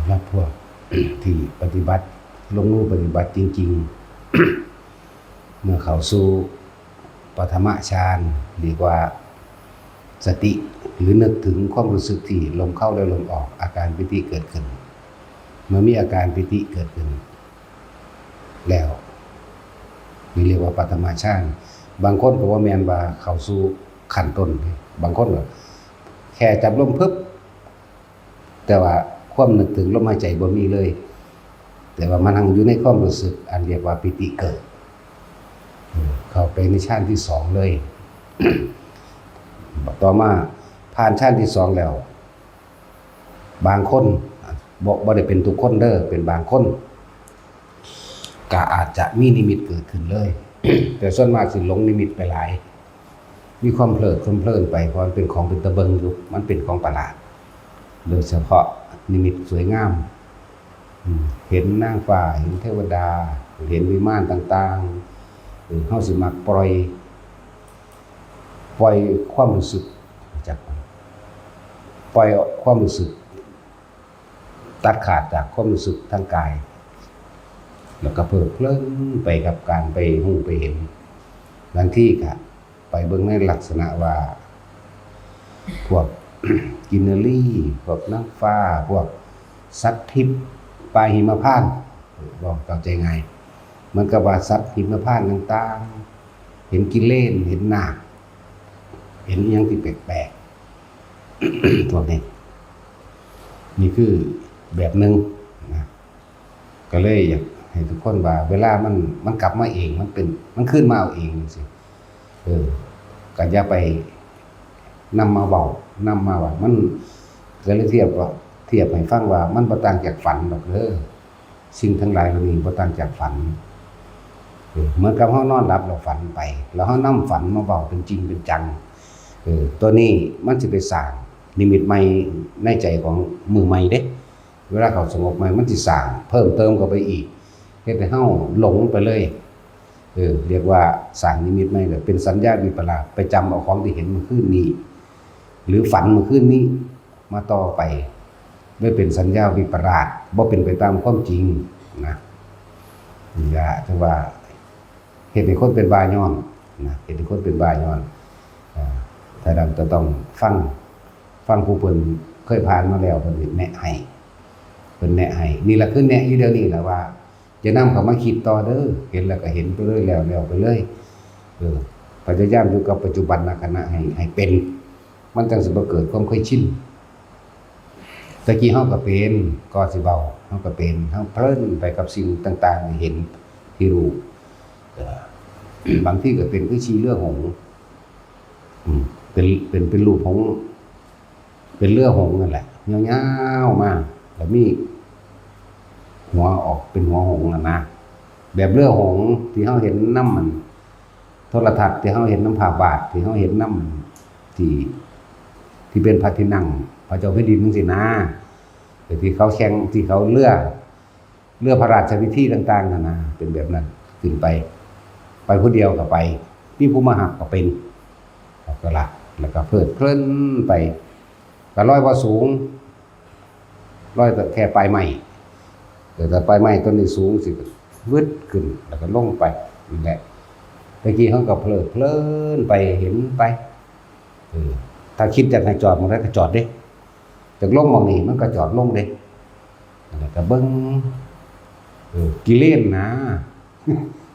ສຳລັບພວກທີ່ປະຕິບັດ ລົງມືປະຕິບັດຈິງໆ ເມື່ອເຂົ້າສູ່ປະຖະມະຊານ ເອີ້ນວ່າສະຕິ ຫຼື ນຶກເຖິງຄວາມຮູ້ສຶກທີ່ລົມເຂົ້າ ແລະ ລົມອອກ ອາການປີຕິເກີດຂຶ້ນ. ເມື່ອມີອາການປີຕິເກີດຂຶ້ນແລ້ວ ນີ້ເອີ້ນວ່າປະຖະມະຊານ. ບາງຄົນກໍບໍ່ແມ່ນວ່າເຂົ້າສູ່ຂັ້ນຕົ້ນເດ້ ບາງຄົນກໍແຄ່ຈັບລົມປຶບ ແຕ່ວ່າຄວາມນຶກເຖິງລົມຫາຍໃຈບໍ່ມີເລີຍ ແຕ່ວ່າມັນຍັງຢູ່ໃນຄວາມຮູ້ສຶກອັນເອີ້ນວ່າປີຕິເກີດ ເຂົ້າໄປໃນຊານທີສອງເລີຍ. ຕໍ່ມາຜ່ານຊານທີສອງແລ້ວ ບາງຄົນ ບໍ່ ບໍ່ໄດ້ເປັນທຸກຄົນເດີ້ ເປັນບາງຄົນ ກໍອາດຈະມີນິມິດເກີດຂຶ້ນເລີຍ ແຕ່ສ່ວນມາກຊິຫຼົງນິມິດໄປຫຼາຍ ມີຄວາມເພີດຄວາມເພີນໄປ ເພາະມັນເປັນຂອງເປັນຕາເບິ່ງຢູ່ ມັນເປັນຂອງປະຫຼາດ ໂດຍສະເພາະນິມິດສວຍງາມ ເຫັນນາງຟ້າ ເຫັນເທວະດາ ເຫັນວິມານຕ່າງໆ ເຮົາຊິມັກປ່ອຍ ປ່ອຍຄວາມຮູ້ສຶກ ຮູ້ຈັກບໍ່? ປ່ອຍຄວາມຮູ້ສຶກ ຕັດຂາດຈາກຄວາມຮູ້ສຶກທາງກາຍ ແລ້ວກໍເພີດເພີນໄປກັບການໄປຮູ້ໄປເຫັນ. ບາງທີກໍໄປເບິ່ງໃນລັກສະນະວ່າ ພວກກິນນະລີ ພວກນາງຟ້າ ພວກສັດທິບ ປ່າຫິມະພານ ເວົ້າເຂົ້າໃຈງ່າຍ ເໝືອນກັບວ່າສັດຫິມະພານຕ່າງໆ ເຫັນກິເລນ ເຫັນນາກ ເຫັນອີ່ຫຍັງທີ່ແປກໆ ພວກນີ້ ນີ້ຄືແບບໜຶ່ງນະ. ກໍເລີຍຢາກໃຫ້ທຸກຄົນວ່າ ເວລາມັນ ມັນກັບມາເອງ ມັນເປັນ ມັນຄືນມາເອົາເອງຈັ່ງຊີ້ ເອີ ກໍຢ່າໄປນຳມາເວົ້າ ນຳມາວ່າ ມັນ ກໍເລີຍທຽບວ່າ ທຽບໃຫ້ຟັງວ່າ ມັນບໍ່ຕ່າງຈາກຝັນດອກເດີ້. ສິ່ງທັງຫຼາຍເຫຼົ່ານີ້ບໍ່ຕ່າງຈາກຝັນ ເອີ ເໝືອນກັບເຮົານອນຫຼັບແລ້ວຝັນໄປ ແລ້ວເຮົານຳຝັນມາເວົ້າເປັນຈິງເປັນຈັງ ເອີ ຕົວນີ້ມັນຊິໄປສ້າງນິມິດໃໝ່ໃນໃຈຂອງມື້ໃໝ່ເດ້. ເວລາເຂົ້າສະຫງົບໃໝ່ ມັນຊິສ້າງເພີ່ມເຕີມເຂົ້າໄປອີກ ເຮັດໃຫ້ເຮົາຫຼົງໄປເລີຍ ເອີ ເອີ້ນວ່າສ້າງນິມິດໃໝ່ ເປັນສັນຍາວິປະລາດ ໄປຈຳເອົາຂອງທີ່ເຫັນມື້ຄືນນີ້ ຫຼື ຝັນມື້ຄືນນີ້ ມາຕໍ່ໄປ ໄດ້ເປັນສັນຍາວິປະລາດ ບໍ່ເປັນໄປຕາມຄວາມຈິງນະ. ນີ້ລະ ຖືວ່າເຮັດໃຫ້ຄົນເປັນບ້າຍ້ອນນະ ເຮັດໃຫ້ຄົນເປັນບ້າຍ້ອນ. ເອີ ຖ້ານັ້ນກໍຕ້ອງຟັງ ຟັງຜູ້ເພິ່ນເຄີຍຜ່ານມາແລ້ວ ເພິ່ນແນະໃຫ້ ເພິ່ນແນະໃຫ້. ນີ້ລະຄືແນະຢູ່ດຽວນີ້ລະວ່າ ຢ່ານຳເຂົ້າມາຄິດຕໍ່ເດີ້ ເຫັນແລ້ວກໍເຫັນໄປເລີຍ ແລ້ວ ແລ້ວໄປເລີຍ. ເອີ ພະຍາຍາມຢູ່ກັບປັດຈຸບັນນະຂະນະໃຫ້ ໃຫ້ເປັນ ມັນຈັ່ງຊິບໍ່ເກີດຄວາມເຄີຍຊິນ. ແຕ່ກີ້ເຮົາກໍເປັນ ກໍຊິເວົ້າ ເຮົາກໍເປັນ ເຮົາເພີນໄປກັບສິ່ງຕ່າງໆທີ່ເຫັນ ທີ່ຮູ້. ເອີ ບາງທີກໍເປັນຄືຂີ່ເຮືອຫົງ ເປັນ ເປັນ ເປັນຮູບຫົງ ເປັນເຮືອຫົງນັ້ນແຫຼະ ຍາວໆມາ ແລ້ວມີຫົວອອກເປັນຫົວຫົງຫັ້ນນະ. ແບບເຮືອຫົງທີ່ເຮົາເຫັນນຳອັນ ໂທລະທັດ ທີ່ເຮົາເຫັນນຳພາບວາດ ທີ່ເຮົາເຫັນນຳທີ່ ທີ່ເປັນພະທີ່ນັ່ງພະເຈົ້າແຜ່ນດິນຈັ່ງຊີ້ນະ ທີ່ເຂົາແຂ່ງ ທີ່ເຂົາເຮືອ ເຮືອພະລາຊະພິທີຕ່າງໆຫັ້ນນະ ເປັນແບບນັ້ນ. ຂຶ້ນໄປ ໄປຜູ້ດຽວກໍໄປ ມີຜູ້ມາຮັບກໍເປັນ ກໍລະ ແລ້ວກໍເພີດເພີນໄປ ກໍລອຍບໍ່ສູງ ລອຍແຕ່ແຄ່ປາຍໄມ້. ເອີ ແຕ່ປາຍໄມ້ຕົ້ນນີ້ສູງຊິວຶດຂຶ້ນ ແລ້ວກໍລົງໄປນີ້ແຫຼະ. ແຕ່ກີ້ເຮົາກໍເພີດເພີນໄປ ເຫັນໄປ ເອີ ຖ້າຄິດຢາກໃຫ້ຈອດໝ່ອງໃດກໍຈອດເດ້ ຢາກລົງໝ່ອງນີ້ມັນກໍຈອດລົງເດ້. ແລ້ວກໍເບິ່ງ ເອີ ກິເລນນະ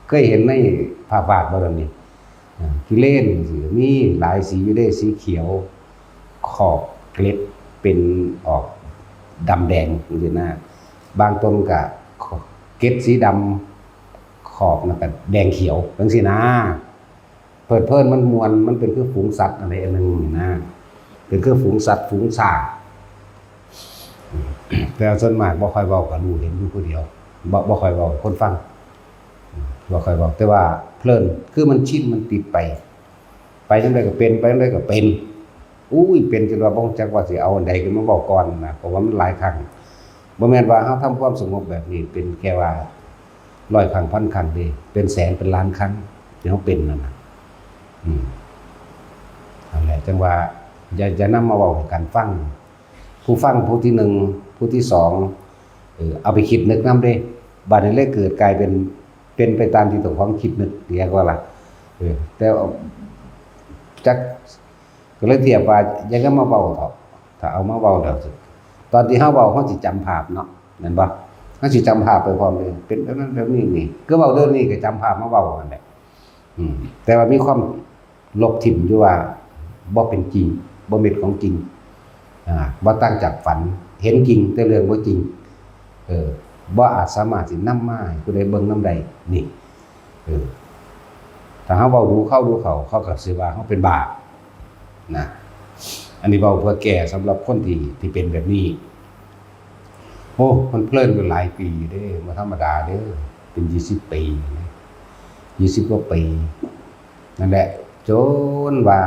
ເຄີຍເຫັນໃນພາບວາດບໍ່ດອກນີ້? ກິເລນ ມັນຊິມີຫຼາຍສີຢູ່ເດ້ ສີຂຽວ ຂອບເກລັດເປັນອອກດຳແດງຈັ່ງຊີ້ນະ. ບາງຕົນກະເກັດສີດຳ ຂອບນັ້ນກະແດງຂຽວຈັ່ງຊີ້ນະ. ເພີດເພີນ ມັນມ່ວນ ມັນເປັນຄືຝູງສັດອັນໃດອັນໜຶ່ງນີ້ນະ ເປັນຄືຝູງສັດຝູງຊ້າງ. ແຕ່ສ່ວນມາກບໍ່ຄ່ອຍເວົ້າ ກໍຮູ້ເຫັນຢູ່ຜູ້ດຽວ ບໍ່ ບໍ່ຄ່ອຍເວົ້າໃຫ້ຄົນຟັງ ບໍ່ຄ່ອຍເວົ້າ ແຕ່ວ່າເພີນ ຄືມັນຊິນ ມັນຕິດໄປ ໄປທາງໃດກໍເປັນ ໄປທາງໃດກໍເປັນ. ອຸ້ຍ ເປັນຈົນວ່າບໍ່ຮູ້ຈັກວ່າຊິເອົາອັນໃດຂຶ້ນມາເວົ້າກ່ອນນະ ເພາະວ່າມັນຫຼາຍຄັ້ງ. ບໍ່ແມ່ນວ່າເຮົາທຳຄວາມສະຫງົບແບບນີ້ເປັນແຄ່ວ່າຮ້ອຍຄັ້ງ ພັນຄັ້ງເດ້ ເປັນແສນເປັນລ້ານຄັ້ງທີ່ເຮົາເປັນນັ້ນນະ. ອືມ ນັ້ນແຫຼະ ຈັ່ງວ່າຢ່າ ຢ່ານຳມາເວົ້າໃຫ້ກັນຟັງ. ຜູ້ຟັງຜູ້ທີໜຶ່ງ ຜູ້ທີສອງ ເອີ ເອົາໄປຄິດນຶກນຳເດ້ ບາດນີ້ເລີຍເກີດກາຍເປັນ ເປັນໄປຕາມທີ່ເຈົ້າຂອງຄິດນຶກ ເຮັດບໍ່ລະ? ເອີ ແຕ່ ຈັກ ກໍເລີຍທຽບວ່າ ຢ່ານຳມາເວົ້າເຖາະ ຖ້າເອົາມາເວົ້າແລ້ວ ຕອນທີ່ເຮົາເວົ້າ ເຮົາຊິຈຳພາບເນາະ ແມ່ນບໍ່? ເຮົາຊິຈຳພາບໄປພ້ອມເລີຍ ເປັນແບບນັ້ນແບບນີ້ນີ້ ຄືເວົ້າເລື່ອງນີ້ກໍຈຳພາບມາເວົ້າຫັ້ນແຫຼະ ອືມ ແຕ່ວ່າມີຄວາມລົບຖິ້ມຢູ່ວ່າ ບໍ່ເປັນຈິງ ບໍ່ແມ່ນຂອງຈິງ ອາ ບໍ່ຕ່າງຈາກຝັນ ເຫັນຈິງແຕ່ເລື່ອງບໍ່ຈິງ ເອີ ບໍ່ອາດສາມາດຊິນຳມາໃຫ້ຜູ້ໃດເບິ່ງນຳໄດ້ ນີ້ ເອີ ຖ້າເຮົາເວົ້າດູເຂົາດູເຂົາ ເຂົາກໍຊິວ່າເຮົາເປັນບ້ານະ. ອັນນີ້ເວົ້າເພື່ອແກ້ສຳລັບຄົນທີ່ ທີ່ເປັນແບບນີ້. ໂອ້ ມັນເພີນໄປຫຼາຍປີເດ້ ບໍ່ທຳມະດາເດ້ ເປັນຊາວປີ ຊາວກວ່າປີ ນັ້ນແຫຼະ ຈົນວ່າ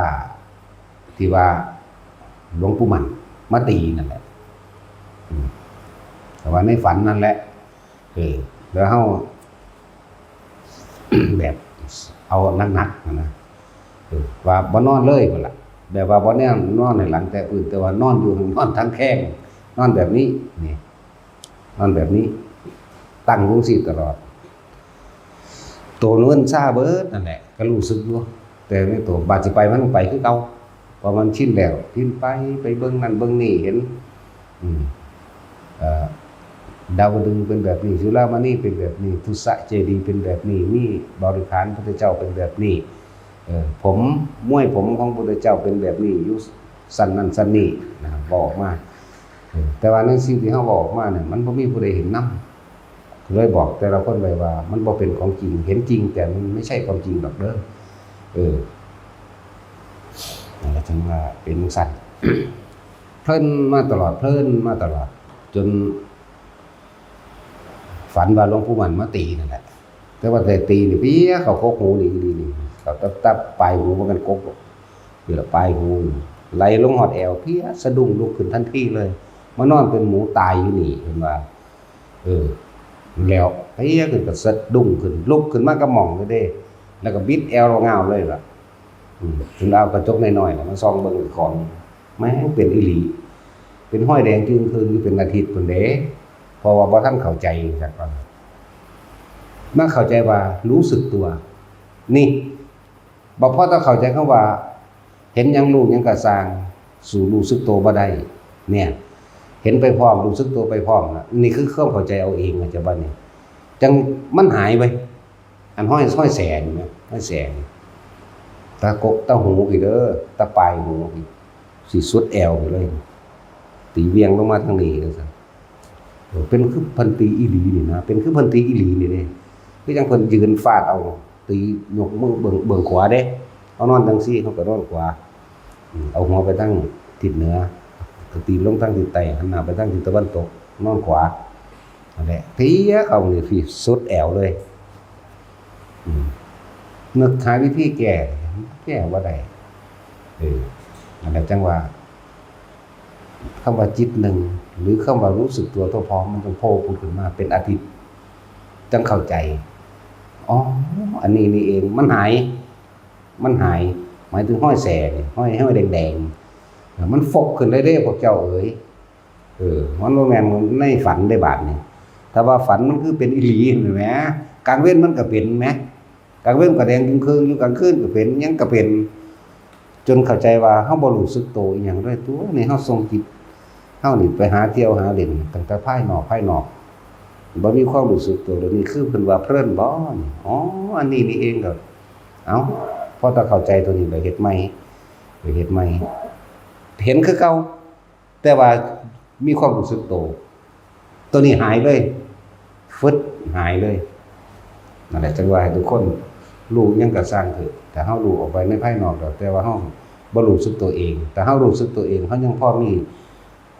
ທີ່ວ່າຫຼວງປູ່ໝັ່ນມາຕີນັ້ນແຫຼະ ອືມ ແຕ່ວ່າໃນຝັນນັ້ນແຫຼະ ເອີ ແລ້ວເຮົາ ແບບເອົາໜັກໆຫັ້ນນະ ເອີ ວ່າບໍ່ນອນເລີຍພຸ້ນລະ ແບບວ່າບໍ່ແນມນອນໃນຫຼັງແຕະພື້ນ ແຕ່ວ່ານອນຢູ່ ນອນຕາງແຄງ ນອນແບບນີ້ ນີ້ ນອນແບບນີ້ ຕັ້ງຢູ່ຈັ່ງຊີ້ຕະຫຼອດ ໂຕເງິນຊາເບີດນັ້ນແຫຼະ ກໍຮູ້ສຶກຢູ່ ແຕ່ໃນໂຕ ບາດຊິໄປມັນໄປຄືເກົ່າ ເພາະມັນຊິນແລ້ວ ຊິນໄປ ໄປເບິ່ງນັ້ນເບິ່ງນີ້ ເຫັນ ອືມ ເອີ ດາວດຶງເປັນແບບນີ້ ຈຸລາມະນີເປັນແບບນີ້ ທຸດສະເຈດີເປັນແບບນີ້ ມີບໍລິຂານພຸດທະເຈົ້າເປັນແບບນີ້ ເອີ ຜົມ ມວຍຜົມຂອງພຸດທະເຈົ້າເປັນແບບນີ້ ຢູ່ຊັ້ນນັ້ນຊັ້ນນີ້ນະ ເວົ້າອອກມາ ເອີ ແຕ່ວ່າໃນສິ່ງທີ່ເຮົາເວົ້າອອກມານັ້ນ ມັນບໍ່ມີຜູ້ໃດເຫັນນຳ ກໍເລີຍບອກແຕ່ລະຄົນໄວ້ວ່າ ມັນບໍ່ເປັນຂອງຈິງ ເຫັນຈິງ ແຕ່ມັນບໍ່ໃຊ່ຄວາມຈິງດອກເດີ ເອີ ນັ້ນລະ ຈຶ່ງວ່າເປັນຈັ່ງຊັ້ນ ເພີນມາຕະຫຼອດ ເພີນມາຕະຫຼອດ ຈົນຝັນວ່າຫຼວງປູ່ໝັ່ນມາຕີນັ້ນແຫຼະ ແຕ່ວ່າແຕ່ຕີນີ້ ເປຍເຂົ້າກົກຫູນີ້ອີ່ຫຼີນີ້ ເຂົ້າຕັບໆ ປາຍຫູ ບໍ່ແມ່ນກົກດອກ ນີ້ລະປາຍຫູ ໄຫຼລົງຮອດແອວ ເພຍສະດຸ້ງລຸກຂຶ້ນທັນທີເລີຍ ມານອນເປັນໝູຕາຍຢູ່ນີ້ ເພິ່ນວ່າ ເອີ ແລ້ວ ເພຍຂຶ້ນກໍສະດຸ້ງຂຶ້ນ ລຸກຂຶ້ນມາກະໝ່ອງເລີຍເດ້ ແລ້ວກໍບິດແອວລາວງາວເລີຍລະ ອືມ ຈົນເອົາກະຈົກນ້ອຍໆ ມາສ່ອງເບິ່ງເຈົ້າຂອງ ແມ່ນເປັນອີ່ຫຼີ ເປັນຮອຍແດງຈຶ່ງຄຶ່ງຢູ່ເປັນອາທິດພຸ້ນເດ້ ເພາະວ່າບໍ່ທັນເຂົ້າໃຈຈັກວ່າ ມາເຂົ້າໃຈວ່າຮູ້ສຶກຕົວ ນີ້ ບໍ່ພໍຕ້ອງເຂົ້າໃຈຄຳວ່າ ເຫັນຫຍັງຮູ້ຫຍັງກໍຊ່າງ ສູ້ຮູ້ສຶກໂຕບໍ່ໄດ້ ເນ່ຍ ເຫັນໄປພ້ອມ ຮູ້ສຶກໂຕໄປພ້ອມນະ ນີ້ຄືຄວາມເຂົ້າໃຈເອົາເອງ ເຂົ້າໃຈບໍ່ນີ້ ຈັ່ງມັນຫາຍໄປ ອັນຮອຍ ຮອຍແສນນະ ຮອຍແສນ ຕາກົກຕາຫູພີ້ເດີ ຕາປາຍຫູພີ້ ຊິສຸດແອວພີ້ເລີຍ ຕີຫວ່ຽງລົງມາທາງນີ້ວ່າຊັ້ນ ເອີ ເປັນຄືເພິ່ນຕີອີ່ຫຼີນີ້ນະ ເປັນຄືເພິ່ນຕີອີ່ຫຼີນີ້ເດ້ ຄືຈັ່ງເພິ່ນຢືນຟາດເອົາ ຕີຍົກມືເບື້ອງ ເບື້ອງຂວາເດ້ ເຮົານອນຈັ່ງຊີ້ ເຮົາກໍນອນຂວາ ອືມ ເອົາຫົວໄປທາງທິດເໜືອ ກໍຕີລົງທາງທິດໃຕ້ ຫັນໜ້າໄປທາງທິດຕາເວັນຕົກ ນອນຂວາ ນັ້ນແຫຼະ ເພຍເຂົ້ານີ້ພີ້ ສຸດແອວເລີຍ ອືມ ນຶກຫາວິທີແກ້ ແກ້ບໍ່ໄດ້ ເອີ ນັ້ນແຫຼະ ຈັ່ງວ່າ ຄຳວ່າຈິດໜຶ່ງ ຫຼື ຄຳວ່າຮູ້ສຶກຕົວທົ່ວພ້ອມ ມັນຈຶ່ງໂຜ່ພຸດຂຶ້ນມາເປັນອາທິດ ຈັ່ງເຂົ້າໃຈ ອໍ ອັນນີ້ນີ້ເອງ ມັນຫາຍ ມັນຫາຍ ໝາຍເຖິງຮອຍແສນີ້ ຮອຍ ຮອຍແດງໆ ເອີ ມັນຟົບຂຶ້ນເລີຍເດ້ພວກເຈົ້າເອີຍ ເອີ ມັນບໍ່ແມ່ນໃນຝັນເດ້ບາດນີ້ ຖ້າວ່າຝັນມັນຄືເປັນອີ່ຫຼີຫັ້ນແໝ ກາງເວັນມັນກໍເປັນແໝ ກາງເວັນກໍແດງຈຶ່ງເຄິ່ງຢູ່ ກາງຄືນກໍເປັນ ຫຍັງກໍເປັນ ຈົນເຂົ້າໃຈວ່າເຮົາບໍ່ຮູ້ສຶກໂຕອີ່ຫຍັງເລີຍ ຕົວະນີ້ເຮົາສົ່ງຈິດເຮົານີ້ໄປຫາທ່ຽວຫາຫຼິ້ນຕັ້ງແຕ່ພາຍນອກ ພາຍນອກ ບໍ່ມີຄວາມຮູ້ສຶກໂຕ ດຽວນີ້ຄືເພິ່ນວ່າເພີນບໍນີ້ ອໍ ອັນນີ້ນີ້ເອງ ກໍ ເອົ້າ ພໍຕາເຂົ້າໃຈຕົວນີ້ ໄປເຮັດໃໝ່ ໄປເຮັດໃໝ່ ເຫັນຄືເກົ່າ ແຕ່ວ່າມີຄວາມຮູ້ສຶກໂຕ ໂຕນີ້ຫາຍເລີຍ ຟຶດ ຫາຍເລີຍ ນັ້ນແຫຼະ ຈັ່ງວ່າໃຫ້ທຸກຄົນຮູ້ຫຍັງກໍຊ່າງເຖາະ ຖ້າເຮົາຮູ້ອອກໄປໃນພາຍນອກແລ້ວ ແຕ່ວ່າເຮົາບໍ່ຮູ້ສຶກໂຕເອງ ຖ້າເຮົາຮູ້ສຶກໂຕເອງ ເຮົາຍັງພໍມີ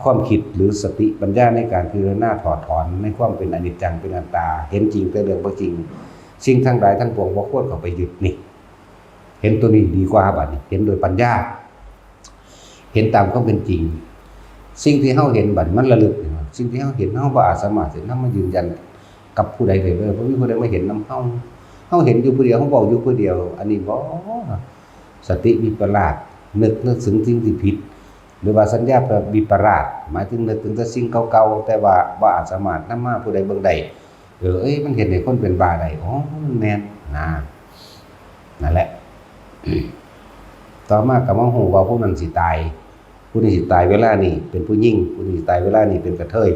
ຄວາມຄິດ ຫຼື ສະຕິປັນຍາໃນການພິຈາລະນາຖອດຖອນໃນຄວາມເປັນອະນິດຈັງ ເປັນອະນັດຕາ ເຫັນຈິງແຕ່ເລື່ອງບໍ່ຈິງ ສິ່ງທັງຫຼາຍທັງປວງບໍ່ຄວນເຂົ້າໄປຍຶດນີ້ ເຫັນໂຕນີ້ດີກວ່າ ບາດນີ້ເຫັນໂດຍປັນຍາ ເຫັນຕາມຄວາມເປັນຈິງ ສິ່ງທີ່ເຮົາເຫັນບັດນີ້ມັນລະລຶກ ສິ່ງທີ່ເຮົາເຫັນ ເຮົາບໍ່ອາດສາມາດຊິນຳມາຢືນຢັນກັບຜູ້ໃດໄດ້ເລີຍ ບໍ່ມີຜູ້ໃດມາເຫັນນຳເຮົາ ເຮົາເຫັນຢູ່ຜູ້ດຽວ ເຮົາເວົ້າຢູ່ຜູ້ດຽວ ອັນນີ້ບໍ່ ສະຕິວິປະລາດ ນຶກ ນຶກເຖິງສິ່ງທີ່ຜິດ ຫຼືວ່າສັນຍາວິປະລາດ ໝາຍເຖິງນຶກເຖິງແຕ່ສິ່ງເກົ່າໆ ແຕ່ວ່າບໍ່ອາດສາມາດນຳມາຜູ້ໃດເບິ່ງໄດ້. ເອີ ເອີຍ ມັນເຮັດໃຫ້ຄົນເປັນບ້າໄດ້. ອໍ ມັນແມ່ນນະ ນັ້ນແຫຼະ. ຕໍ່ມາກໍມາຮູ້ວ່າຜູ້ນັ້ນຊິຕາຍ ຜູ້ນີ້ຊິຕາຍເວລານີ້ເປັນຜູ້ຍິງ ຜູ້ນີ້ຊິຕາຍເວລານີ້ເປັນກະເທີຍ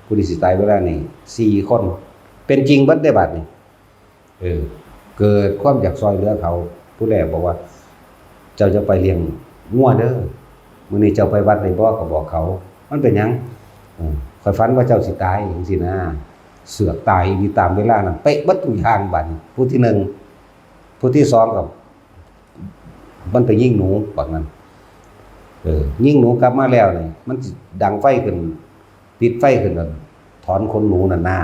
ຜູ້ນີ້ຊິຕາຍເວລານີ້ ສີ່ຄົນ ເປັນຈິງເບິດເດ້ບາດນີ້. ເອີ ເກີດຄວາມຢາກຊ່ອຍເຫຼືອເຂົາ ຜູ້ແລກບອກວ່າ ເຈົ້າຈະໄປລ້ຽງງົວເດີ ມື້ນີ້ເຈົ້າໄປວັດໄດ້ບໍ່ ກໍບອກເຂົາ. ມັນເປັນຫຍັງ? ເອີ ຂ້ອຍຝັນວ່າເຈົ້າຊິຕາຍ ຈັ່ງຊີ້ນະ. ເຊືອກຕາຍອີ່ຫຼີຕາມເວລານັ້ນເປະເບິດທຸກຢ່າງ. ບາດນີ້ຜູ້ທີໜຶ່ງ ຜູ້ທີສອງກໍ ມັນໄປຍິງໜູບັກນັ້ນ. ເອີ ຍິງໜູກັບມາແລ້ວນີ້ ມັນຊິດັງໄຟຂຶ້ນ ຕິດໄຟຂຶ້ນ ຖອນຂົນໜູນັ້ນນາ.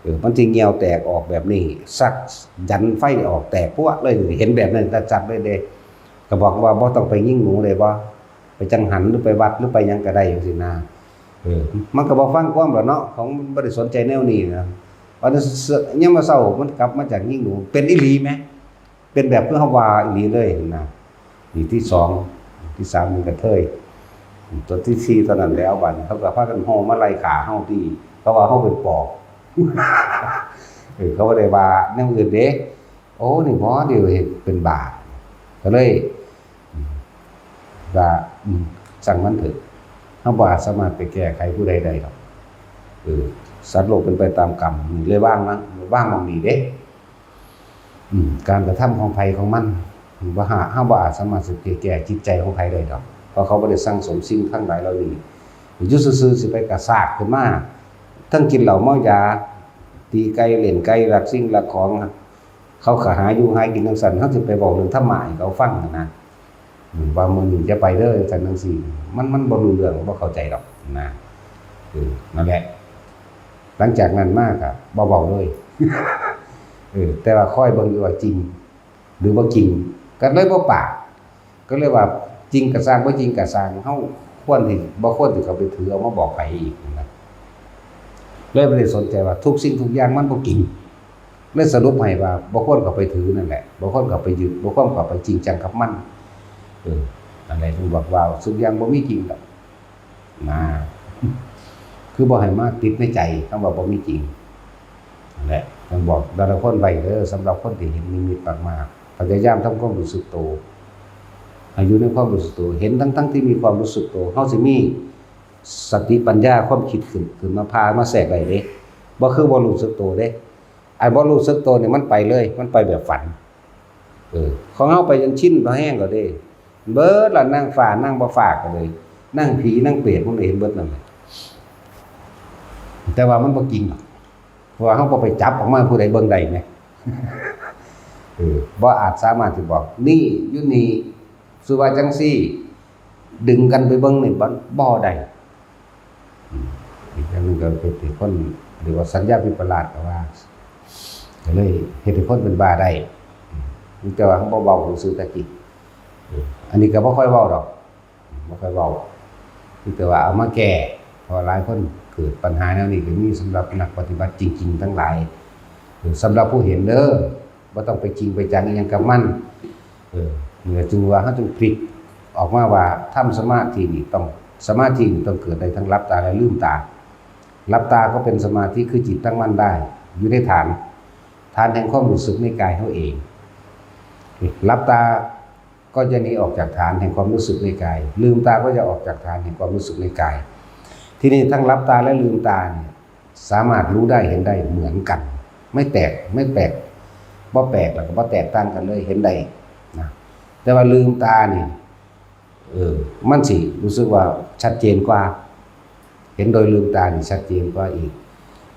ເອີ ມັນຊິຍ່ຽວແຕກອອກແບບນີ້ ຊັກ ຢັນໄຟອອກແຕກພວກເລີຍ. ເຫັນແບບນັ້ນຊັດໆເລີຍເດ້. ກໍບອກວ່າ ບໍ່ຕ້ອງໄປຍິງໜູໄດ້ບໍ່? ໄປຈັງຫັນ ຫຼືໄປວັດ ຫຼືໄປຫຍັງກໍໄດ້ ຈັ່ງຊີ້ນະ. ເອີ ມັນກໍບໍ່ຟັງຄວາມແລ້ວເນາະ ຂອງມັນບໍ່ໄດ້ສົນໃຈແນວນີ້ນະ. ບັດຍາມມາເຊົ້າມັນກັບມາຈາກຍິງໜູ ເປັນອີ່ຫຼີແມ. ເປັນແບບຄືເຮົາວ່າອີ່ຫຼີເລີຍນະ. ນີ້ທີສອງ ທີສາມເປັນກະເທີຍ ຕົວທີສີ່ເທົ່ານັ້ນແຫຼະ. ບາດນີ້ເຂົາກໍພາກັນໂຫ່ມາໄລ່ຂ້າເຮົາຕິ ເຂົາວ່າເຮົາເປັນປອບ. ເອີ ເຂົາບໍ່ໄດ້ວ່າແນວອື່ນເດ້. ໂອ້ ນີ້ບໍ່ ດຽວເຮັດເປັນບ້າ ກໍເລີຍ ອືມ ວ່າ ອືມ ຊ່າງມັນເຖາະ ເຮົາບໍ່ອາດສາມາດໄປແກ້ໄຂຜູ້ໃດໄດ້ດອກ. ເອີ ສັດໂລກເປັນໄປຕາມກຳ ເລີຍວາງ ວາງໝ່ອງນີ້ເດ້. ອືມ ການກະທຳຂອງໃຜຂອງມັນ ບໍ່ຫາ ເຮົາບໍ່ອາດສາມາດຊິໄປແກ້ຈິດໃຈຂອງໃຜໄດ້ດອກ ເພາະເຂົາບໍ່ໄດ້ສັ່ງສົມສິ່ງທັງຫຼາຍເຫຼົ່ານີ້. ຢູ່ຊື່ໆຊິໄປກະຊາກຂຶ້ນມາ ທັງກິນເຫຼົ້າເມົາຢາ ຕີໄກ່ ຫຼິ້ນໄກ່ ລັກສິ່ງລັກຂອງ ເຂົາກໍຫາຢູ່ຫາກິນຈັ່ງຊັ້ນ ເຮົາຊິໄປເວົ້າເລື່ອງທຳມະໃຫ້ເຂົາຟັງຫັ້ນນະ ອືມ ວ່າມື້ນີ້ຢ່າໄປເດີ ຈັ່ງຊັ້ນຈັ່ງຊີ້ ມັນ ມັນບໍ່ຮູ້ເລື່ອງ ບໍ່ເຂົ້າໃຈດອກນະ. ເອີ ນັ້ນແຫຼະ ຫຼັງຈາກນັ້ນມາກໍບໍ່ເວົ້າເລີຍ. ເອີ ແຕ່ວ່າຄອຍເບິ່ງຢູ່ວ່າຈິງຫຼືບໍ່ຈິງ ກໍເລີຍບໍ່ປາກ. ກໍເລີຍວ່າຈິງກໍຊ່າງ ບໍ່ຈິງກໍຊ່າງ ເຮົາຄວນທີ່ ບໍ່ຄວນທີ່ເຂົ້າໄປຖືເອົາມາບອກໃຜອີກນະ. ເລີຍບໍ່ໄດ້ສົນໃຈວ່າທຸກສິ່ງທຸກຢ່າງມັນບໍ່ຈິງ. ເລີຍສະຫຼຸບໃຫ້ວ່າບໍ່ຄວນເຂົ້າໄປຖືນັ້ນແຫຼະ ບໍ່ຄວນເຂົ້າໄປຍຶດ ບໍ່ຄວນເຂົ້າໄປຈິງຈັງກັບມັນ. ເອີ ອັນໃດທີ່ບອກວ່າທຸກຢ່າງບໍ່ມີຈິງດອກນະ ຄືບໍ່ໃຫ້ມາຕິດໃນໃຈຄຳວ່າບໍ່ມີຈິງ. ນັ້ນແຫຼະ ຕ້ອງບອກແຕ່ລະຄົນໄວ້ເດີ ສຳລັບຄົນທີ່ເຫັນນິມິດມາກໆ ພະຍາຍາມທຳຄວາມຮູ້ສຶກໂຕ ໃຫ້ຢູ່ໃນຄວາມຮູ້ສຶກໂຕ ເຫັນທັງໆທີ່ມີຄວາມຮູ້ສຶກໂຕ ເຮົາຊິມີສະຕິປັນຍາຄວາມຄິດຂຶ້ນ ຂຶ້ນມາພາມາແຊກໄດ້ເດ້. ບໍ່ຄືບໍ່ຮູ້ສຶກໂຕເດ້. ອັນບໍ່ຮູ້ສຶກໂຕນີ້ມັນໄປເລີຍ ມັນໄປແບບຝັນ. ເອີ ຂອງເຮົາໄປຈົນຊິນພໍແຮງແລ້ວເດ້ ເບິດລະ ນາງຟ້ານາງບໍ່ຟ້າກໍເລີຍ ນາງຜີນາງເປດ ມັນກໍເຫັນເບິດນັ້ນແຫຼະ. ແຕ່ວ່າມັນບໍ່ຈິງດອກ ເພາະວ່າເຮົາບໍ່ໄປຈັບອອກມາໃຫ້ຜູ້ໃດເບິ່ງໄດ້ແໝ. ເອີ ບໍ່ອາດສາມາດຊິບອກ ນີ້ຢູ່ນີ້ ສຸວ່າຈັ່ງຊີ້ ດຶງກັນໄປເບິ່ງນີ້ ບໍ່ ບໍ່ໄດ້. ອືມ ອີກຢ່າງໜຶ່ງກໍເຮັດໃຫ້ຄົນ ເອີ້ນວ່າສັນຍາວິປະລາດກໍວ່າ ກໍເລີຍເຮັດໃຫ້ຄົນເປັນບ້າໄດ້. ອືມ ມີແຕ່ວ່າເຮົາບໍ່ເວົ້າຊື່ໆ ຕະກີ້. ເອີ ອັນນີ້ກໍບໍ່ຄ່ອຍເວົ້າດອກ ບໍ່ຄ່ອຍເວົ້າ ມີແຕ່ວ່າເອົາມາແກ້ ເພາະວ່າຫຼາຍຄົນເກີດປັນຫາແນວນີ້ກໍມີ ສຳລັບນັກປະຕິບັດຈິງໆ ທັງຫຼາຍ. ເອີ ສຳລັບຜູ້ເຫັນເດີ ບໍ່ຕ້ອງໄປຈິງໄປຈັງອີ່ຫຍັງກັບມັນ. ເອີ ນີ້ແຫຼະຈຶ່ງວ່າເຮົາຈຶ່ງພລິກອອກມາວ່າ ທຳສະມາທິນີ້ຕ້ອງ ສະມາທິນີ້ຕ້ອງເກີດໄດ້ທັງຫຼັບຕາ ແລະ ລືມຕາ. ຫຼັບຕາກໍເປັນສະມາທິ ຄືຈິດຕັ້ງໝັ້ນໄດ້ຢູ່ໃນຖານ ຖານແຫ່ງຄວາມຮູ້ສຶກໃນກາຍເຮົາເອງ. ຫຼັບຕາກໍຈະໜີອອກຈາກຖານແຫ່ງຄວາມຮູ້ສຶກໃນກາຍ ລືມຕາກໍຈະອອກຈາກຖານແຫ່ງຄວາມຮູ້ສຶກໃນກາຍ. ທີນີ້ທັງຫຼັບຕາ ແລະ ລືມຕານີ້ ສາມາດຮູ້ໄດ້ເຫັນໄດ້ເໝືອນກັນ ໄມ່ແຕກ ໄມ່ແປກ ບໍ່ແປກ ແລ້ວກໍບໍ່ແຕກຕ່າງກັນເລີຍ ເຫັນໄດ້ນະ. ແຕ່ວ່າລືມຕານີ້ ເອີ ມັນຊິຮູ້ສຶກວ່າຊັດເຈນກວ່າ ເຫັນໂດຍລືມຕານີ້ຊັດເຈນກວ່າອີກ.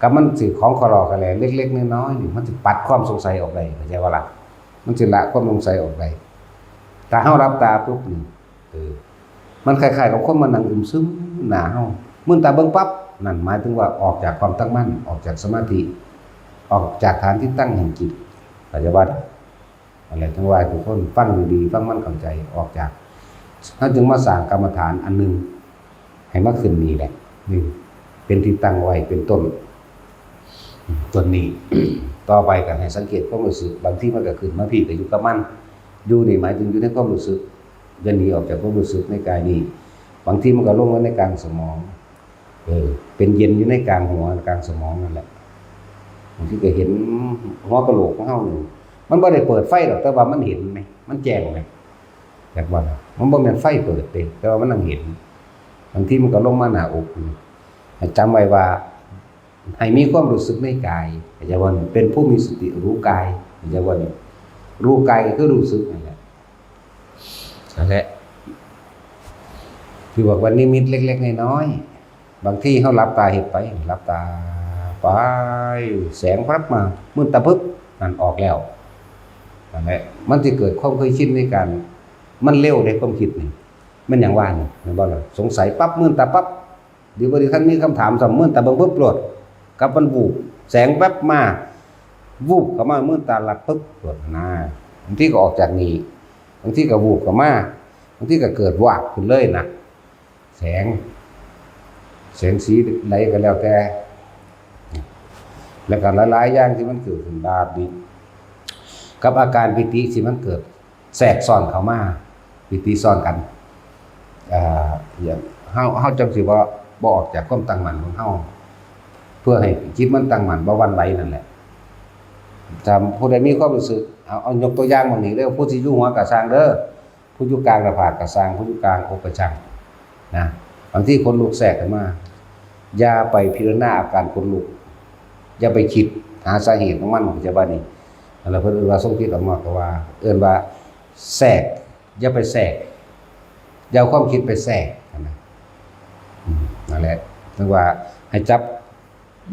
ກັບມັນຊິຂອງຄະຫຼໍ່ຄະແຫຼເລັກໆນ້ອຍໆນີ້ ມັນຊິປັດຄວາມສົງໄສອອກໄດ້ ເຂົ້າໃຈບໍ່ລະ? ມັນຊິລະຄວາມສົງໄສອອກໄດ້. ຖ້າເຮົາຫຼັບຕາປຸບນີ້ ເອີ ມັນຄ້າຍໆກັບຄົນມານັ່ງອຶມຊຶມໜ້າເຮົາ ມືນຕາເບິ່ງປັບ ນັ້ນໝາຍເຖິງວ່າອອກຈາກຄວາມຕັ້ງໝັ້ນ ອອກຈາກສະມາທິ ອອກຈາກຖານທີ່ຕັ້ງແຫ່ງຈິດ ເຂົ້າໃຈບໍ່? ນັ້ນແຫຼະ ຈັ່ງວ່າໃຫ້ທຸກຄົນຟັງດີໆ ຟັງມັນເຂົ້າໃຈ ອອກຈາກ ເຮົາຈຶ່ງມາສ້າງກຳມະຖານອັນໜຶ່ງ ໃຫ້ມາຂຶ້ນນີ້ແຫຼະ ນີ້ເປັນທີ່ຕັ້ງໄວ້ເປັນຕົ້ນ ຕົ້ນນີ້. ຕໍ່ໄປກໍໃຫ້ສັງເກດຄວາມຮູ້ສຶກ ບາງທີມັນກໍຂຶ້ນມາພີ້ ກໍຢູ່ກັບມັນ ຢູ່ນີ້ໝາຍເຖິງຢູ່ໃນຄວາມຮູ້ສຶກ ຢ່າໜີອອກຈາກຄວາມຮູ້ສຶກໃນກາຍນີ້. ບາງທີມັນກໍລົງມາໃນກາງສະໝອງ ເອີ ເປັນເຢັນຢູ່ໃນກາງຫົວ ກາງສະໝອງນັ້ນແຫຼະ. ບາງທີກໍເຫັນຫົວກະໂຫຼກຂອງເຮົານີ້ ມັນບໍ່ໄດ້ເປີດໄຟດອກ ແຕ່ວ່າມັນເຫັນໄໝ ມັນແຈ້ງໄໝ ຈັກວ່າ ມັນບໍ່ແມ່ນໄຟເປີດເດ້ ແຕ່ວ່າມັນຍັງເຫັນ. ບາງທີມັນກໍລົງມາໜ້າອົກ. ໃຫ້ຈຳໄວ້ວ່າ ໃຫ້ມີຄວາມຮູ້ສຶກໃນກາຍ ເຈົ້າວ່ານີ້ ເປັນຜູ້ມີສະຕິຮູ້ກາຍ ເຈົ້າວ່ານີ້ ຮູ້ກາຍກໍຄືຮູ້ສຶກນັ້ນແຫຼະ ນັ້ນແຫຼະ ຄືບອກວ່ານິມິດເລັກໆນ້ອຍໆ. ບາງທີເຮົາຫຼັບຕາເຮັດໄປ ຫຼັບຕາໄປ ແສງແວັບມາ ມືນຕາປຶບ ນັ້ນອອກແລ້ວ ນັ້ນແຫຼະ. ມັນຊິເກີດຄວາມເຄີຍຊິນໃນການ ມັນເລັວເດ້ ຄວາມຄິດນີ້ ແມ່ນຫຍັງວະນີ້ ແມ່ນບໍ່ລະ? ສົງໄສປັບ ມືນຕາປັບ ຫຼືບໍ່ໄດ້ທັນມີຄຳຖາມຊ້ຳ ມືນຕາເບິ່ງປຶບໂລດ ກັບມັນວູບ ແສງແວັບມາ ວູບເຂົ້າມາ ມືນຕາລັດປຶບໂລດນະ. ບາງທີກໍອອກຈາກນີ້ ບາງທີກໍວູບເຂົ້າມາ ບາງທີກໍເກີດວາບຂຶ້ນເລີຍນະ ແສງ ແສງສີໃດກໍແລ້ວແຕ່ ແລ້ວກໍຫຼາຍໆຢ່າງທີ່ມັນເກີດຂຶ້ນບາດນີ້ ກັບອາການປີຕິທີ່ມັນເກີດ ແຊກຊ້ອນເຂົ້າມາ ປີຕິຊ້ອນກັນ ເອີ ເຮົາ ເຮົາຈັ່ງຊິບໍ່ ບໍ່ອອກຈາກຄວາມຕັ້ງໝັ້ນຂອງເຮົາ ເພື່ອໃຫ້ຈິດມັນຕັ້ງໝັ້ນ ບໍ່ຫວັ່ນໄຫວນັ້ນແຫຼະ. ຖ້າຜູ້ໃດມີຄວາມຮູ້ສຶກ ເອົາ ເອົາຍົກຕົວຢ່າງໝ່ອງນີ້ເດີ ຜູ້ທີ່ຢູ່ຫົວກໍຊ່າງເດີ ຜູ້ຢູ່ກາງໜ້າຜາກກໍຊ່າງ ຜູ້ຢູ່ກາງອົກກໍຊ່າງ ນະ ບາງທີຂົນລຸກແຊກຂຶ້ນມາ ຢ່າໄປພິຈາລະນາອາການຂົນລຸກ ຢ່າໄປຄິດຫາສາເຫດຂອງມັນ ເຂົ້າໃຈບໍ່ນີ້? ອັນນັ້ນເພິ່ນເອີ້ນວ່າຊົງຜິດອອກນອກ ກໍວ່າ ເອີ້ນວ່າແຊກ ຢ່າໄປແຊກ ຢ່າເອົາຄວາມຄິດໄປແຊກຫັ້ນນະ. ອືມ ນັ້ນແຫຼະ ເຖິງວ່າໃຫ້ຈັບ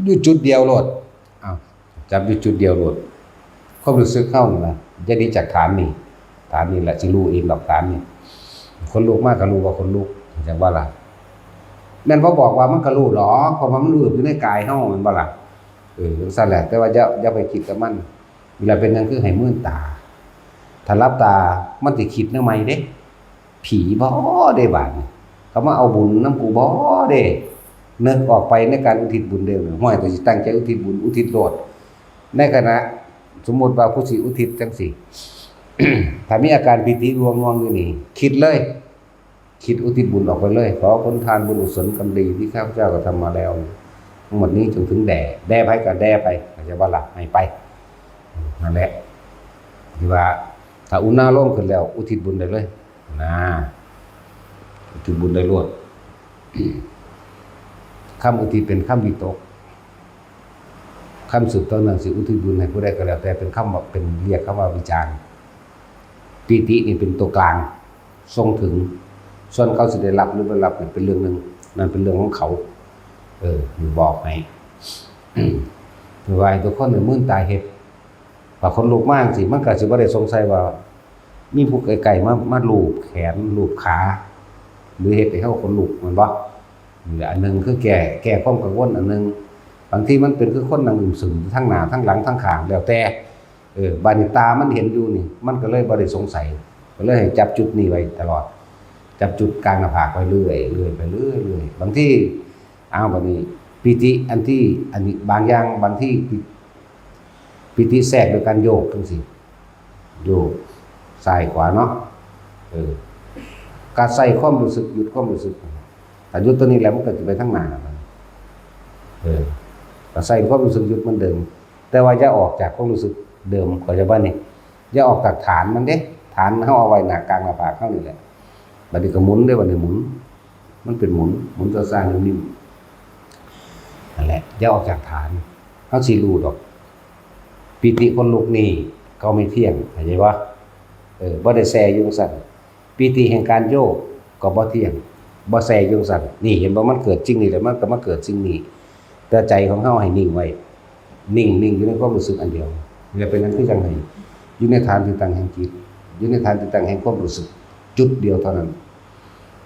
ຢູ່ຈຸດດຽວໂລດ ເອົາ ຈັບຢູ່ຈຸດດຽວໂລດ ຄວາມຮູ້ສຶກເຮົານີ້ນະ ຢ່າໜີຈາກຖານນີ້ ຖານນີ້ລະຊິຮູ້ເອງດອກ ຖານນີ້ ຂົນລຸກມາກໍຮູ້ວ່າຂົນລຸກ ເຫັນຈັ່ງບໍ່ລະ? ແມ່ນບໍ່ບອກວ່າມັນກໍຮູ້ດອກ ເພາະວ່າມັນຮູ້ຢູ່ໃນກາຍເຮົາ ແມ່ນບໍ່ລະ? ເອີ ຈັ່ງຊັ້ນແຫຼະ ແຕ່ວ່າຢ່າ ຢ່າໄປຄິດກັບມັນ. ເວລາເປັນຫຍັງຄືໃຫ້ມືນຕາ? ຖ້າຫຼັບຕາ ມັນຊິຄິດແນວໃໝ່ເດ້ ຜີບໍເດ້ບາດນີ້ ເຂົາມາເອົາບຸນນຳກູບໍເດ້ ນຶກອອກໄປໃນການອຸທິດບຸນເດ້ ຫ້ວຍ ຂ້ອຍຊິຕັ້ງໃຈອຸທິດບຸນ ອຸທິດໂລດ ໃນຂະນະສົມມຸດວ່າຜູ້ຊິອຸທິດຈັ່ງຊີ້ ຖ້າມີອາການປີຕິລວງໆຢູ່ນີ້ ຄິດເລີຍ ຄິດອຸທິດບຸນອອກໄປເລີຍ ຂໍຜົນທານບຸນກຸສົນກຳດີທີ່ຂ້າພະເຈົ້າກະທຳມາແລ້ວ ທັງໝົດນີ້ຈົ່ງເຖິງແດ່ ແດ່ໃຜກະແດ່ໄປ ເຂົ້າໃຈບໍ່ລະ? ໃຫ້ໄປ ນັ້ນແຫຼະ ທີ່ວ່າຖ້າອຸນາໂລມຂຶ້ນແລ້ວ ອຸທິດບຸນໄດ້ເລີຍນາ ອຸທິດບຸນໄດ້ໂລດ. ຄຳອຸທິດເປັນຄຳວິຕົກ ຄຳສືບຕໍ່ເນື່ອງຊິອຸທິດບຸນໃຫ້ຜູ້ໃດກໍແລ້ວແຕ່ ເປັນຄຳວ່າ ເປັນ ຮຽກຄຳວ່າວິຈານ. ປີຕິນີ້ເປັນຕົວກາງ ສົ່ງເຖິງ ສ່ວນເຂົາຊິໄດ້ຮັບຫຼືບໍ່ໄດ້ຮັບນັ້ນເປັນເລື່ອງໜຶ່ງ ນັ້ນເປັນເລື່ອງຂອງເຂົາ ເອີ ນີ້ບອກໃຫ້ ຖືວ່າໃຫ້ທຸກຄົນນີ້ມືນຕາເຮັດ ວ່າຂົນລຸກມາຈັ່ງຊີ້ ມັນກໍຊິບໍ່ໄດ້ສົງໄສວ່າມີຜູ້ໃກ້ໆມາ ມາລູບແຂນລູບຂາ ຫຼືເຮັດໃຫ້ເຮົາຂົນລຸກ ແມ່ນບໍ່? ນີ້ແຫຼະ ອັນໜຶ່ງຄືແກ້ ແກ້ຄວາມກັງວົນ ອັນໜຶ່ງ ບາງທີມັນເປັນຄືຄົນນັ່ງອຶ້ມຊຶມ ທັງໜ້າ ທັງຫຼັງ ທັງຂ້າງ ແລ້ວແຕ່ ເອີ ບາດນີ້ຕາມັນເຫັນຢູ່ນີ້ ມັນກໍເລີຍບໍ່ໄດ້ສົງໄສ ກໍເລີຍໃຫ້ຈັບຈຸດນີ້ໄວ້ຕະຫຼອດ ຈັບຈຸດກາງໜ້າຜາກໄວ້ເລື້ອຍໆ ເລື້ອຍໄປເລື້ອຍໆ ບາງທີ ອ້າວ ບາດນີ້ປີຕິ ອັນທີ່ ອັນນີ້ບາງຢ່າງ ບາງທີປີ ປີຕິແຊກໂດຍການໂຍກຈັ່ງຊີ້ ໂຍກຊ້າຍຂວາເນາະ ເອີ ກະໃສ່ຄວາມຮູ້ສຶກ ຢຸດຄວາມຮູ້ສຶກ ຖ້າຢຸດຕົວນີ້ແລ້ວ ມັນກໍຊິໄປທາງໜ້າ ເອີ ກະໃສ່ຄວາມຮູ້ສຶກຢຸດເໝືອນເດີມ ແຕ່ວ່າຢ່າອອກຈາກຄວາມຮູ້ສຶກເດີມ ເຂົ້າໃຈບໍ່ນີ້? ຢ່າອອກຈາກຖານມັນເດ້ ຖານເຮົາເອົາໄວ້ໜ້າກາງໜ້າຜາກເຮົານີ້ແຫຼະ ບາດນີ້ກໍໝູນເດ້ ບາດນີ້ໝູນ ມັນເປັນໝູນ ໝູນຊ້າໆ ນິ້ມໆ ນັ້ນແຫຼະ ຢ່າອອກຈາກຖານ ເຮົາຊິຮູ້ດອກ ປີຕິຂົນລຸກນີ້ກໍບໍ່ທ່ຽງ ເຂົ້າໃຈບໍ່? ເອີ ບໍ່ໄດ້ແຊ່ຢູ່ຈັ່ງຊັ້ນ ປີຕິແຫ່ງການໂຍກກໍບໍ່ທ່ຽງ ບໍ່ແຊ່ຢູ່ຈັ່ງຊັ້ນ ນີ້ເຫັນບໍ່? ມັນເກີດສິ່ງນີ້ແລ້ວ ມັນກໍມາເກີດສິ່ງນີ້ ແຕ່ໃຈຂອງເຮົາໃຫ້ນິ່ງໄວ້ ນິ່ງ ນິ່ງຢູ່ໃນຄວາມຮູ້ສຶກອັນດຽວ ແລະເປັນອັນຄືຈັ່ງໃດ ຢູ່ໃນຖານທີ່ຕັ້ງແຫ່ງຈິດ ຢູ່ໃນຖານທີ່ຕັ້ງແຫ່ງຄວາມຮູ້ສຶກຈຸດດຽວເທົ່ານັ້ນ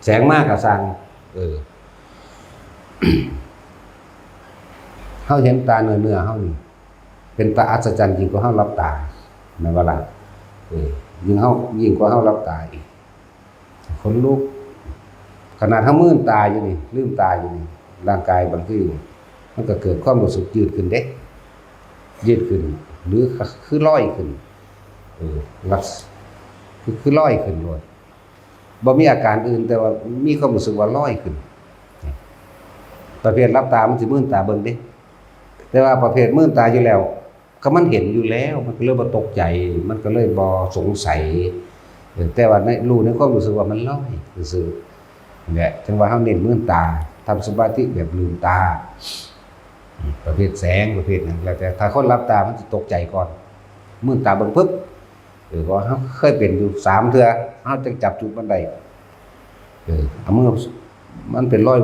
ແສງມາກໍຊ່າງ ເອີ ເຮົາເຫັນຕາເນື້ອໆເຮົານີ້ ເປັນຕາອັດສະຈັນຍິ່ງກວ່າເຮົາຫຼັບຕາ ແມ່ນບໍ່ລະ? ເອີ ຍິ່ງເຮົາ ຍິ່ງກວ່າເຮົາຫຼັບຕາອີກ ຂົນລຸກ ຂະໜາດເຮົາມືນຕາຢູ່ນີ້ ລືມຕາຢູ່ນີ້ ຮ່າງກາຍບາງທີມັນກໍເກີດຄວາມຮູ້ສຶກຍືດຂຶ້ນເດ້ ຍືດຂຶ້ນ ຫຼື ຄືລອຍຂຶ້ນ ເອີ ລັກ ຄື ຄືລອຍຂຶ້ນໂລດ ບໍ່ມີອາການອື່ນ ແຕ່ວ່າມີຄວາມຮູ້ສຶກວ່າລອຍຂຶ້ນ. ປະເພດຫຼັບຕາ ມັນຊິມືນຕາເບິ່ງເດ້ ແຕ່ວ່າປະເພດມືນຕາຢູ່ແລ້ວ ກໍມັນເຫັນຢູ່ແລ້ວ ມັນກໍເລີຍບໍ່ຕົກໃຈ ມັນກໍເລີຍບໍ່ສົງໄສ. ເອີ ແຕ່ວ່າໃນ ຮູ້ໃນຄວາມຮູ້ສຶກວ່າມັນລອຍຊື່ໆ. ນີ້ແຫຼະ ຈັ່ງວ່າເຮົາເນັ້ນມືນຕາ ທຳສະມາທິແບບລືມຕາ ປະເພດແສງ ປະເພດຫຍັງແລ້ວແຕ່. ຖ້າຄົນຫຼັບຕາ ມັນຊິຕົກໃຈກ່ອນ ມືນຕາເບິ່ງປຶບ. ເອີ ເພາະວ່າເຮົາເຄີຍເປັນຢູ່ສາມເທື່ອ ເຮົາຈຶ່ງຈັບຈຸດມັນໄດ້. ເອີ ເອົາມື ມັນເປັນລອຍ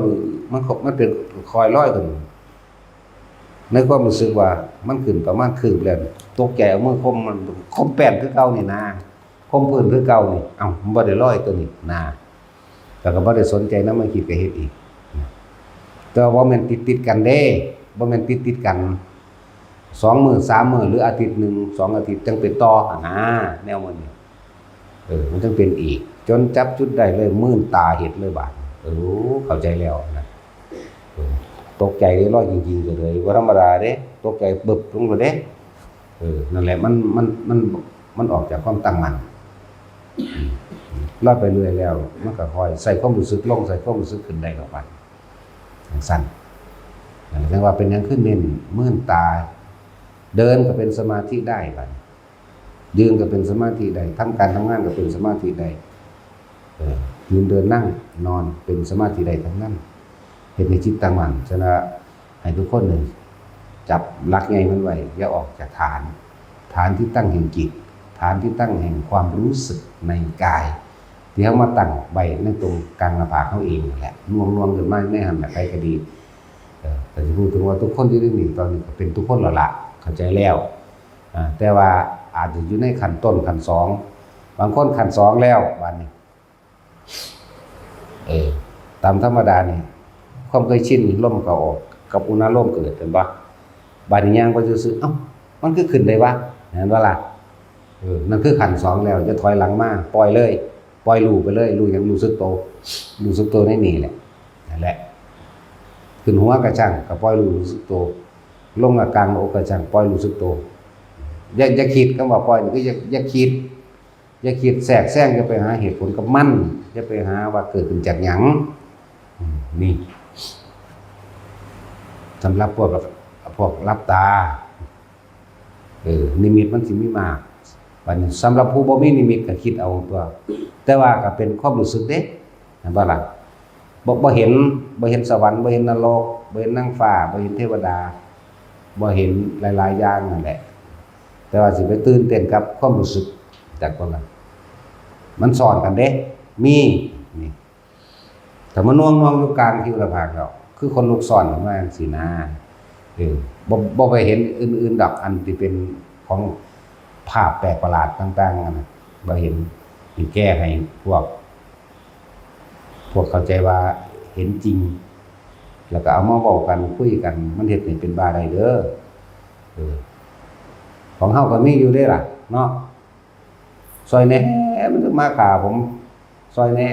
ມັນ ມັນເປັນຄອຍລອຍຂຶ້ນ ໃນຄວາມຮູ້ສຶກວ່າມັນຂຶ້ນປະມານຄືບແລ້ວ ຕົກໃຈເອົາມືຄົມ ມັນຄົມແປ້ນຄືເກົ່ານີ້ນາ ຄົມພື້ນຄືເກົ່ານີ້. ເອົ້າ ມັນບໍ່ໄດ້ລອຍຕົວນີ້ນາ ແລ້ວກໍບໍ່ໄດ້ສົນໃຈນຳ ມາຄິດກໍເຮັດອີກ. ແຕ່ວ່າບໍ່ແມ່ນຕິດໆກັນເດ້ ບໍ່ແມ່ນຕິດໆກັນ ສອງມື້ ສາມມື້ ຫຼືອາທິດໜຶ່ງ ສອງອາທິດ ຈັ່ງເປັນຕໍ່ຫັ້ນນາ ແນວມັນນີ້. ເອີ ມັນຈັ່ງເປັນອີກ ຈົນຈັບຈຸດໄດ້ເລີຍ ມືນຕາເຮັດເລີຍບາດ. ເອີ ເຂົ້າໃຈແລ້ວນະ. ເອີ ຕົກໃຈເດ້ ລອຍຈິງໆ ເລີຍ ບໍ່ທຳມະດາເດ້ ຕົກໃຈປຶບລົງໂລດເດ້. ເອີ ນັ້ນແຫຼະ ມັນ ມັນ ມັນ ມັນອອກຈາກຄວາມຕັ້ງໝັ້ນ. ອືມ ລອຍໄປເລື້ອຍແລ້ວ ມັນກໍຄ່ອຍໃສ່ຄວາມຮູ້ສຶກລົງ ໃສ່ຄວາມຮູ້ສຶກຂຶ້ນໄດ້ດອກບາດ ຈັ່ງຊັ້ນ. ນັ້ນແຫຼະ ຈັ່ງວ່າເປັນຫຍັງຄືເນັ້ນມືນຕາ ເດີນກໍເປັນສະມາທິໄດ້ບາດນີ້ ຢືນກໍເປັນສະມາທິໄດ້ ທຳການທຳງານກໍເປັນສະມາທິໄດ້. ເອີ ຢືນເດີນນັ່ງນອນເປັນສະມາທິໄດ້ທັງນັ້ນ ເຮັດໃຫ້ຈິດຕັ້ງໝັ້ນ. ສະນັ້ນ ໃຫ້ທຸກຄົນນີ້ຈັບຫຼັກໃຫຍ່ມັນໄວ້ ຢ່າອອກຈາກຖານ ຖານທີ່ຕັ້ງແຫ່ງຈິດ ຖານທີ່ຕັ້ງແຫ່ງຄວາມຮູ້ສຶກໃນກາຍ ທີ່ເຮົາມາຕັ້ງໄວ້ໃນຕົງກາງໜ້າຜາກເຮົາເອງນັ້ນແຫຼະ ໜ່ວງໆຂຶ້ນມາໃນຫັ້ນແຫຼະ ໃຜກໍດີ. ເອີ ກໍຊິຮູ້ເຖິງວ່າທຸກຄົນຢູ່ໃນນີ້ ຕອນນີ້ກໍເປັນທຸກຄົນແລ້ວລະ ເຂົ້າໃຈແລ້ວ. ອາ ແຕ່ວ່າອາດຈະຢູ່ໃນຂັ້ນຕົ້ນ ຂັ້ນສອງ ບາງຄົນຂັ້ນສອງແລ້ວບາດນີ້. ເອີ ຕາມທຳມະດານີ້ ຄວາມເຄີຍຊິນ ລົມເຂົ້າອອກກັບອຸນາລົມເກີດ ແມ່ນບໍ່? ບາດນີ້ຍ່າງໄປຊື່ໆ ເອົ້າ ມັນຄືຂຶ້ນໄດ້ວະ ແມ່ນບໍ່ລະ? ເອີ ນັ້ນຄືຂັ້ນສອງແລ້ວ ຢ່າຖອຍຫຼັງມາ ປ່ອຍເລີຍ ປ່ອຍຮູ້ໄປເລີຍ. ຮູ້ຫຍັງ? ຮູ້ສຶກໂຕ ຮູ້ສຶກໂຕໃນນີ້ແຫຼະ ນັ້ນແຫຼະ. ຂຶ້ນຫົວກໍຊ່າງ ກໍປ່ອຍຮູ້ ຮູ້ສຶກໂຕ ລົງມາກາງໜ້າອົກກໍຊ່າງ ປ່ອຍຮູ້ສຶກໂຕ. ຢ່າ ຢ່າຄິດ ຄຳວ່າປ່ອຍນີ້ຄື ຢ່າ ຢ່າຄິດ ຢ່າຄິດແຊກແຊງ ຢ່າໄປຫາເຫດຜົນກັບມັນ ຢ່າໄປຫາວ່າເກີດຂຶ້ນຈາກຫຍັງ. ອືມ ນີ້ ສຳລັບພວກ ພວກຫຼັບຕາ ເອີ ນິມິດມັນຊິມີມາກ. ບັດນີ້ສຳລັບຜູ້ບໍ່ມີນິມິດກໍຄິດເອົາຕົວະ ແຕ່ວ່າກໍເປັນຄວາມຮູ້ສຶກເດ້ ແມ່ນບໍ່ລະ? ບໍ່ ບໍ່ເຫັນ ບໍ່ເຫັນສະຫວັນ ບໍ່ເຫັນນະລົກ ບໍ່ເຫັນນາງຟ້າ ບໍ່ເຫັນເທວະດາ ບໍ່ເຫັນຫຼາຍໆຢ່າງນັ້ນແຫຼະ. ແຕ່ວ່າຊິໄປຕື່ນເຕັ້ນກັບຄວາມຮູ້ສຶກ ຈັກບໍ່ລະ? ມັນຊ້ອນກັນເດ້ ມີ ນີ້ ຖ້າມາໜ່ວງໆຢູ່ກາງທິວໜ້າຜາກແລ້ວ ຄືຂົນລຸກຊ້ອນຂຶ້ນມາຈັ່ງຊີ້ນາ. ເອີ ບໍ່ ບໍ່ໄປເຫັນອື່ນໆດອກ ອັນທີ່ເປັນຂອງພາບແປກປະຫຼາດຕ່າງໆນັ້ນນະ ບໍ່ເຫັນ. ນີ້ແກ້ໃຫ້ພວກ ພວກເຂົ້າໃຈວ່າເຫັນຈິງ ແລ້ວກໍເອົາມາເວົ້າກັນ ຄຸຍກັນ ມັນເຮັດໃຫ້ເປັນບ້າໄດ້ເດີ. ເອີ ຂອງເຮົາກໍມີຢູ່ເດ້ລະເນາະ ຊ່ອຍແດ່ ມັນມາຂ້າຜົມ ຊ່ອຍແດ່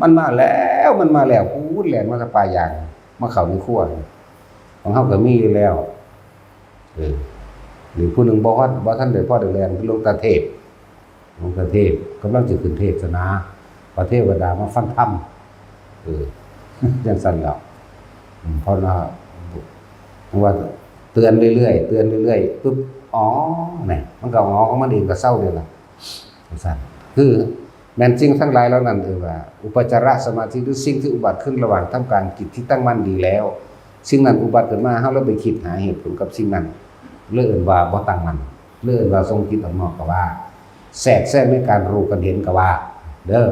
ມັນມາແລ້ວ ມັນມາແລ້ວ ພຸ້ນແລ່ນມາແຕ່ປ່າຢາງ ມາເຂົ້າໃນຄົວ. ຂອງເຮົາກໍມີຢູ່ແລ້ວ. ເອີ ຫຼືຜູ້ໜຶ່ງບໍ່ຮອດ ບໍ່ທັນໄດ້ພໍໄດ້ແລ່ນ ໄປຫຼວງຕາເທບ ຫຼວງຕາເທບກຳລັງຈະຂຶ້ນເທດສະໜາ ພະເທວະດາມາຟັງທຳ. ເອີ ຈັ່ງຊັ້ນແຫຼ້ວ. ອືມ ເພາະວ່າ ເພາະວ່າເຕືອນເລື້ອຍໆ ເຕືອນເລື້ອຍໆປຶບ ອໍ ແນ່ ມັນກໍຫງໍຂອງມັນເອງ ກໍເຊົາເດ້ລະ ຈັ່ງຊັ້ນ. ຄືແມ່ນສິ່ງທັງຫຼາຍເຫຼົ່ານັ້ນ ເອີ້ນວ່າອຸປະຈາລະສະມາທິ ຫຼືສິ່ງທີ່ອຸບັດຂຶ້ນລະຫວ່າງທຳການຈິດທີ່ຕັ້ງໝັ້ນດີແລ້ວ ສິ່ງນັ້ນອຸບັດຂຶ້ນມາ ເຮົາເລີຍໄປຄິດຫາເຫດຜົນກັບສິ່ງນັ້ນ ເລີຍເອີ້ນວ່າບໍ່ຕັ້ງໝັ້ນ ເລີຍເອີ້ນວ່າສົ່ງຈິດອອກນອກກໍວ່າ ແຊກແຊງໃນການຮູ້ກັນເຫັນກໍວ່າເດີ.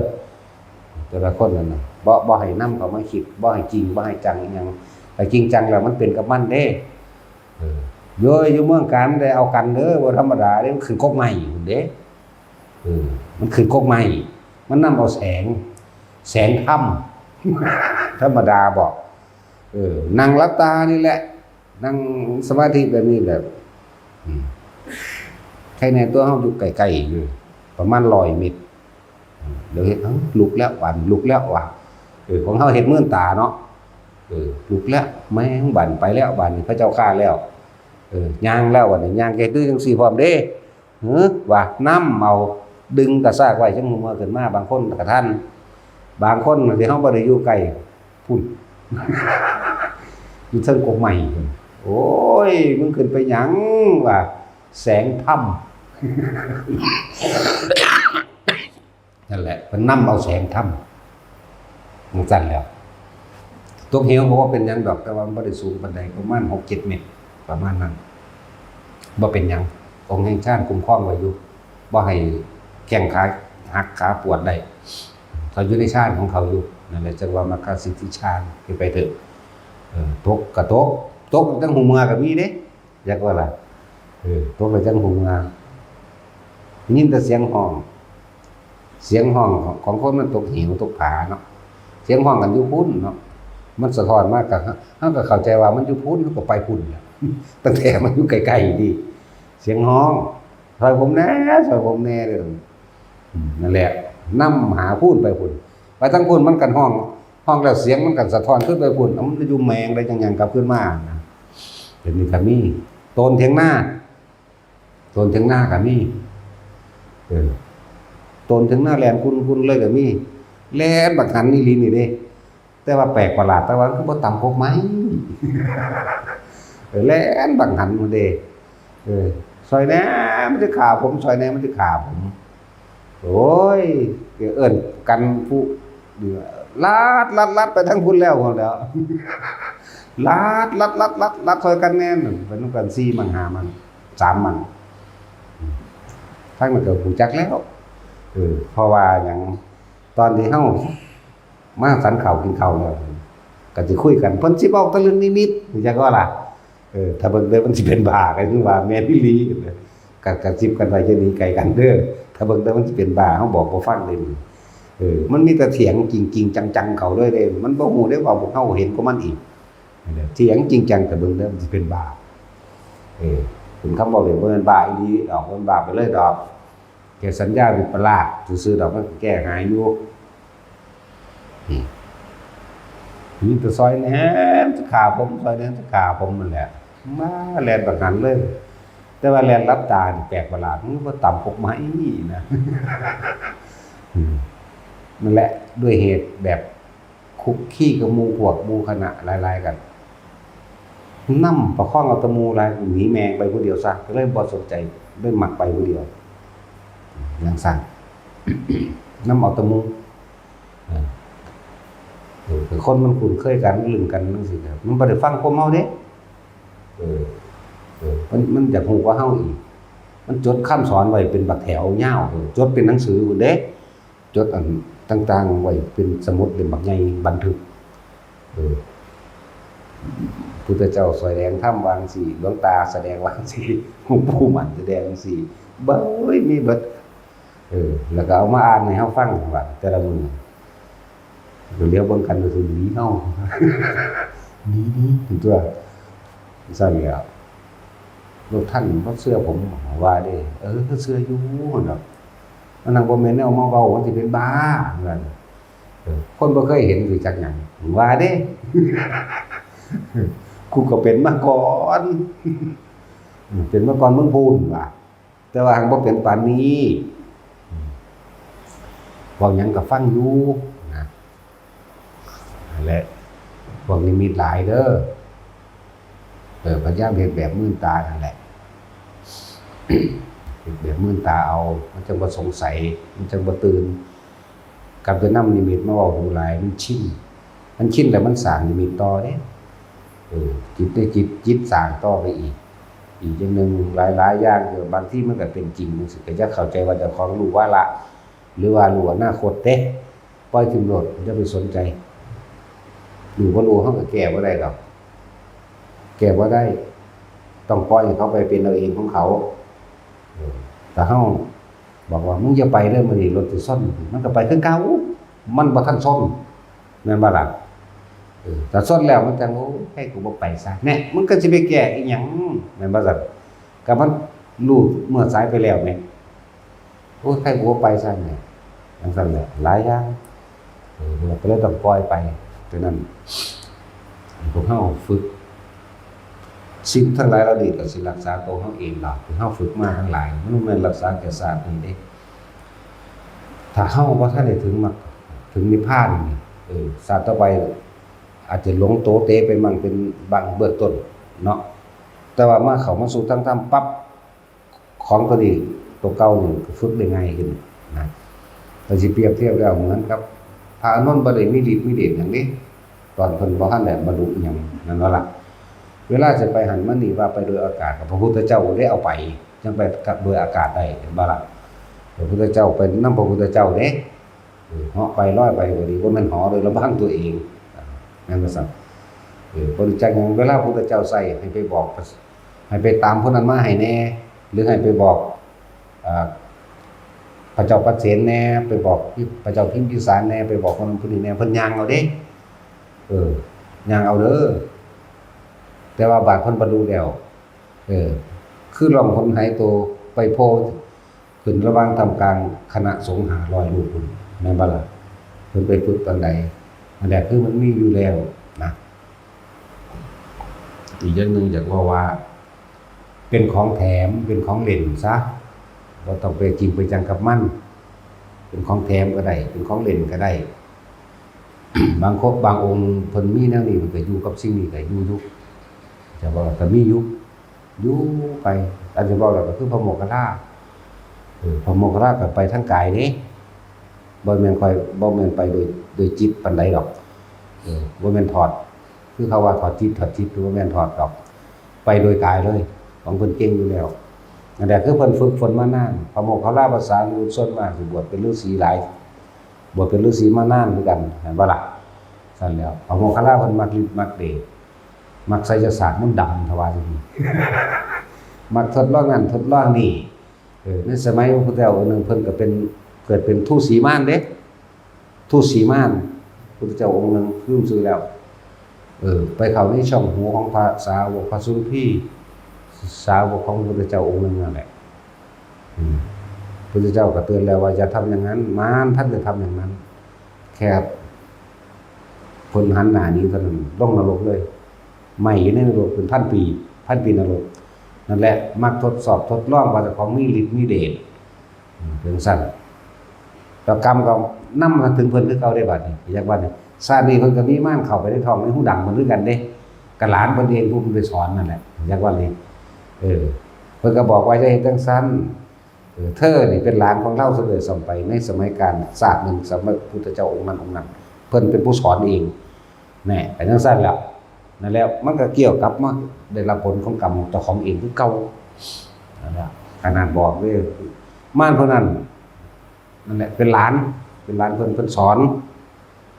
ແຕ່ລະຄົນນັ້ນນະ ບໍ່ ບໍ່ໃຫ້ນຳເຂົ້າມາຄິດ ບໍ່ໃຫ້ຈິງ ບໍ່ໃຫ້ຈັງອີ່ຫຍັງ. ຖ້າຈິງຈັງແລ້ວມັນເປັນກັບມັນເດ້. ເອີ ໂຍຍ ຢູ່ເມືອງການໄດ້ເອົາກັນເດີ ບໍ່ທຳມະດາເດ້ ມັນຂຶ້ນກົກໄມ້ພຸ້ນເດ້. ເອີ ມັນຂຶ້ນກົກໄມ້ ມັນນຳເອົາແສງ ແສງທຳ ທຳມະດາບໍ? ເອີ ນັ່ງຫຼັບຕານີ້ແຫຼະ ນັ່ງສະມາທິແບບນີ້ແຫຼະ. ອືມ ໃຄແນ່ຕົວເຮົາຢູ່ໃກ້ໆຢູ່ ປະມານຮ້ອຍເມັດ. ອືມ ດຽວເຮັດ ເອົ້າ ລຸກແລ້ວ ບາດລຸກແລ້ວວ່າ ເອີ ຂອງເຮົາເຮັດມືນຕາເນາະ. ເອີ ລຸກແລ້ວ ແມ່ງ ບາດໄປແລ້ວ ບາດນີ້ພະເຈົ້າຂ້າແລ້ວ. ເອີ ຍ່າງແລ້ວ ບາດນີ້ຍ່າງແກດື້ຈັ່ງຊີ້ພ້ອມເດ້. ຫື ວ່ານຳເອົາ ດຶງກະຊາກໄວ້ຈັ່ງຫົວຂຶ້ນມາ ບາງຄົນກະທັນ ບາງຄົນທີ່ເຮົາບໍ່ໄດ້ຢູ່ໃກ້ພຸ້ນ ຢູ່ເທິງກົກໄມ້ພຸ້ນ. ໂອ້ຍ ມຶງຂຶ້ນໄປຫຍັງ ວ່າ ແສງທຳ. ນັ້ນແຫຼະ ເພິ່ນນຳເອົາແສງທຳ ຈັ່ງຊັ້ນແຫຼະ. ຕົກເຫວກໍບໍ່ເປັນຫຍັງດອກ ແຕ່ວ່າມັນບໍ່ໄດ້ສູງປານໃດ ປະມານຫົກເຈັດເມັດ ປະມານນັ້ນ ບໍ່ເປັນຫຍັງ. ອົງແຫ່ງຊານຄຸ້ມຄອງໄວ້ຢູ່ ບໍ່ໃຫ້ແຂ້ງຂາຫັກຂາປວດໄດ້ ເຂົາຢູ່ໃນຊານຂອງເຂົາຢູ່. ນັ້ນແຫຼະ ຈັ່ງວ່າມັກຄະສິດທິຊານ ເຮັດໄປເຖາະ. ເອີ ຕົກກໍຕົກ ຕົກຈັ່ງຮູ້ເມື່ອກໍມີເດ້. ຈັກວ່າລະ ເອີ ຕົກແລ້ວຈັ່ງຮູ້ເມື່ອ ໄດ້ຍິນແຕ່ສຽງຮ້ອງ ສຽງຮ້ອງຂອງ ຂອງຄົນມັນຕົກເຫວຕົກຜາເນາະ ສຽງຮ້ອງກັນຢູ່ພຸ້ນເນາະ ມັນສະທ້ອນມາ ກໍ ເຮົາກໍເຂົ້າໃຈວ່າມັນຢູ່ພຸ້ນ ເຮົາກໍໄປພຸ້ນແຫຼະ ຕັ້ງແຕ່ມັນຢູ່ໃກ້ໆນີ້ ສຽງຮ້ອງ ຊ່ອຍຜົມແດ່ ຊ່ອຍຜົມແດ່ເດີ້. ອືມ ນັ້ນແຫຼະ ນຳຫາພຸ້ນ ໄປພຸ້ນ ໄປທາງພຸ້ນ ມັນກໍຮ້ອງ ຮ້ອງແລ້ວສຽງມັນກໍສະທ້ອນຄືນໄປພຸ້ນ ເອົາ ມັນຢູ່ແມງໄດ້ຈັ່ງຫຍັງກັບຄືນມານະ. ແບບນີ້ກໍມີ ໂຕນຖຽງນາ ໂຕນຖຽງນາກໍມີ ເອີ ໂຕນຖຽງນາແລ່ນກຸນໆເລີຍກໍມີ ແລ່ນບັກຫັນອີ່ຫຼີນີ້ເດ້. ແຕ່ວ່າແປກປະຫຼາດ ແຕ່ວ່າມັນຄືບໍ່ຕຳກົກໄມ້ ເອີ ແລ່ນບັກຫັນພຸ້ນເດ້. ເອີ ຊ່ອຍແດ່ ມັນຈະຂ້າຜົມ ຊ່ອຍແດ່ ມັນຈະຂ້າຜົມ. ໂອ້ຍ ເອີ້ນກັນຜູ້ ລັດ ລັດ ລັດໄປທາງພຸ້ນແລ້ວ ພຸ້ນແລ້ວ ລັດ ລັດ ລັດ ລັດ ລັດຊ່ອຍກັນແດ່ ໄປນຳກັນສີ່ມັນ ຫ້າມັນ ສາມມັນ ທາງນັ້ນກໍຮູ້ຈັກແລ້ວ. ເອີ ເພາະວ່າຫຍັງ ຕອນທີ່ເຮົາມາສັນເຂົ້າກິນເຂົ້າແລ້ວ ກໍຊິຄຸຍກັນ ເພິ່ນຊິເວົ້າແຕ່ເລື່ອງນິມິດ ຮູ້ຈັກບໍ່ລະ? ເອີ ຖ້າເບິ່ງເດີ ມັນຊິເປັນບ້າ ກໍຄືວ່າແມ່ນອີ່ຫຼີ ກະ ກະຊິບກັນໄວ້ ຢ່າໜີໄກກັນເດີ ຖ້າເບິ່ງເດີ ມັນຊິເປັນບ້າ ເຮົາບອກບໍ່ຟັງເດ້. ເອີ ມັນມີແຕ່ຖຽງຈິງໆຈັງໆເຂົ້າເລີຍເດ້ ມັນບໍ່ຮູ້ເດ້ວ່າພວກເຮົາເຫັນກວ່າມັນອີກ ຖຽງຈິງຈັງ ຖ້າເບິ່ງເດີ ມັນຊິເປັນບ້າ. ເອີ ເປັນຄຳເວົ້າເລີຍ ບໍ່ແມ່ນບ້າອີ່ຫຼີດອກ ບໍ່ແມ່ນບ້າໄປເລີຍດອກ ແຄ່ສັນຍາວິປະລາດຊື່ໆດອກ ມັນກໍແກ້ຫາຍຢູ່. ອືມ ມີແຕ່ຊ່ອຍແດ່ ຈະຂ້າຜົມ ຊ່ອຍແດ່ ຈະຂ້າຜົມ ນັ້ນແຫຼະ ມາແລ່ນບັກຫັນເລີຍ. ແຕ່ວ່າແລ່ນຫຼັບຕານີ້ແປກປະຫຼາດ ມັນບໍ່ຕຳກົກໄມ້ນະ. ອືມ ນັ້ນແຫຼະ ດ້ວຍເຫດແບບຄຸກຄີກັບໝູ່ພວກ ໝູ່ຄະນະຫຼາຍໆ ກັນ ນຳປະຄອງເອົາແຕ່ໝູ່ຫຼາຍ ໜີແມ່ງໄປຜູ້ດຽວຊະ ກໍເລີຍບໍ່ສົນໃຈ ເລີຍມັກໄປຜູ້ດຽວ ຈັ່ງຊັ້ນ ນຳເອົາແຕ່ໝູ່. ເອີ ເອີ ຄືຄົນມັນຄຸ້ນເຄີຍກັນ ລຶ້ງກັນຈັ່ງຊີ້ນະ ມັນບໍ່ໄດ້ຟັງຄວາມເຮົາເດ້. ເອີ ເອີ ມັນ ມັນຢາກຮູ້ກວ່າເຮົາອີກ ມັນຈົດຄຳສອນໄວ້ເປັນບັກແຖວຍາວ ເອີ ຈົດເປັນໜັງສືພຸ້ນເດ້. ຈົດອັນຕ່າງໆໄວ້ເປັນສະໝຸດເຫຼັ້ມບັກໃຫຍ່ບັນທຶກ ເອີ ພຸດທະເຈົ້າສວຍແດງທຳວ່າຈັ່ງຊີ້ ຫຼວງຕາສະແດງວ່າຈັ່ງຊີ້ ຫຼວງປູ່ໝັ້ນສະແດງຈັ່ງຊີ້ ເບິ່ງ ໂອ້ຍ ມີເບິດ ເອີ ແລ້ວກໍເອົາມາອ່ານໃຫ້ເຮົາຟັງວ່າແຕ່ລະມື້ ກໍຫຼຽວເບິ່ງກັນກໍຄືໜີເຮົາ ໜີ ໜີຕົວະ ຊັ້ນແຫຼະ. ລູກທ່ານບໍ່ເຊື່ອຜົມ ວ່າເດ້ ເອີ ເຊື່ອຢູ່ ເນາະ ອັນນັ້ນບໍ່ແມ່ນແນວມາເວົ້າ ມັນຊິເປັນບ້າ ວ່າ ເອີ ຄົນບໍ່ເຄີຍເຫັນຊິຈັກຫຍັງ ວ່າເດ້ ກູກໍເປັນມາກ່ອນ ເປັນມາກ່ອນເມືອງພຸ້ນວ່າ ແຕ່ວ່າຫາກບໍ່ເປັນປານນີ້ ເວົ້າຫຍັງກໍຟັງຢູ່ນະ. ນັ້ນແຫຼະ ພວກນິມິດຫຼາຍເດີ ເອີ ພະຍາຍາມເຮັດແບບມືນຕານັ້ນແຫຼະ ເຮັດແບບມືນຕາເອົາ ມັນຈັ່ງບໍ່ສົງໄສ ມັນຈັ່ງບໍ່ຕື່ນ ກັບຈະນຳນິມິດມາເວົ້າດູຫຼາຍ ມັນຊິນ ມັນຊິນແລ້ວມັນສ້າງນິມິດຕໍ່ເດ້. ເອີ ຈິດໄດ້ຈິດ ຈິດສ້າງຕໍ່ໄປອີກ ອີກຢ່າງໜຶ່ງ ຫຼາຍໆຢ່າງ ເອີ ບາງທີມັນກໍເປັນຈິງຈັ່ງຊີ້ ກໍຢ່າເຂົ້າໃຈວ່າເຈົ້າຂອງຮູ້ວາລະ ຫຼືວ່າຮູ້ອະນາຄົດເດ້ ປ່ອຍຖິ້ມໂລດ ຢ່າໄປສົນໃຈ ຮູ້ບໍ່ຮູ້ເຮົາກໍແກ້ບໍ່ໄດ້ດອກ ແກ້ບໍ່ໄດ້ ຕ້ອງປ່ອຍໃຫ້ເຂົາໄປເປັນເອົາເອງຂອງເຂົາ. ເອີ ຖ້າເຮົາບອກວ່າ ມຶງຢ່າໄປເດີ ມື້ນີ້ລົດຊິຊົນ ມັນກໍໄປຄືເກົ່າ ມັນບໍ່ທັນຊົນ ແມ່ນບໍ່ລະ? ເອີ ຖ້າຊົນແລ້ວມັນຈັ່ງ ໂອ້ຍ ໃຜກໍບໍ່ໄປຊະ ແນ່ ມັນກໍຊິໄປແກ້ອີຫຍັງ ແມ່ນບໍ່ຊັ້ນ? ກໍມັນຮູ້ເມື່ອສາຍໄປແລ້ວແໝ ໂອ້ຍ ໃຜກໍບໍ່ໄປຊະແນ່ ຈັ່ງຊັ້ນແຫຼະ ຫຼາຍຢ່າງ ເອີ ກໍເລີຍຕ້ອງປ່ອຍໄປ. ສະນັ້ນ ໃຫ້ພວກເຮົາຝຶກ ສິ່ງທັງຫຼາຍເຫຼົ່ານີ້ກໍຊິຮັກສາໂຕເຮົາເອງດອກ ທີ່ເຮົາຝຶກມາທັງຫຼາຍ ມັນບໍ່ແມ່ນຮັກສາແຕ່ຊາດນີ້ເດ້. ຖ້າເຮົາບໍ່ທັນໄດ້ເຖິງມັກ ເຖິງນິບພານນີ້ ເອີ ຊາດຕໍ່ໄປອາດຈະຫຼົງໂຕເຕໄປໝັ່ງເປັນບາງເບື້ອງຕົ້ນເນາະ ແຕ່ວ່າມາເຂົ້າມາສູ່ທາງທຳປັບ ຂອງຕົວນີ້ ຕົວເກົ່ານີ້ກໍຝຶກໄດ້ງ່າຍຂຶ້ນນະ. ກໍຊິປຽບທຽບແລ້ວເໝືອນກັບພະອານົນບໍ່ໄດ້ມີລິດມີເດດຫຍັງເດ້ ຕອນເພິ່ນບໍ່ທັນໄດ້ບັນລຸອີ່ຫຍັງ ແມ່ນບໍ່ລະ? ເວລາຊິໄປຫັ້ນມານີ້ ວ່າໄປໂດຍອາກາດ ກໍພະພຸດທະເຈົ້າໄດ້ເອົາໄປ ຈັ່ງໄປກັບໂດຍອາກາດໄດ້ ເຫັນບໍ່ລະ? ພະພຸດທະເຈົ້າໄປນຳພະພຸດທະເຈົ້າເດ້ ເອີ ເຫາະໄປລອຍໄປກໍດີ ບໍ່ແມ່ນເຫາະໂດຍລຳພັງຕົວເອງ ແມ່ນບໍ່ຊັ້ນ? ເອີ ບໍ່ຮູ້ຈັກຫຍັງ ເວລາພະພຸດທະເຈົ້າໃສ່ໃຫ້ໄປບອກ ໃຫ້ໄປຕາມຜູ້ນັ້ນມາໃຫ້ແດ່ ຫຼືໃຫ້ໄປບອກ ເອີ ພະເຈົ້າປັດເສນແດ່ ໄປບອກພະເຈົ້າພິມພິສານແດ່ ໄປບອກຄົນນັ້ນຄົນນີ້ແດ່ ເພິ່ນຍ່າງເອົາເດ້ ເອີ ຍ່າງເອົາເດີ. ແຕ່ວ່າບາດເພິ່ນບັນລຸແລ້ວ ເອີ ຄືລ່ອງຫົນຫາຍໂຕໄປໂພ ຂຶ້ນລະຫວ່າງທ່າມກາງຄະນະສົງຫ້າຮ້ອຍຮູບພຸ້ນ ແມ່ນບໍ່ລະ? ເພິ່ນໄປຝຶກຕອນໃດ? ອັນໃດຄືມັນມີຢູ່ແລ້ວນະ. ອີກຢ່າງໜຶ່ງຢາກເວົ້າວ່າ ເປັນຂອງແຖມ ເປັນຂອງຫຼິ້ນຊະ ບໍ່ຕ້ອງໄປຈິງໄປຈັງກັບມັນ ເປັນຂອງແຖມກໍໄດ້ ເປັນຂອງຫຼິ້ນກໍໄດ້. ບາງຄົນ ບາງອົງເພິ່ນມີແນວນີ້ ເພິ່ນກໍຢູ່ກັບສິ່ງນີ້ກໍຢູ່ຢູ່ ຈະວ່າກໍມີຢູ່ ຢູ່ໄປ ອັນທີ່ເວົ້າແລ້ວກໍຄືພະໂມກຄັນລາ ເອີ ພະໂມກຄັນລາກໍໄປທາງກາຍເດ້ ບໍ່ແມ່ນຄ່ອຍ ບໍ່ແມ່ນໄປໂດຍ ໂດຍຈິດປານໃດດອກ ເອີ ບໍ່ແມ່ນຖອດ ຄືເຂົາວ່າຖອດຈິດ ຖອດຈິດ ບໍ່ແມ່ນຖອດດອກ ໄປໂດຍກາຍເລີຍ ຂອງເພິ່ນເກັ່ງຢູ່ແລ້ວ. ອັນໃດຄືເພິ່ນຝຶກຝົນມານານ ພະໂມກຄັນລາ ພາສາລີບຸດ ສ່ວນມາກຊິບວດເປັນລືສີຫຼາຍ ບວດເປັນລືສີມານານຄືກັນ ແມ່ນບໍ່ລະ? ຊັ້ນແລ້ວ ພະໂມກຄັນລາເພິ່ນມັກລິດມັກເດດ ມັກໄສຍະສາດມົນດຳ ຖ້າວ່າຈັ່ງຊີ້ ມັກທົດລອງນັ້ນທົດລອງນີ້ ເອີ ໃນສະໄໝພະພຸດທະເຈົ້າອົງໜຶ່ງ ເພິ່ນກໍເປັນ ເກີດເປັນທູສີມານເດ້ ທູສີມານ ພຸດທະເຈົ້າອົງໜຶ່ງ ລືມຊື່ແລ້ວ ເອີ ໄປເຂົ້າໃນຊ່ອງຫູຂອງພະສາວົກພະສຸລົພີ ສາວົກຂອງພະພຸດທະເຈົ້າອົງໜຶ່ງນັ້ນແຫຼະ ອືມ ພຸດທະເຈົ້າກໍເຕືອນແລ້ວວ່າຢ່າທຳຢ່າງນັ້ນ ມານທ່ານຈະທຳຢ່າງນັ້ນ ແຄ່ເພິ່ນຫັນໜ້າໜີເທົ່ານັ້ນ ລົງນະລົກເລີຍ ໄໝ້ຢູ່ໃນນະລົກເປັນພັນປີ ພັນປີນະລົກ ນັ້ນແຫຼະ ມັກທົດສອບທົດລອງວ່າເຈົ້າຂອງມີລິດມີເດດ ເປັນຊັ້ນ ແລ້ວກຳກໍນຳມາເຖິງເພິ່ນຄືເກົ່າເດ້ບາດນີ້ ຈັກວ່ານີ້ ຊາດນີ້ເພິ່ນກໍມີມານເຂົ້າໄປໃນທ້ອງໃນຮູດັງເພິ່ນຄືກັນເດ້ ກໍຫຼານເພິ່ນເອງຜູ້ເພິ່ນໄປສອນນັ້ນແຫຼະ ຈັກວ່ານີ້ ເອີ ເພິ່ນກໍບອກວ່າຢ່າເຮັດຈັ່ງຊັ້ນ ເອີ ເທີນີ້ເປັນຫຼານຂອງລາວຊະໂດຍຊ້ຳໄປ ໃນສະໄໝການຊາດໜຶ່ງ ສະໄໝພຸດທະເຈົ້າອົງນັ້ນອົງນັ້ນ ເພິ່ນເປັນຜູ້ສອນເອງ ແນ່ ກໍຈັ່ງຊັ້ນແຫຼະ ນັ້ນແຫຼະ ມັນກໍກ່ຽວກັບມາໄດ້ຮັບຜົນຂອງກຳເຈົ້າຂອງເອງຄືເກົ່າ ນັ້ນແຫຼະ ຂະໜາດບອກເດ້ ມານຜູ້ນັ້ນ ນັ້ນແຫຼະ ເປັນຫຼານ ເປັນຫຼານເພິ່ນ ເພິ່ນສອນ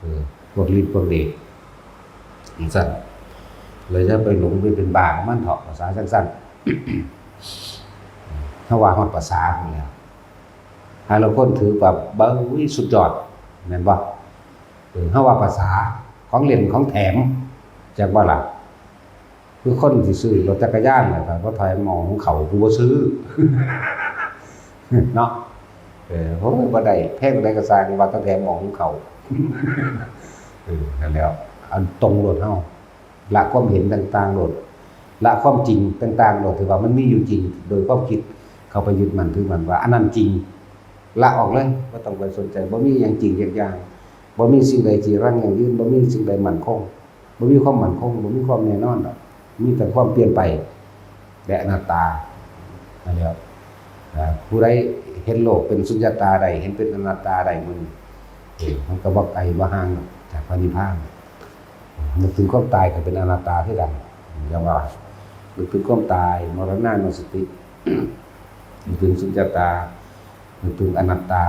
ເອີ ພວກລິດພວກເດດ ຈັ່ງຊັ້ນ ແລ້ວຢ່າໄປຫຼົງໄປເປັນບ້າກັບມັນເຖາະ ພາສາຈັ່ງຊັ້ນ ເຮົາວ່າຮອດພາສາພຸ້ນແຫຼະ ຫາລາງຄົນຖືວ່າ ບາ ອຸ້ຍ ສຸດຍອດ ແມ່ນບໍ່? ເອີ ເຮົາວ່າພາສາ ຂອງຫຼິ້ນຂອງແຖມ ຈັກບໍ່ລະ? ຄືຄົນຊິຊື້ລົດຈັກກະຍານ ແລ້ວກໍບໍ່ຖອຍໝໍ້ຫຸງເຂົ້າ ກູບໍ່ຊື້ ເນາະ ເອີ ໂອ້ຍ ບໍ່ໄດ້ ແພງປານໃດກໍຊ່າງ ວ່າແຕ່ແຖມໝໍ້ຫຸງເຂົ້າ ເອີ ນັ້ນແຫຼະ ອັນຕົງໂລດເຮົາ ລະຄວາມເຫັນຕ່າງໆໂລດ ລະຄວາມຈິງຕ່າງໆໂລດ ທີ່ວ່າມັນມີຢູ່ຈິງ ໂດຍຄວາມຄິດເຂົ້າໄປຍຶດໝັ້ນຖືໝັ້ນວ່າອັນນັ້ນຈິງ ລະອອກເລີຍ ບໍ່ຕ້ອງໄປສົນໃຈ ບໍ່ມີຫຍັງຈິງຈັກຢ່າງ ບໍ່ມີສິ່ງໃດຈີລັງຢັ້ງຢືນ ບໍ່ມີສິ່ງໃດໝັ້ນຄົງ ບໍ່ມີຄວາມໝັ້ນຄົງ ບໍ່ມີຄວາມແນ່ນອນດອກ ມີແຕ່ຄວາມປ່ຽນໄປ ແລະ ອະນັດຕາ ນັ້ນແຫຼະ ເອີ ຜູ້ໃດເຫັນໂລກເປັນສຸນຍະຕາໄດ້ ເຫັນເປັນອະນັດຕາໄດ້ມື້ນີ້ ເອີ ມັນກໍບໍ່ໄກບໍ່ຫ່າງຈາກພະນິບພານ ນຶກເຖິງຄວາມຕາຍກໍເປັນອະນັດຕາຄືກັນ ຢ່າງວ່າ ນຶກເຖິງຄວາມຕາຍ ມໍລະນານຸສະຕິ ນຶກເຖິງສຸນຍະຕາ ນຶກເຖິງອະນັດຕາ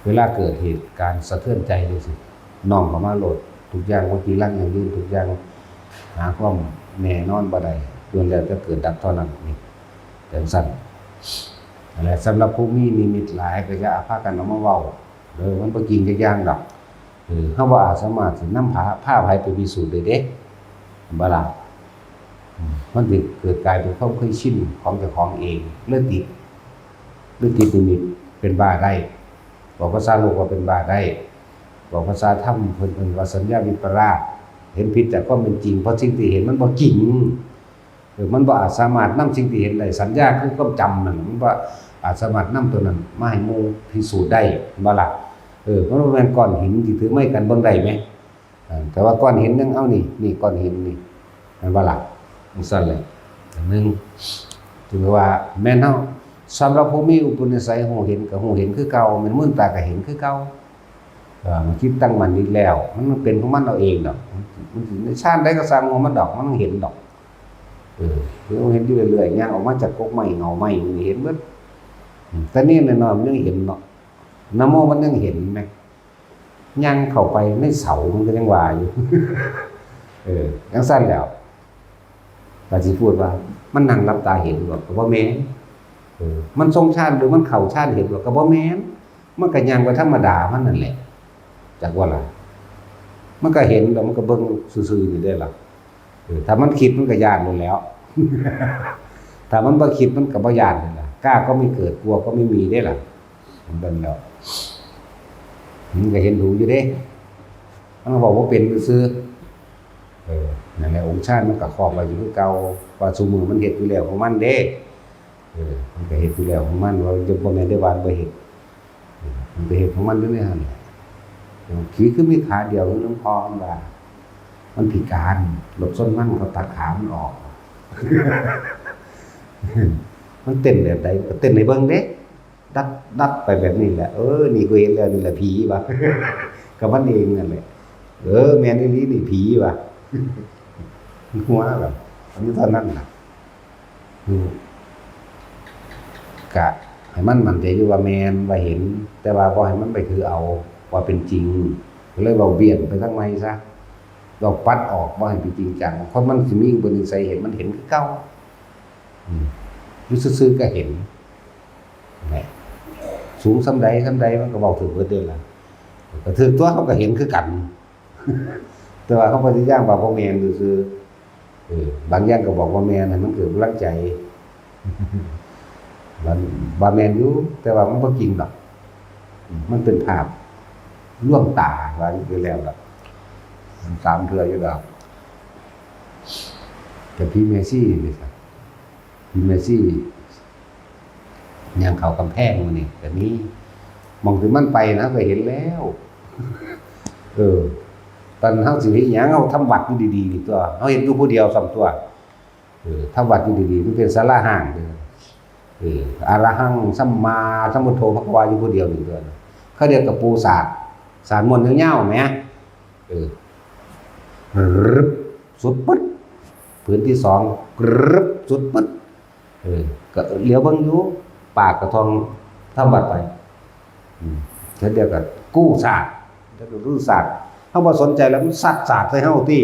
ເວລາເກີດເຫດການສະເທືອນໃຈຈັ່ງຊີ້ ນ້ອມເຂົ້າມາໂລດ ທຸກຢ່າງບໍ່ຈີລັງຢັ້ງຢືນ ທຸກຢ່າງຫາຄວາມແນ່ນອນບໍ່ໄດ້ ລ້ວນແລ້ວແຕ່ເກີດດັບເທົ່ານັ້ນ ນີ້ ຈັ່ງຊັ້ນ ແລະ ສຳລັບຜູ້ມີນິມິດຫຼາຍກໍຢ່າພາກັນເອົາມາເວົ້າເດີ ມັນບໍ່ຈິງຈັກຢ່າງດອກ ເອີ ເຮົາບໍ່ອາດສາມາດຊິນຳພາ ພາໃຜໄປພິສູດໄດ້ເດ້ ເຫັນບໍ່ລະ? ອືມ ມັນຊິເກີດກາຍເປັນຄວາມເຄີຍຊິນຂອງເຈົ້າຂອງເອງ ເລີຍຕິດ ເລີຍຕິດນິມິດ ເປັນບ້າໄດ້ ເວົ້າພາສາໂລກວ່າເປັນບ້າໄດ້ ເວົ້າພາສາທຳເພິ່ນເອີ້ນວ່າສັນຍາວິປະລາດ ເຫັນຜິດຈາກຄວາມເປັນຈິງ ເພາະສິ່ງທີ່ເຫັນມັນບໍ່ຈິງ ເອີ ມັນບໍ່ອາດສາມາດນຳສິ່ງທີ່ເຫັນໄດ້ ສັນຍາຄືຄວາມຈຳນັ້ນ ມັນບໍ່ອາດສາມາດນຳຕົວນັ້ນມາໃຫ້ໝູ່ພິສູດໄດ້ ເຫັນບໍ່ລະ? ເອີ ມັນບໍ່ແມ່ນກ້ອນຫີນທີ່ຖືໄມ້ກັນເບິ່ງໄດ້ແມ. ເອີ ແຕ່ວ່າກ້ອນຫີນຍັງເອົານີ້ ນີ້ກ້ອນຫີນນີ້ ແມ່ນບໍ່ລະ? ຈັ່ງຊັ້ນແຫຼະ. ອັນໜຶ່ງ ຖືວ່າແມ່ນເຮົາ ສຳລັບຜູ້ມີອຸປະນິໄສຮູ້ເຫັນກໍຮູ້ເຫັນຄືເກົ່າ ແມ່ນມືນຕາກໍເຫັນຄືເກົ່າ. ເອີ ມັນຄິດຕັ້ງໝັ້ນອີກແລ້ວ ມັນເປັນຂອງມັນເອົາເອງດອກ. ມັນ ມັນຊິໃນຊານໃດກໍຊ່າງຫົວມັນດອກ ມັນເຫັນດອກ. ເອີ ເຫັນຢູ່ເລື້ອຍໆ ຍ່າງອອກມາຈາກກົກໄມ້ເຫງົາໄມ້ນີ້ເຫັນເບິດ. ອືມ ແຕ່ນີ້ນ້ອຍໆ ມັນຍັງເຫັນເນາະ ນະໂມມັນຍັງເຫັນແມ. ຍ່າງເຂົ້າໄປໃນເສົາມັນກໍຍັງວ່າຢູ່. ເອີ ຈັ່ງຊັ້ນແຫຼ້ວ ວ່າຊິພູດວ່າມັນນັ່ງຫຼັບຕາເຫັນບໍ່ ກໍບໍ່ແມ່ນ. ເອີ ມັນຊົງຊານ ຫຼື ມັນເຂົ້າຊານເຫັນບໍ່ ກໍບໍ່ແມ່ນ. ມັນກໍຍ່າງໄປທຳມະດາມັນນັ້ນແຫຼະ ຈັກວ່າລະ. ມັນກໍເຫັນແລ້ວ ມັນກໍເບິ່ງຊື່ໆ ນີ້ເດ້ລະ. ເອີ ຖ້າມັນຄິດມັນກໍຢ້ານໂລດແລ້ວ. ຖ້າມັນບໍ່ຄິດມັນກໍບໍ່ຢ້ານໂລດລະ. ກ້າກໍໄມ່ເກີດ ກົວກໍໄມ່ມີເດ້ລະ. ມັນເບິ່ງແລ້ວ ມັນກໍເຫັນຮູ້ຢູ່ເດ້ ມັນເວົ້າບໍ່ເປັນຊື່ໆ. ເອີ ນັ້ນແຫຼະ ອົງຊານມັນກໍຄອບໄວ້ຢູ່ຄືເກົ່າ ວ່າຊຸມື້ມັນເຮັດຢູ່ແລ້ວຂອງມັນເດ້. ເອີ ມັນກໍເຮັດຢູ່ແລ້ວຂອງມັນ ວ່າບໍ່ແມ່ນໄດ້ວ່າມັນບໍ່ເຮັດ. ເອີ ມັນກໍເຮັດຂອງມັນຢູ່ໃນຫັ້ນແຫຼະ. ຜີຄືມີຂາດຽວຄືຫຼວງພໍ່ເພິ່ນວ່າ ມັນພິການ ລົດຊົນມັນ ເຂົາຕັດຂາມັນອອກ. ມັນເຕັ້ນແບບໃດ ກໍເຕັ້ນໃຫ້ເບິ່ງເດ້. ດັດ ດັດໄປແບບນີ້ແຫຼະ. ເອີ ນີ້ກູເຫັນແລ້ວ ນີ້ແຫຼະຜີວ່າ ກໍມັນເອງນັ້ນແຫຼະ. ເອີ ແມ່ນອີ່ຫຼີນີ້ຜີວ່າ ຫົວແລ້ວ ອັນນີ້ເທົ່ານັ້ນນະ. ອືມ ກະໃຫ້ມັນໝັ້ນໃຈຢູ່ວ່າແມ່ນ ວ່າເຫັນ ແຕ່ວ່າບໍ່ໃຫ້ມັນໄປຖືເອົາວ່າເປັນຈິງ. ກໍເລີຍເວົ້າບ່ຽງໄປທາງໃໝ່ຊະ ເວົ້າປັດອອກ ບໍ່ໃຫ້ເປັນຈິງຈັງ. ຄົນມັນຊິມີອຸປະນິໄສເຫັນ ມັນເຫັນຄືເກົ່າ. ອືມ ຢູ່ຊື່ໆກໍເຫັນແຫຼະ. ສູງສ່ຳໃດສ່ຳໃດ ມັນກໍເວົ້າຖືກເບິດເດ້ລະ. ກໍຖືກຕົວະ ເຮົາກໍເຫັນຄືກັນ ແຕ່ວ່າເຮົາພະຍາຍາມວ່າບໍ່ແມ່ນຊື່ໆ. ເອີ ບາງຢ່າງກໍບອກວ່າແມ່ນ ໃຫ້ມັນເກີດກຳລັງໃຈ ວ່າ ວ່າແມ່ນຢູ່ ແຕ່ວ່າມັນບໍ່ຈິງດອກ. ມັນເປັນພາບລວງຕາ ວ່າຢູ່ແລ້ວດອກ. ມັນສາມເທື່ອຢູ່ດອກ. ແຕ່ຜີແມ່ຊີນີ້ຊະ ຜີແມ່ຊີ ຍ່າງເຂົ້າກຳແພງມື້ນີ້ກໍມີ. ໝ່ອງທີ່ມັນໄປນະ ໄປເຫັນແລ້ວ. ເອີ ຕອນເຮົາຊິເຮັດຫຍັງ ເຮົາທຳວັດຢູ່ດີໆນີ້ຕົວະ ເຮົາເຮັດຢູ່ຜູ້ດຽວຊ້ຳຕົວະ. ເອີ ທຳວັດຢູ່ດີໆ ມັນເປັນສາລາຮ້າງເດີ. ເອີ ອະລະຫັງ ສຳມາສຳພຸດໂທ ພະຄະວາ ຢູ່ຜູ້ດຽວນີ້ຕົວະ. ເຂົາເອີ້ນກະປູສາດ ສາດມ່ວນຍາວໆ ແໝ. ເອີ ກຣຶບ ສຸດປຶດ ຜືນທີສອງ ກຣຶບ ສຸດປຶດ. ເອີ ກໍຫຼຽວເບິ່ງຢູ່ ປາກກະທ່ອງທຳວັດໄປ. ອືມ ເທື່ອດຽວກໍກູ້ສາດ ແລ້ວກໍກູ້ສາດ. ເຮົາບໍ່ສົນໃຈແລ້ວ ມັນຊັດສາດໃສ່ເຮົາຕິ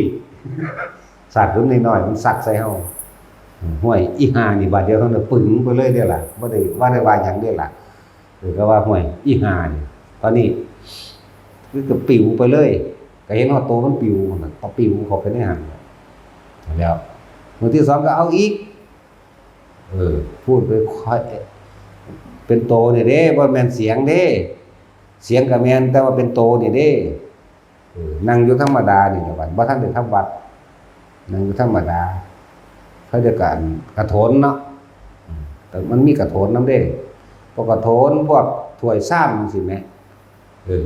ສາດຂຶ້ນນ້ອຍໆ ມັນຊັດໃສ່ເຮົາ. ອືມ ຫ້ວຍ ອີຫ່ານີ້ ບາດດຽວເຮົານະປຶງໄປເລີຍເດ້ລະ ບໍ່ໄດ້ ບໍ່ໄດ້ວ່າຫຍັງເດ້ລະ. ເອີ ກໍວ່າ ຫ້ວຍ ອີຫ່ານີ້ ຕອນນີ້ຄືກໍປິວໄປເລີຍ ກໍເຫັນຮອດໂຕມັນປິວຫັ້ນນະ ກໍປິວເຂົ້າໄປໃນຫັ້ນແລ້ວ. ມື້ທີສອງກໍເອົາອີກ ເອີ ພູດໄປ ເປັນໂຕນີ້ເດ້ ບໍ່ແມ່ນສຽງເດ້ ສຽງກໍແມ່ນ ແຕ່ວ່າເປັນໂຕນີ້ເດ້. ເອີ ນັ່ງຢູ່ທຳມະດານີ້ແຫຼະ ບໍ່ທັນໄດ້ທຳວັດ ນັ່ງຢູ່ທຳມະດາ. ເຂົາເອີ້ນກະ ອັນ ກະໂຖນເນາະ ອືມ ແຕ່ມັນມີກະໂຖນນຳເດ້ ພວກກະໂຖນ ພວກຖ້ວຍຊາມຈັ່ງຊີ້ແໝ. ເອີ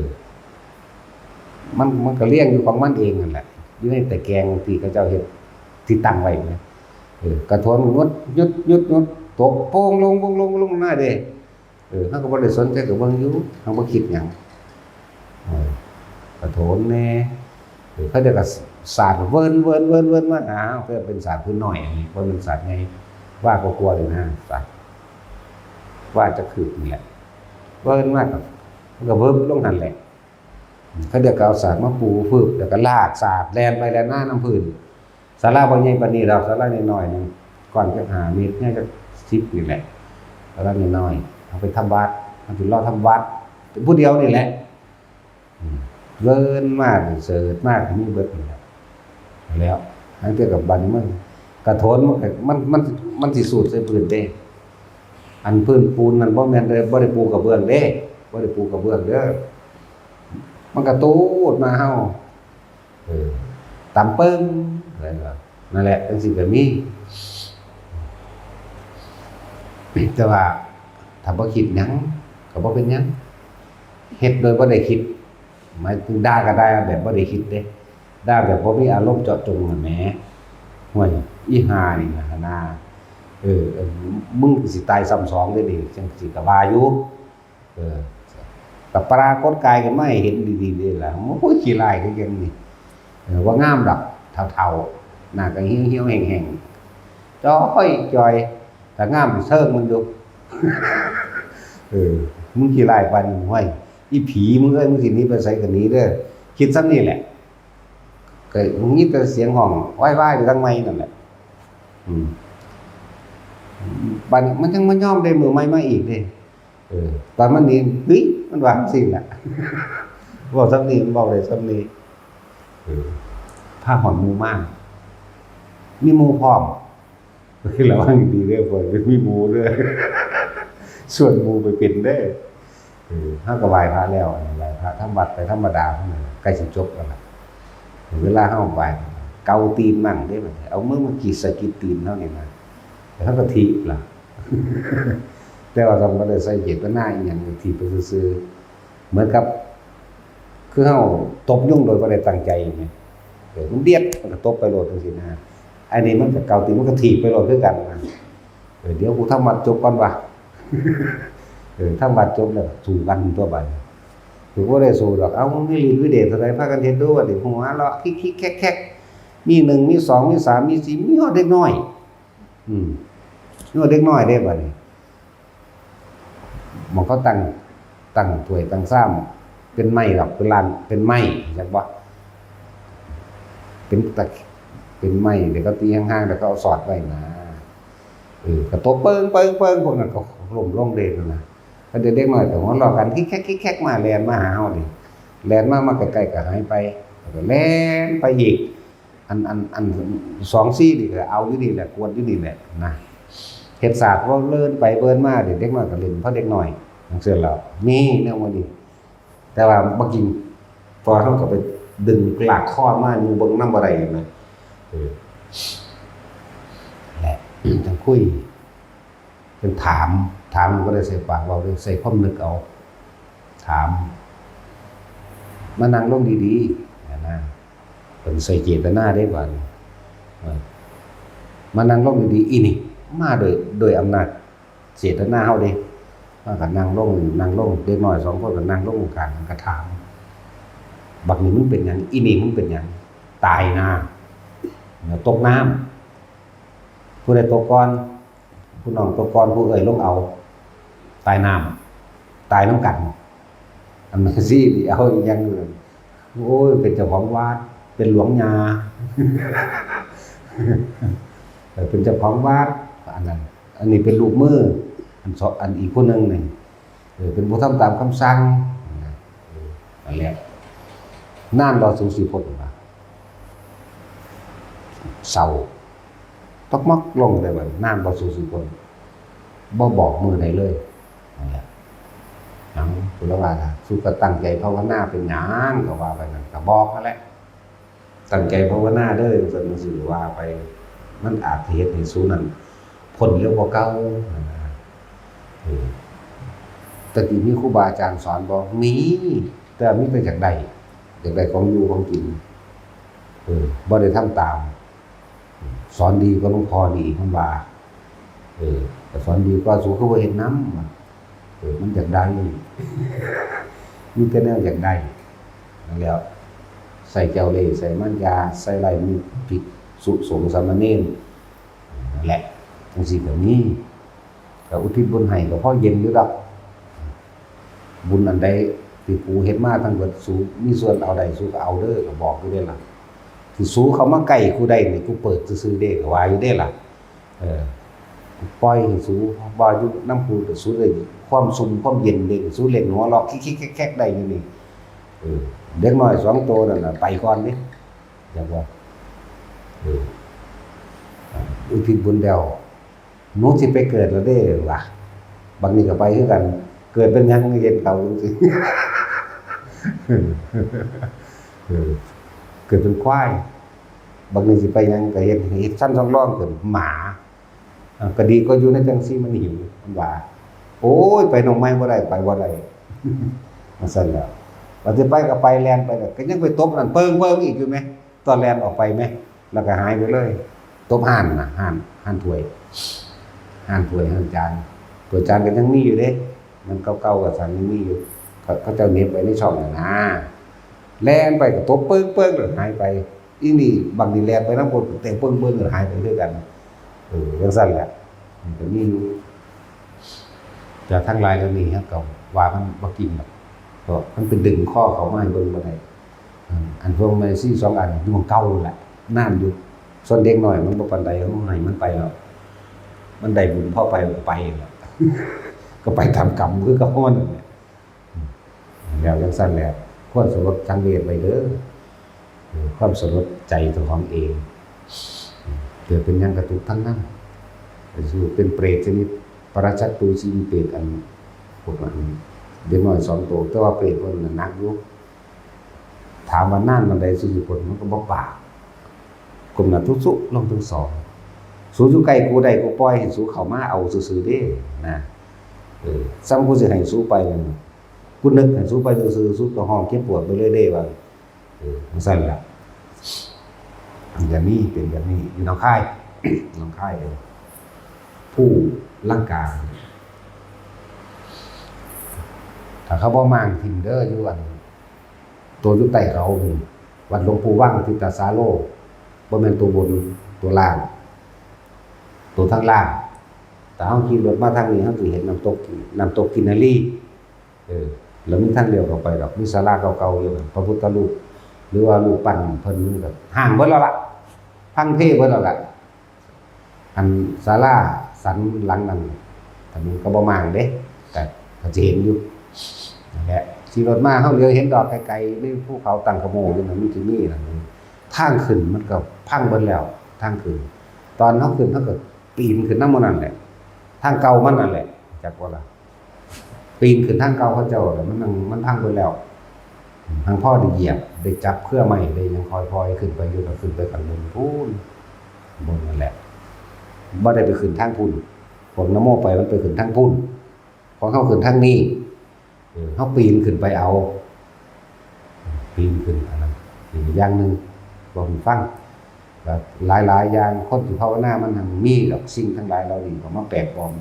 ມັນ ມັນກະລຽງຢູ່ຂອງມັນເອງຫັ້ນແຫຼະ ຢູ່ໃນຕະແກງທີ່ເຂົາເຈົ້າເຮັດ ທີ່ຕັ້ງໄວ້ນະ. ເອີ ກະໂຖນຫຍຸດ ຫຍຸດ ຫຍຸດ ຕົກໂປ່ງລົງ ໂປ່ງລົງ ໂປ່ງລົງມາເດ້. ເອີ ເຮົາກໍບໍ່ໄດ້ສົນໃຈ ກໍເບິ່ງຢູ່ ເຮົາບໍ່ຄິດຫຍັງ. ເອີ ກະໂຖນແດ່ ເອີ ເຂົາເຈົ້າກໍສາດເວີນໆໆໆມາຫາເຮົາ ເປັນສາດພື້ນນ້ອຍ ອັນນີ້ບໍ່ແມ່ນສາດໃຫຍ່ ວ່າກໍກົວເລີຍນະ ສາດວ່າຈັກຄືກນີ້ແຫຼະ ເວີນມາກໍ ມັນກໍເວີບລົງຫັ້ນແຫຼະ. ເຂົາເຈົ້າກໍເອົາສາດມາປູຟຶບ ແລ້ວກໍລາກສາດແລ່ນໄປແລ່ນມານຳພື້ນ. ສາລາບໍ່ໃຫຍ່ປານນີ້ດອກ ສາລານ້ອຍໆໜຶ່ງ ກວ້າງຈັກຫ້າເມດ ຍາວຈັກສິບນີ້ແຫຼະ ສາລານ້ອຍໆ ເຮົາໄປທຳວັດ ເຮົາໄປລໍທຳວັດ ເປັນຜູ້ດຽວນີ້ແຫຼະ. ອືມ ເວີນມາເສີດມາກໍມີເບິດນີ້ແຫຼະ ແລ້ວ ອັນເກີດກັບບັດນີ້ມັນກະໂຖນ ມັນກໍ ມັນ ມັນ ມັນຊິສູດໃສ່ພື້ນເດ້. ອັນພື້ນປູນນັ້ນບໍ່ແມ່ນ ບໍ່ໄດ້ປູກະເບື້ອງເດ້ ບໍ່ໄດ້ປູກະເບື້ອງເດີ ມັນກະຕູດມາເຮົາ. ເອີ ຕຳປຶ້ງ ນັ້ນແຫຼະ ຈັ່ງຊີ້ກໍມີ. ແຕ່ວ່າຖ້າບໍ່ຄິດຫຍັງກໍບໍ່ເປັນຫຍັງ. ເຮັດໂດຍບໍ່ໄດ້ຄິດ ໝາຍເຖິງດ່າກໍດ່າແບບບໍ່ໄດ້ຄິດເດ້ ດ່າແບບບໍ່ມີອາລົມເຈາະຈົງຫັ້ນແໝ. ຫ້ວຍ ອີຫ່ານີ້ນະຫັ້ນນາ ເອີ ເອີ ມຶງຊິຕາຍຊ້ຳສອງເດ້ນີ້ ຈັ່ງຊີ້ກໍວ່າຢູ່. ເອີ ກໍປາກົດກາຍຂຶ້ນມາໃຫ້ເຫັນດີໆເດ້ລະ. ໂອ້ຍ ຂີ້ຮ້າຍຄືຫຍັງນີ້. ເອີ ບໍ່ງາມດອກ ເຖົ້າໆ ໜ້າກໍຫ່ຽວໆແຫ້ງໆ ຈ່ອຍໆ ຖ້າງາມເຊີງມັນຢູ່. ເອີ ມຶງຂີ້ຮ້າຍປານນີ້ ຫ້ວຍ ອີຜີມຶງເອີຍ ມຶງຊິໜີໄປໃສກໍໜີເດີ. ຄິດສ່ຳນີ້ແຫຼະ ກໍມີແຕ່ສຽງຮ້ອງວາຍໆຢູ່ທາງໃໝ່ນັ້ນແຫຼະ. ອືມ ບາດນີ້ມັນຍັງມາຍອມເດ້ ມື້ໃໝ່ມາອີກເດ້. ເອີ ຕອນມັນໜີ ເຮີ້ຍ ມັນວ່າຈັ່ງຊີ້ແຫຼະ. ເວົ້າສ່ຳນີ້ ມັນເວົ້າໄດ້ສ່ຳນີ້. ເອີ ພາຮອດໝູ່ມາ ມີໝູ່ພ້ອມ. ລະວັງດີເດີ ພວກມີໝູ່ເດີ ຊວນໝູ່ໄປເປັນເດີ. ເອີ ເຮົາກໍໄຫວ້ພະແລ້ວ ໄຫວ້ພະທຳວັດໄປທຳມະດາ ໃກ້ຊິຈົບແລ້ວລະ. ເວລາເຮົາໄຫວ້ ເກົາຕີນໝັ້ງເດ້ ເອົາມືມາກີດສະກິດຕີນເຮົານີ້ນະ ແລ້ວເຮົາກໍຖີບລະ. ແຕ່ວ່າກໍບໍ່ໄດ້ໃສ່ເຈດຕະນາອີ່ຫຍັງ ຖີບໄປຊື່ໆ. ເໝືອນກັບ ຄືເຮົາຕົບຍຸງໂດຍບໍ່ໄດ້ຕັ້ງໃຈແໝ ເອີ ມັນດຽດ ມັນກໍຕົບໄປໂລດຈັ່ງຊີ້ນະ. ອັນນີ້ມັນກໍເກົາຕີນ ມັນກໍຖີບໄປໂລດຄືກັນນະ. ເອີ ດຽວກູທຳວັດຈົບກ່ອນວະ. ເອີ ທຳວັດຈົບແລ້ວສູ້ກັນຕົວະບາດນີ້. ຄືບໍ່ໄດ້ສູ້ດອກ ເອົາ ມີລິດມີເດດເທົ່າໃດ ພາກັນເຮັດດູ ບາດນີ້ ຫົວເລາະຄິກໆແຄກໆ ມີໜຶ່ງ ມີສອງ ມີສາມ ມີສີ່ ມີຮອດເດັກນ້ອຍ. ອືມ ມີຮອດເດັກນ້ອຍເດ້ບາດນີ້. ໝ່ອງເຂົາຕັ້ງ ຕັ້ງຖ້ວຍຕັ້ງຊາມ ເປັນໄມ້ດອກ ເປັນລານ ເປັນໄມ້ ຮູ້ຈັກບໍ່? ເປັນຕະ ເປັນໄມ້ ແລ້ວກໍຕີຫ່າງໆ ແລ້ວກໍເອົາສອດໄວ້ນະ. ເອີ ກະຕົບເປິງໆໆ ພວກນັ້ນກໍລົ້ມລົງເດ້ນະ. ກໍເດັກນ້ອຍກໍຫົວເລາະກັນ ຄິກແຄກ ຄິກແຄກ ມາ ແລ່ນມາຫາເຮົານີ້ ແລ່ນມາ ມາໃກ້ໆ ກໍຫາຍໄປ ແລ້ວກໍແລ່ນໄປອີກ. ອັນ ອັນ ອັນສອງສີ່ນີ້ກໍເອົາຢູ່ນີ້ແຫຼະ ກວດຢູ່ນີ້ແຫຼະນະ. ເຮັດສາດເວົ້າເລີນໄປເວີນມາ ເດັກນ້ອຍກໍຫຼິ້ນພາເດັກນ້ອຍ ຈັ່ງຊີ້ແຫຼະ. ມີແນວໝູ່ນີ້ ແຕ່ວ່າບໍ່ກິນ ເພາະວ່າເຮົາກໍໄປດຶງລາກຄໍມາຢູ່ເບິ່ງນຳບໍ່ໄດ້ນະ. ເອີ ແຫຼະ ຈັ່ງຄຸຍ ຈັ່ງຖາມ ຖາມບໍ່ໄດ້ໃສ່ປາກເວົ້າເດ້ ໃສ່ຄວາມນຶກເອົາ. ຖາມ ມານັ່ງລົງດີໆ ຫັ້ນນະ. ເພິ່ນໃສ່ເຈດຕະນາເດ້ບາດນີ້ ເອີ ມານັ່ງລົງດີໆ ອີ່ນີ້ມາໂດຍ ໂດຍອຳນາດເຈດຕະນາເຮົາເດ້. ມາກໍນັ່ງລົງ ນັ່ງລົງ ເດັກນ້ອຍສອງຄົນກໍນັ່ງລົງກາງ ກໍຖາມ ບັກນີ້ມັນເປັນຫຍັງ? ອີ່ນີ້ມັນເປັນຫຍັງ? ຕາຍນາ ຕົກນ້ຳ ຜູ້ໃດຕົກກ່ອນ? ຜູ້ນ້ອງຕົກກ່ອນ ຜູ້ເອື້ອຍລົງເອົາ ຕາຍນ້ຳ ຕາຍນຳກັນ. ອັນແມ່ຊີນີ້ເອົາອີ່ຫຍັງ? ໂອ້ຍ ເປັນເຈົ້າຂອງວັດ ເປັນຫຼວງຍ່າ ເອີ ເປັນເຈົ້າຂອງວັດ. ອັນນັ້ນ ອັນນີ້ເປັນລູກມື ອັນສອງ ອັນອີກຜູ້ໜຶ່ງນີ້ ເອີ ເປັນຜູ້ທຳຕາມຄຳສັ່ງ. ເອີ ນັ້ນແຫຼະ ນານບໍ່ສູຊິພົ້ນວ່າ ເສົ້າ ຕົກໝອກລົງໄດ້ບັດ ນານບໍ່ສູຊິພົ້ນ ບໍ່ບອກມື້ໃດເລີຍ. ນັ້ນແຫຼະ ເອົາ ຜູ້ລະວ່າ ສູກໍຕັ້ງໃຈພາວະນາເປັນຫຍັງ ກໍວ່າໄປນັ້ນ ກໍບອກຫັ້ນແຫຼະ. ຕັ້ງໃຈພາວະນາເດີ ຈັ່ງຊັ້ນຈັ່ງຊີ້ວ່າໄປ ມັນອາດຊິເຮັດໃຫ້ສູນັ້ນພົ້ນເລັວກວ່າເກົ່າ. ເອີ ແຕ່ກີ້ມີຄູບາອາຈານສອນບໍ່? ມີ ແຕ່ມີແຕ່ຢາກໄດ້ ຢາກໄດ້ຂອງຢູ່ຂອງກິນ ເອີ ບໍ່ໄດ້ທຳຕາມ. ສອນດີກວ່າຫຼວງພໍ່ນີ້ ເພິ່ນວ່າ ເອີ ແຕ່ສອນດີກວ່າ ສູຄືບໍ່ເຮັດນຳ ເອີ ມັນຢາກໄດ້ ມີແຕ່ແນວຢາກໄດ້. ນັ້ນແຫຼະ ໃສ່ເຈົ້າເລ່ ໃສ່ມານຢາ ໃສ່ໄລ່ມີພິກສຸສົງສາມະເນນ ນັ້ນແຫຼະ ຈັ່ງຊີ້ກໍມີ. ກໍອຸທິດບຸນໃຫ້ ກໍພໍເຢັນຢູ່ດອກ. ບຸນອັນໃດທີ່ກູເຮັດມາທັງເບິດ ສູມີສ່ວນເອົາໄດ້ ສູກໍເອົາເດີ ກໍບອກຢູ່ເດ້ລະ. ທີ່ສູເຂົ້າມາໃກ້ກູໄດ້ນີ້ ກູເປີດຊື່ໆເດ້ ກໍວ່າຢູ່ເດ້ລະ. ເອີ ກູປ່ອຍໃຫ້ສູບໍ່ຢູ່ນຳກູ ແຕ່ສູໄດ້ຄວາມຊຸ່ມຄວາມເຢັນເດ້ ສູຫຼິ້ນຫົວເລາະຄິກໆແຄກໆໄດ້ຢູ່ນີ້. ເອີ ເດັກນ້ອຍສອງໂຕນັ້ນນະ ໄປກ່ອນເດ້ ຢາກວ່າ ເອີ ອຸທິດບຸນແລ້ວ ໜູຊິໄປເກີດແລ້ວເດ້ວ່າ ບັກນີ້ກໍໄປຄືກັນ ເກີດເປັນຫຍັງ ເຮັດເຂົາຈັ່ງຊີ້ ເອີ ເກີດເປັນຄວາຍ ບັກນີ້ຊິໄປຫຍັງ ກໍເຮັດ ເຮັດຊັ້ນສຳລອງເປັນໝາ ກໍດີກວ່າຢູ່ໃນຈັງຊີ້ມັນຫິວ ມັນວ່າ. ໂອ້ຍ ໄປໜອງໄມ້ບໍ່ໄດ້ ໄປບໍ່ໄດ້ ໄປ ຊັ້ນແຫຼະ. ບາດຊິໄປກໍໄປ ແລ່ນໄປ ກໍຍັງໄປຕົບອັນນັ້ນເປິງໆອີກຢູ່ແມ ຕອນແລ່ນອອກໄປແມ ແລ້ວກໍຫາຍໄປເລີຍ. ຕົບຮ້ານນະ ຮ້ານ ຮ້ານຖ້ວຍ ຮ້ານຖ້ວຍ ຮ້ານຈານ. ຖ້ວຍຈານກໍຍັງມີຢູ່ເດ້ ມັນເກົ່າໆ ກໍຊັ້ນ ຍັງມີຢູ່. ເຂົາ ເຂົາເຈົ້າເໜັບໄວ້ໃນຊ່ອງນັ້ນນະ ແລ່ນໄປກໍຕົບເປິງໆ ແລ້ວຫາຍໄປ. ອີນີ້ບັກນີ້ແລ່ນໄປນຳ ແຕ່ເບິ່ງໆ ຫາຍໄປຄືກັນ. ເອີ ຈັ່ງຊັ້ນແຫຼະ ມັນກໍມີຢູ່. ແຕ່ທັງຫຼາຍເຫຼົ່ານີ້ ເຮົາກໍວ່າມັນບໍ່ຈິງດອກ ເພາະມັນໄປດຶງຄໍເຂົາມາໃຫ້ເບິ່ງບໍ່ໄດ້. ອັນພວກແມ່ຊີສອງອັນ ຢູ່ໝ່ອງເກົ່ານັ້ນແຫຼະ ນານຢູ່. ສ່ວນເດັກນ້ອຍມັນບໍ່ປານໃດ ເຮົາໃຫ້ມັນໄປແລ້ວ ມັນໄດ້ບຸນພໍໄປ ມັນກໍໄປແລ້ວ ກໍໄປຕາມກຳຄືກັບເຮົານັ້ນແຫຼະ. ແລ້ວຈັ່ງຊັ້ນແຫຼະ ຄວນສະຫຼົດສັງເວດໄວ້ເດີ ຄວາມສະຫຼົດໃຈເຈົ້າຂອງເອງ. ເກີດເປັນຫຍັງກະທຸກທັງນັ້ນ. ເປັນເປດຊະນິດ ປະຣັດສັດຕູຊີວິເຕດ ອັນພວກນັ້ນ ເດັກນ້ອຍສອງໂຕ ແຕ່ວ່າເປດເພິ່ນນະໜັກຢູ່. ຖາມວ່ານານປານໃດຊິພົ້ນ ມັນກໍບໍ່ປາກ. ກົ້ມໜ້າຕຸສຸລົງທັງສອງ. ສູຢູ່ໃກ້ກູໄດ້ກູປ່ອຍ ໃຫ້ສູເຂົ້າມາເອົາຊື່ໆເດ້ນະ. ເອີ ສ່ຳກູຊິໃຫ້ສູໄປນັ້ນ ກູນຶກໃຫ້ສູໄປຊື່ໆ ສູກໍຮ້ອງເຈັບປວດໄປເລີຍເດ້ວ່າ. ເອີ ຈັ່ງຊັ້ນລະ ມັນກໍມີ ເປັນແບບນີ້ຢູ່ໜອງຄາຍ ໜອງຄາຍເອີ ພູລັງກາ. ຖ້າເຂົາບໍ່ມ້າງຖິ້ມເດີ ຢູ່ອັນ ໂຕຢູ່ໃຕ້ເຂົານີ້ ວັດຫຼວງປູ່ວັງ ທິດຕາສາໂລ ບໍ່ແມ່ນໂຕບົນ ໂຕລ່າງ ໂຕທາງລ່າງ. ຖ້າເຮົາຂີ່ລົດມາທາງນີ້ ເຮົາຊິເຫັນນ້ຳຕົກ ນ້ຳຕົກກິນນະລີ. ເອີ ແລ້ວມີທາງລ້ຽວເຂົ້າໄປດອກ ມີສາລາເກົ່າໆຢູ່ ພະພຸດທະຮູບ ຫຼືວ່າຮູບປັ້ນເພິ່ນ ມັນກໍຮ້າງເບິດແລ້ວລະ ພັງເພເບິດແລ້ວລະ. ອັນສາລາສັນຫຼັງນັ້ນ ອັນນີ້ກໍບໍ່ມ້າງເດ້ ກໍ ກໍຊິເຫັນຢູ່ນັ້ນແຫຼະ. ຂີ່ລົດມາ ເຮົາຫຼຽວເຫັນດອກໄກໆ ໃນພູເຂົາຕັ້ງຂະໂມງຢູ່ນັ້ນ ມັນຊິມີນັ້ນ. ທາງຂຶ້ນມັນກໍພັງເບິດແລ້ວ ທາງຂຶ້ນ. ຕອນເຮົາຂຶ້ນ ເຮົາກໍປີນຂຶ້ນນຳໝູ່ນັ້ນແຫຼະ ທາງເກົ່າມັນນັ້ນແຫຼະ ຈັກບໍ່ລະ? ປີນຂຶ້ນທາງເກົ່າເຂົາເຈົ້າ ແລ້ວມັນຍັງ ມັນພັງເບິດແລ້ວ. ຫາງພໍໄດ້ຢຽບ ໄດ້ຈັບເຄືອໄມ້ ໄດ້ຫຍັງຄ່ອຍໆຂຶ້ນໄປຢູ່ ກໍຂຶ້ນໄປຂ້າງບົນພຸ້ນ ບົນນັ້ນແຫຼະ. ບໍ່ໄດ້ໄປຂຶ້ນທາງພຸ້ນ ພວກນະໂມໄປ ມັນໄປຂຶ້ນທາງພຸ້ນ ຂອງເຮົາຂຶ້ນທາງນີ້. ເອີ ເຮົາປີນຂຶ້ນໄປເອົາ ປີນຂຶ້ນ ອັນນັ້ນອີກຢ່າງໜຶ່ງ ເວົ້າໃຫ້ຟັງ. ແລ້ວຫຼາຍໆຢ່າງ ຄົນທີ່ພາວະນາ ມັນທັງມີດອກ ສິ່ງທັງຫຼາຍເຫຼົ່ານີ້ກໍມາແປກປອມ.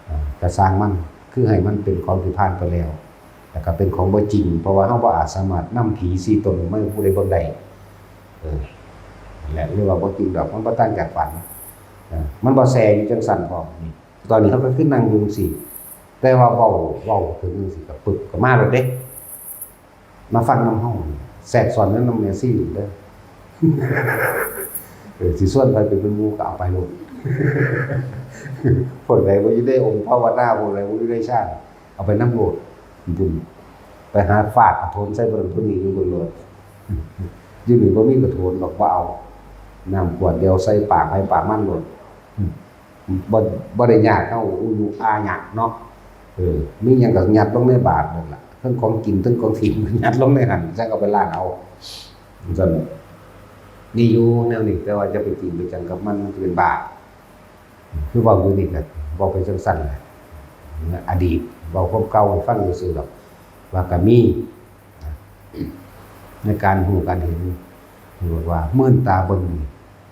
ເອີ ກະຊ່າງມັນ ຄືໃຫ້ມັນເປັນຂອງທີ່ຜ່ານໄປແລ້ວ ແລ້ວກໍເປັນຂອງບໍ່ຈິງ ເພາະວ່າເຮົາບໍ່ອາດສາມາດນຳຜີສີ່ຕົນມາໃຫ້ຜູ້ໃດເບິ່ງໄດ້. ເອີ ນັ້ນແຫຼະ ຫຼືວ່າບໍ່ຈິງດອກ ມັນບໍ່ຕ່າງຈາກຝັນ. ເອີ ມັນບໍ່ແຊ່ຢູ່ຈັ່ງຊັ້ນພ້ອມ. ນີ້ ຕອນນີ້ເຮົາກໍຄືນັ່ງຢູ່ຈັ່ງຊີ້ ແຕ່ວ່າເວົ້າ ເວົ້າເຖິງຈັ່ງຊີ້ກໍປຶບກໍມາໂລດເດ້ ມາຟັງນຳເຮົາ ແຊກຊ້ອນນຳແມ່ຊີເດີ. ເອີ ຊິຊວນໃຜໄປເປັນໝູ່ກໍເອົາໄປໂລດ. ພວກໃດບໍ່ຢູ່ໃນອົງພາວະນາ ພວກໃດບໍ່ຢູ່ໃນຊານ ເອົາໄປນຳໂລດ ບຸນ ໄປຫາຟາດກະໂຖນໃສ່ຜູ້ນັ້ນຜູ້ນີ້ຢູ່ພຸ້ນໂລດ. ຢູ່ນີ້ບໍ່ມີກະໂຖນດອກ ບໍ່ເອົາ ນ້ຳຂວດດຽວໃສ່ປາກໃຜປາກມັນໂລດ. ບໍ່ ບໍ່ໄດ້ຍາກເຮົາອຸຍຸອາຍະເນາະ. ເອີ ມີຫຍັງກໍຍັດລົງໃນບາດນັ້ນລະ ເຖິງຂອງກິນເຖິງຂອງຖິ້ມ ຍັດລົງໃນຫັ້ນ ຈັ່ງເອົາໄປລ້າງເອົາ ຈັ່ງຊັ້ນ. ມີຢູ່ແນວນີ້ ແຕ່ວ່າຢ່າໄປຈິງໄປຈັງກັບມັນ ມັນຈະເປັນບາບ. ຄືເວົ້າຢູ່ນີ້ກໍເວົ້າໄປຈັ່ງຊັ້ນແຫຼະ ອະດີດ ເວົ້າຄວາມເກົ່າໃຫ້ຟັງຊື່ໆດອກ ວ່າກໍມີ ໃນການຮູ້ການເຫັນ ທີ່ບອກວ່າມື່ນຕາເບິ່ງນີ້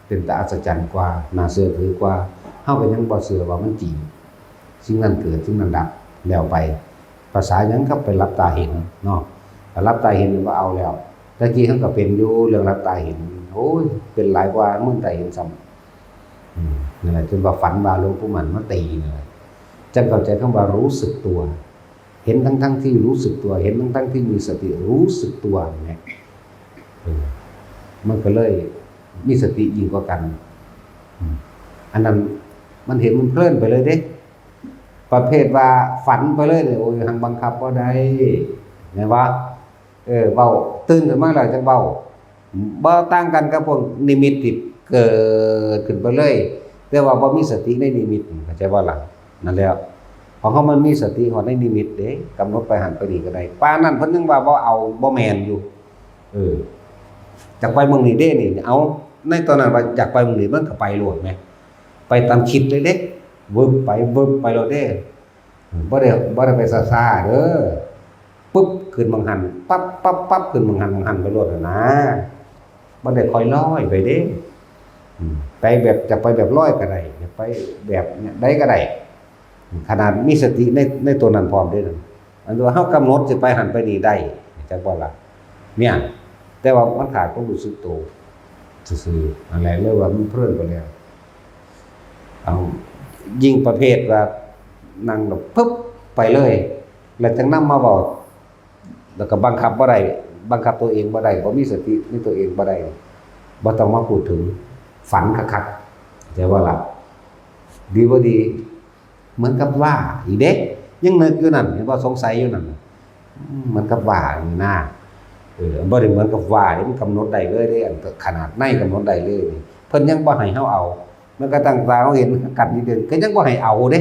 ເປັນຕາອັດສະຈັນກວ່າ ໜ້າເຊື່ອຖືກວ່າ. ເຮົາກໍຍັງບໍ່ເຊື່ອວ່າມັນຈິງ ສິ່ງນັ້ນເກີດ ສິ່ງນັ້ນດັບ ແລ້ວໄປ. ພາສາຫຍັງກັບໄປຫຼັບຕາເຫັນເນາະ. ຖ້າຫຼັບຕາເຫັນນີ້ບໍ່ເອົາແລ້ວ. ແຕ່ກີ້ເຮົາກໍເປັນຢູ່ເລື່ອງຫຼັບຕາເຫັນ ໂອ້ຍ ເປັນຫຼາຍກວ່າມື່ນຕາເຫັນຊ້ຳ. ອືມ ນັ້ນແຫຼະ ຈົນວ່າຝັນວ່າຫຼວງປູ່ໝັ້ນມາຕີນັ້ນແຫຼະ ຈັ່ງເຂົ້າໃຈຄຳວ່າຮູ້ສຶກຕົວ ເຫັນທັງໆທີ່ຮູ້ສຶກຕົວ ເຫັນທັງໆທີ່ມີສະຕິຮູ້ສຶກຕົວນີ້ແຫຼະ. ເອີ ມັນກໍເລີຍມີສະຕິຍິ່ງກວ່າກັນ. ອືມ ອັນນັ້ນມັນເຫັນມັນເພີນໄປເລີຍເດ້. ປະເພດວ່າຝັນໄປເລີຍນີ້ ໂອ້ຍ ຫັງບັງຄັບບໍ່ໄດ້ ແມ່ນບໍ່? ເອີ ເວົ້າ ຕື່ນຂຶ້ນມາແລ້ວຈັ່ງເວົ້າ. ບໍ່ຕ່າງກັນກັບພວກນິມິດທີ່ເກີດຂຶ້ນໄປເລີຍ ແຕ່ວ່າບໍ່ມີສະຕິໃນນິມິດ ເຂົ້າໃຈບໍ່ລະ? ນັ້ນແຫຼະ ຂອງເຮົາມັນມີສະຕິຮອດໃນນິມິດເດ້ ກຳນົດໄປຫັ້ນໄປນີ້ກໍໄດ້. ປານນັ້ນເພິ່ນຍັງວ່າບໍ່ເອົາ ບໍ່ແມ່ນຢູ່. ເອີ ຢາກໄປເມືອງນີ້ເດ້ນີ້ ເອົາ ໃນຕອນນັ້ນວ່າຢາກໄປເມືອງນີ້ ມັນກໍໄປໂລດແໝ ໄປຕາມຄິດເລີຍເດ້ ວຶບໄປວຶບໄປໂລດເດ້. ບໍ່ໄດ້ ບໍ່ໄດ້ໄປຊ້າໆເດີ ປຶບ ຂຶ້ນໝ່ອງຫັ້ນປັບ ປັບ ປັບ ຂຶ້ນໝ່ອງຫັ້ນ ໝ່ອງຫັ້ນໄປໂລດຫັ້ນນາ. ບໍ່ໄດ້ຄ່ອຍລອຍໄປເດ້. ອືມ ໄປແບບ ຈະໄປແບບລອຍກໍໄດ້ ຈະໄປແບບໃດກໍໄດ້ ຂະໜາດມີສະຕິໃນ ໃນຕົວນັ້ນພ້ອມເດ້. ອັນວ່າເຮົາກຳນົດຊິໄປຫັ້ນໄປນີ້ໄດ້ ຈັກບໍ່ລະ? ແມ່ນ ແຕ່ວ່າມັນຂາດຄວາມຮູ້ສຶກໂຕຊື່ໆ ນັ້ນແຫຼະ ເລີຍວ່າມັນເພີນໄປແລ້ວ. ເອົາ ຍິ່ງປະເພດວ່ານັ່ງແລ້ວປຶບໄປເລີຍ ແລ້ວຈັ່ງນຳມາເວົ້າ ແລ້ວກໍບັງຄັບບໍ່ໄດ້ ບັງຄັບຕົວເອງບໍ່ໄດ້ ບໍ່ມີສະຕິໃນຕົວເອງບໍ່ໄດ້ ບໍ່ຕ້ອງມາພູດເຖິງ. ຝັນຄັກໆ ເຂົ້າໃຈບໍ່ລະ? ດີບໍ່ດີ? ເໝືອນກັບວ່າອີກເດ້ ຍັງນຶກຢູ່ນັ້ນ ເຫັນບໍ່? ສົງໄສຢູ່ນັ້ນ ອືມ ເໝືອນກັບວ່ານີ້ນາ. ເອີ ບໍ່ໄດ້ເໝືອນກັບວ່າເດ້ ມັນກຳນົດໄດ້ເລີຍເດ້ ອັນຂະໜາດໃນກຳນົດໄດ້ເລີຍນີ້ ເພິ່ນຍັງບໍ່ໃຫ້ເຮົາເອົາ. ແມ້ກະທັ້ງຕາເຮົາເຫັນກັນນີ້ເດີ ກໍຍັງບໍ່ໃຫ້ເອົາເດ້.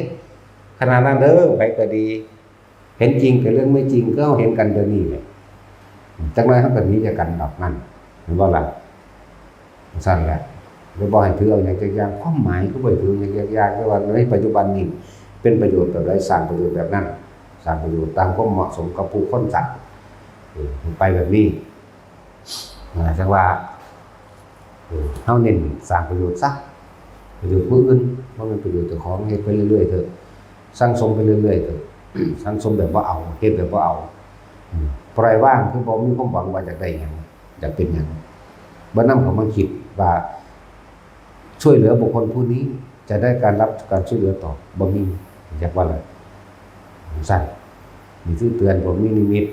ຂະໜາດນັ້ນເດີ ໃຜກໍດີ ເຫັນຈິງກໍເລື່ອງໄມ່ຈິງ ຄືເຮົາເຫັນກັນດຽວນີ້ແຫຼະ. ຈັກໜ້ອຍເຮົາກໍໜີຈາກກັນດອກນັ້ນ ແມ່ນບໍ່ລະ? ຈັ່ງຊັ້ນແຫຼະ ແລ້ວບໍ່ໃຫ້ຖືເອົາຫຍັງຈັກຢ່າງ. ຄວາມໝາຍຄືບໍ່ໃຫ້ຖືຫຍັງຈັກຢ່າງ ແຕ່ວ່າໃນປັດຈຸບັນນີ້ເປັນປະໂຫຍດແບບໃດ ສ້າງປະໂຫຍດແບບນັ້ນ ສ້າງປະໂຫຍດຕາມຄວາມເໝາະສົມກັບຜູ້ຄົນສັດ ເອີ ໄປແບບນີ້. ເອີ ຈັ່ງວ່າ ເອີ ເຮົາເນັ້ນສ້າງປະໂຫຍດຊະ ປະໂຫຍດຜູ້ອື່ນ ບໍ່ແມ່ນປະໂຫຍດເຈົ້າຂອງ. ເຮັດໄປເລື້ອຍໆເຖາະ ສັງສົມໄປເລື້ອຍໆເຖາະ ສັງສົມແບບບໍ່ເອົາ ເຮັດແບບບໍ່ເອົາ. ອືມ ປ່ອຍວາງ ຄືບໍ່ມີຄວາມຫວັງວ່າຢາກໄດ້ຫຍັງ ຢາກເປັນຫຍັງ. ບໍ່ນຳເຂົ້າມາຄິດວ່າຊ່ວຍເຫຼືອບຸກຄົນຜູ້ນີ້ຈະໄດ້ການຮັບການຊ່ວຍເຫຼືອຕອບ ບໍ່ມີ. ຢາກວ່າລະ ຊັ້ນ ນີ້ຄືເຕືອນພວກມີນິມິດ.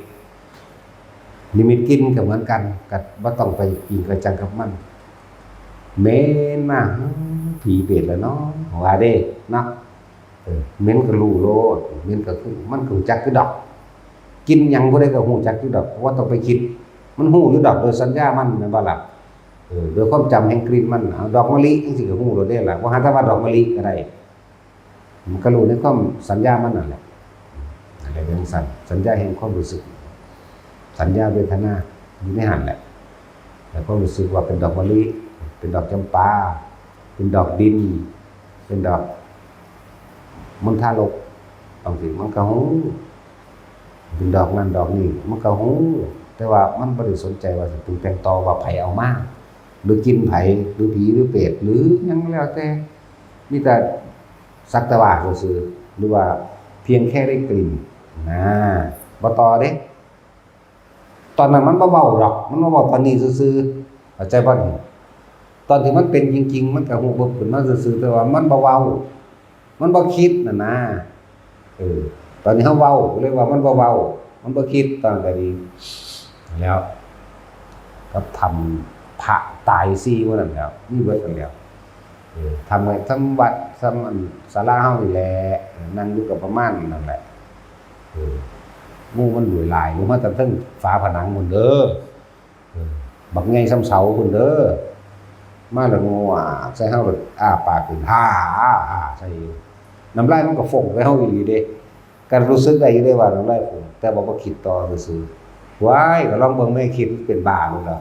ນິມິດກິ່ນກໍເໝືອນກັນ ກໍບໍ່ຕ້ອງໄປອີງໄປຈັງກັບມັນ. ເໝັນມາ ຜີເປດລະເນາະ ວ່າເດ້ເນາະ. ເອີ ເໝັນກໍຮູ້ໂລດ ເໝັນກໍຄື ມັນກໍຮູ້ຈັກຢູ່ດອກ. ກິ່ນຫຍັງຜູ້ໃດກໍຮູ້ຈັກຢູ່ດອກ ບໍ່ຕ້ອງໄປຄິດ ມັນຮູ້ຢູ່ດອກໂດຍສັນຍາມັນ ແມ່ນບໍ່ລະ? ເອີ ໂດຍຄວາມຈຳແຫ່ງກິ່ນມັນ. ເອົາ ດອກມະລິຈັ່ງຊີ້ກໍຮູ້ໂລດເດ້ລະ ບໍ່ຫາແຕ່ວ່າດອກມະລິກໍໄດ້. ມັນກໍຮູ້ໃນຄວາມສັນຍາມັນນັ້ນແຫຼະ. ອືມ ນັ້ນແຫຼະ ຈັ່ງຊັ້ນ ສັນຍາແຫ່ງຄວາມຮູ້ສຶກ ສັນຍາເວທະນາຢູ່ໃນຫັ້ນແຫຼະ. ແລ້ວຄວາມຮູ້ສຶກວ່າເປັນດອກມະລິ ເປັນດອກຈຳປາ ເປັນດອກດິນ ເປັນດອກມົນທາລົກ ບາງທີມັນກໍຮູ້ ເປັນດອກນັ້ນດອກນີ້ ມັນກໍຮູ້ ແຕ່ວ່າມັນບໍ່ໄດ້ສົນໃຈວ່າຊິປຸງແຕ່ງຕໍ່ວ່າໃຜເອົາມາ ຫຼືກິ່ນໃຜ ຫຼືຜີ ຫຼືເປດ ຫຼືຫຍັງແລ້ວແຕ່. ມີແຕ່ສັກແຕ່ວ່າຊື່ໆ ຫຼືວ່າພຽງແຄ່ໄດ້ກິ່ນນາ ບໍ່ຕໍ່ເດ້. ຕອນນັ້ນມັນບໍ່ເວົ້າດອກ ມັນມາເວົ້າຕອນນີ້ຊື່ໆ ເຂົ້າໃຈບໍ່ນີ້? ຕອນທີ່ມັນເປັນຈິງໆ ມັນກໍຮູ້ບຶບຂຶ້ນມາຊື່ໆ ແຕ່ວ່າມັນບໍ່ເວົ້າ ມັນບໍ່ຄິດນັ້ນນາ. ເອີ ຕອນນີ້ເຮົາເວົ້າ ກໍເລີຍວ່າມັນບໍ່ເວົ້າ ມັນບໍ່ຄິດ ຕອນນັ້ນກໍດີ. ແລ້ວກັບທຳພະຕາຍສີ່ມື້ນັ້ນແຫຼ້ວ ມີເບິດນັ້ນແຫຼ້ວ. ເອີ ທຳໄວ້ ທຳວັດ ທຳອັນສາລາເຮົານີ້ແຫຼະ ເອີ ນັ່ງຢູ່ກໍປະມານນັ້ນແຫຼະ. ເອີ ງູມັນຫຼວຍຫຼາຍ ລົງມາແຕ່ເທິງຝາຜະໜັງພຸ້ນເດີ. ເອີ ບັກໃຫຍ່ສ່ຳເສົາພຸ້ນເດີ. ມາແລ້ວງວກໃສ່ເຮົາ ແລ້ວອ້າປາກຂຶ້ນ ຫາ ຫາ ຫາໃສ່ຢູ່. ນ້ຳລາຍມັນກໍຟົງໃສ່ເຮົາອີ່ຫຼີເດ້. ກໍຮູ້ສຶກໄດ້ຢູ່ເດ້ວ່ານ້ຳລາຍຟົງ ແຕ່ວ່າບໍ່ຄິດຕໍ່ຊື່ໆ. ວ້າຍ ກໍລອງເບິ່ງແມ່ຄິດ ເປັນບ້າໂລດແລ້ວ.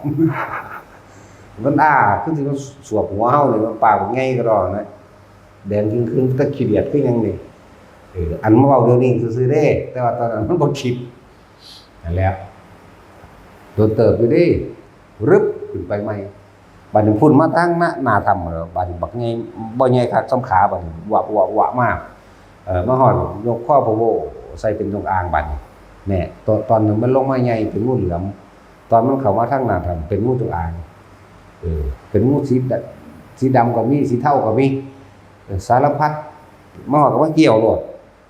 ມັນອ້າ ຄືຊິມາສວບຫົວເຮົານີ້ ມັນປາກບັກໃຫຍ່ກະດອນນະ ແດງຈຶ່ງຄຶ່ງ ຕາຂີ້ດຽດຄືຫຍັງນີ້. ເອີ ອັນມາເວົ້າດຽວນີ້ຊື່ໆເດ້ ແຕ່ວ່າຕອນນັ້ນມັນບໍ່ຄິດ. ນັ້ນແຫຼະ ໂດນເຕີບຢູ່ເດ້ ຣຶບ ຂຶ້ນໄປໃໝ່. ບາດນີ້ພຸ້ນມາທາງໜ້າ ໜ້າຖ້ຳ ບາດນີ້ບັກໃຫຍ່ ບໍ່ໃຫຍ່ຄັກສ່ຳຂາ ບາດນີ້ວະ ວະ ວະ ມາ. ເອີ ມາຮອດຍົກຄໍໂພໂວໃສ່ເປັນຈົງອາງ ບາດນີ້ແນ່ ຕອນ ຕອນນັ້ນມັນລົງມາໃຫຍ່ເປັນງູເຫຼືອມ ຕອນມັນເຂົ້າມາທາງໜ້າຖ້ຳເປັນງູຈົງອາງ. ເອີ ເປັນງູສີດຳ ສີດຳກໍມີ ສີເທົາກໍມີ ເອີ ສາລະພັດ. ມາຮອດກໍມາກ່ຽວໂລດ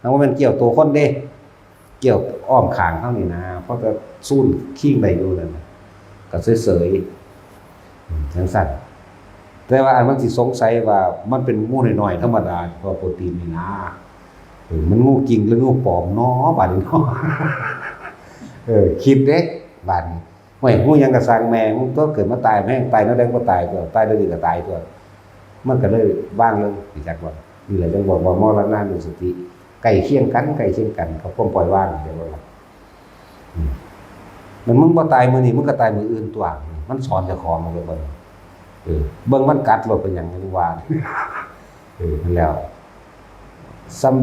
ຫາກບໍ່ແມ່ນກ່ຽວໂຕຄົນເດ້ ກ່ຽວອ້ອມຂ້າງເຮົານີ້ນາ ພໍຈະຊູນຄີງໄດ້ຢູ່ນັ້ນນະ ກໍເສີຍໆ ອືມ ຈັ່ງຊັ້ນ. ແຕ່ວ່າອັນມັນຊິສົງໄສວ່າມັນເປັນງູນ້ອຍໆທຳມະດາ ເພາະໂປຣຕີນນີ້ນາ. ເອີ ມັນງູຈິງ ຫຼື ງູປອມເນາະ ບາດນີ້ເນາະ. ເອີ ຄິດເດ້ ບາດນີ້ ຫ້ວຍ ງູຫຍັງກໍຊ່າງແມ່ງຕົວະ ເກີດມາຕາຍແມ່ງ ຕາຍແນວໃດກໍຕາຍຕົວະ ຕາຍແນວດີກໍຕາຍຕົວະ. ມັນກໍເລີຍວາງເລີຍ ຮູ້ຈັກບໍ່? ນີ້ແຫຼະ ຈັ່ງບອກວ່າ ມໍລະນານຸສະຕິ ໃກ້ຄຽງກັນ ໃກ້ຄຽງກັນກັບຄວາມປ່ອຍວາງ ເຫັນບໍ່ລະ? ອືມ ມັນ ມຶງບໍ່ຕາຍມື້ນີ້ ມຶງກໍຕາຍມື້ອື່ນຕົວະ. ມັນສອນເຈົ້າຂອງເລີຍ ເບິ່ງ ເອີ ເບິ່ງມັນກັດໂລດ ເປັນຫຍັງຈັ່ງວ່າ. ເອີ ນັ້ນແຫຼະ ສ່ຳ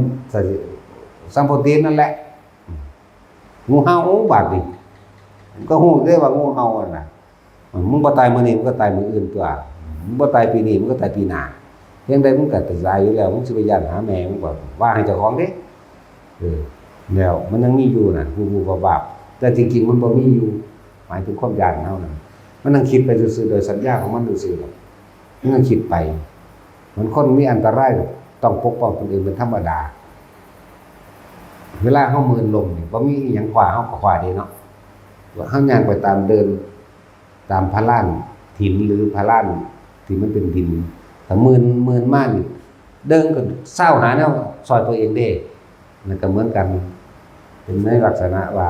ສ່ຳໂປຣຕີນນັ້ນແຫຼະ. ອືມ ງູເຫົ່າ ບາດນີ້ ກໍຮູ້ເດ້ວ່າງູເຫົ່າຫັ້ນນະ ເອີ ມຶງບໍ່ຕາຍມື້ນີ້ ມຶງກໍຕາຍມື້ອື່ນຕົວະ ມຶງບໍ່ຕາຍປີນີ້ ມຶງກໍຕາຍປີໜ້າ ຈັ່ງໃດມຶງກໍຕາຍຢູ່ແລ້ວ ມຶງຊິໄປຢ້ານຫາແມ່ມຶງບໍ່ ວ່າໃຫ້ເຈົ້າຂອງເດ້. ເອີ ແລ້ວມັນຍັງມີຢູ່ນະ ວູບໆ ວາບໆ ແຕ່ທີ່ຈິງມັນບໍ່ມີຢູ່ ໝາຍເຖິງຄວາມຢ້ານເຮົານັ້ນ ມັນຍັງຄິດໄປຊື່ໆ ໂດຍສັນຍາຂອງມັນຊື່ໆ ມັນຍັງຄິດໄປ. ມັນຄົນມີອັນຕະລາຍ ຕ້ອງປົກປ້ອງຕົນເອງເປັນທຳມະດາ. ເວລາເຮົາມື່ນລົມນີ້ ບໍ່ມີອີ່ຫຍັງຄວ້າ ເຮົາກໍຄວ້າເດ້ເນາະ. ເຮົາຍ່າງໄປຕາມເດີ່ນ ຕາມພະລານຫີນ ຫຼື ພະລານທີ່ມັນເປັນດິນ ຖ້າມື່ນ ມື່ນມານີ້ ເດີ່ນກໍຊາວຫາແນວຊ່ອຍຕົວເອງເດ້. ນັ້ນກໍເໝືອນກັນ ເປັນໃນລັກສະນະວ່າ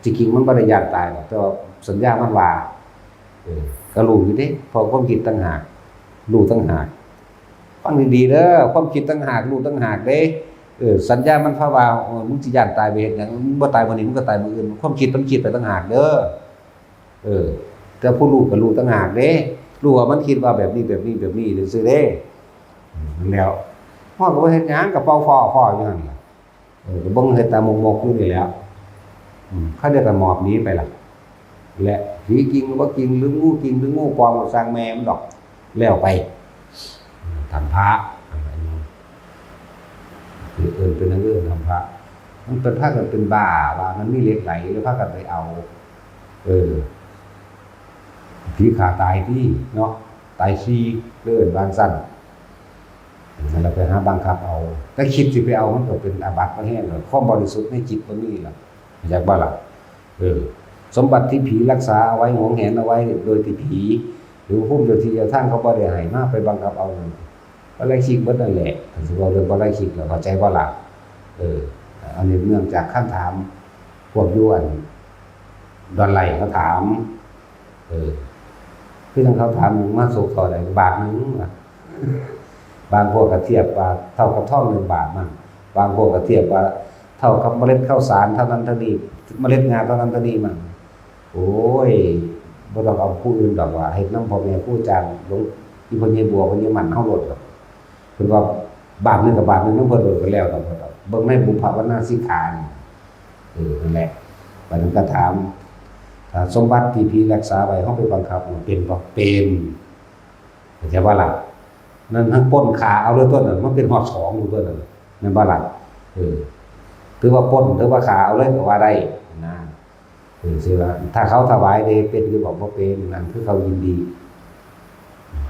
ທີ່ຈິງມັນບໍ່ໄດ້ຢ້ານຕາຍດອກ ແຕ່ວ່າສັນຍາມັນວ່າ ເອີ ກໍຮູ້ຢູ່ເດ້ ເພາະຄວາມຄິດຕ່າງຫາກ ຮູ້ຕ່າງຫາກ. ຟັງດີໆເດີ ຄວາມຄິດຕ່າງຫາກ ຮູ້ຕ່າງຫາກເດ້. ເອີ ສັນຍາມັນພາວ່າ ໂອ້ຍ ມຶງຊິຢ້ານຕາຍໄປເຮັດຫຍັງ? ມຶງບໍ່ຕາຍມື້ນີ້ ມຶງກໍຕາຍມື້ອື່ນ. ຄວາມຄິດມັນຄິດໄປຕ່າງຫາກເດີ. ເອີ ແຕ່ຜູ້ຮູ້ກໍຮູ້ຕ່າງຫາກເດ້ ຮູ້ວ່າມັນຄິດວ່າແບບນີ້ ແບບນີ້ ແບບນີ້ ຈັ່ງຊີ້ເດ້. ນັ້ນແຫຼ້ວ ເຮົາກໍບໍ່ເຮັດຫຍັງ ກໍເປົ່າຟ້ອໆ ຢູ່ຫັ້ນລະ. ເອີ ກໍເບິ່ງເຮັດຕາມົກໆຢູ່ນີ້ແຫຼ້ວ. ອືມ ຄາວດຽວກໍໝອບໜີໄປລະ ແລະ ຜີຈິງຫຼືບໍ່ຈິງ ຫຼືງູຈິງ ຫຼືງູປອມ ກໍຊ່າງແມ່ມັນດອກ ແລ້ວໄປ. ອືມ ຖ້ຳພະ ເອີ້ນເປັນຫຍັງ ເອີ້ນຖ້ຳພະ ມັນເປັນ ພາກັນເປັນບ້າວ່າມັນມີເຫຼັກໄຫຼ ແລ້ວພາກັນໄປເອົາ ເອີ ຜີຂ້າຕາຍຕິເນາະ ຕາຍສີ່ ເອີ້ນວ່າຊັ້ນ. ແລ້ວໄປຫາບັງຄັບເອົາ ແຕ່ຄິດຊິໄປເອົາມັນກໍເປັນອາບັດມາແຮງແລ້ວ ຄວາມບໍລິສຸດໃນຈິດບໍ່ມີລະ ເຂົ້າໃຈບໍ່ລະ? ເອີ ສົມບັດທີ່ຜີລັກສາເອົາໄວ້ ຫວງແຫນເອົາໄວ້ໂດຍທີ່ຜີ ຫຼື ພູມເຈົ້າທີ່ເຈົ້າທາງເຂົາບໍ່ໄດ້ໃຫ້ມາ ໄປບັງຄັບເອົານັ້ນ ປາລາຊິກເບິດນັ້ນແຫຼະ. ຄັນຊິເວົ້າເລື່ອງປາລາຊິກແລ້ວ ເຂົ້າໃຈບໍ່ລະ? ເອີ ອັນນີ້ເນື່ອງຈາກຄຳຖາມພວກຢູ່ອັນດອນໄລເຂົາຖາມ ເອີ ຄືຈັ່ງເຂົາຖາມ ມາສົກທໍ່ໃດ ບາດໜຶ່ງວ່າ ບາງພວກກໍທຽບວ່າເທົ່າກັບທອງໜຶ່ງບາດມັນ ບາງພວກກໍທຽບວ່າເທົ່າກັບເມລັດເຂົ້າສານເທົ່ານັ້ນເທົ່ານີ້ ເມລັດຫຍ້າເທົ່ານັ້ນເທົ່ານີ້ມັນ. ໂອ້ຍ ບໍ່ຕ້ອງເອົາຜູ້ອື່ນດອກວ່າ ເຮັດນຳພໍ່ແມ່ຄູອາຈານ ຫຼວງ ອີ່ພໍ່ໃຫຍ່ບົວ ພໍ່ໃຫຍ່ໝັ້ນເຮົາໂລດດອກ. ເພິ່ນວ່າບາດໜຶ່ງກໍບາດໜຶ່ງນຳເພິ່ນໂລດກໍແລ້ວດອກ. ເບິ່ງໃນບຸບພະວັນນາສິກຂານີ້ ເອີ ນັ້ນແຫຼະ. ບາດນີ້ກໍຖາມ ຖ້າສົມບັດທີ່ຜີລັກສາໄວ້ ເຮົາໄປບັງຄັບມັນເປັນບໍ່? ເປັນ. ເຂົ້າໃຈບໍ່ລະ? ນັ້ນທັງປຸ້ນຂ້າເອົາເລີຍຕົວນັ້ນ ມັນເປັນຮອດສອງຢູ່ຕົວນັ້ນ ແມ່ນບໍ່ລະ? ເອີ ຖືວ່າປຸ້ນ ຖືວ່າຂ້າເອົາເລີຍກໍວ່າໄດ້ນະ. ເອີ ຊິວ່າຖ້າເຂົາຖວາຍເດ້ ເປັນຢູ່ບໍ່? ບໍ່ເປັນ. ນັ້ນຄືເຂົາຍິນດີ.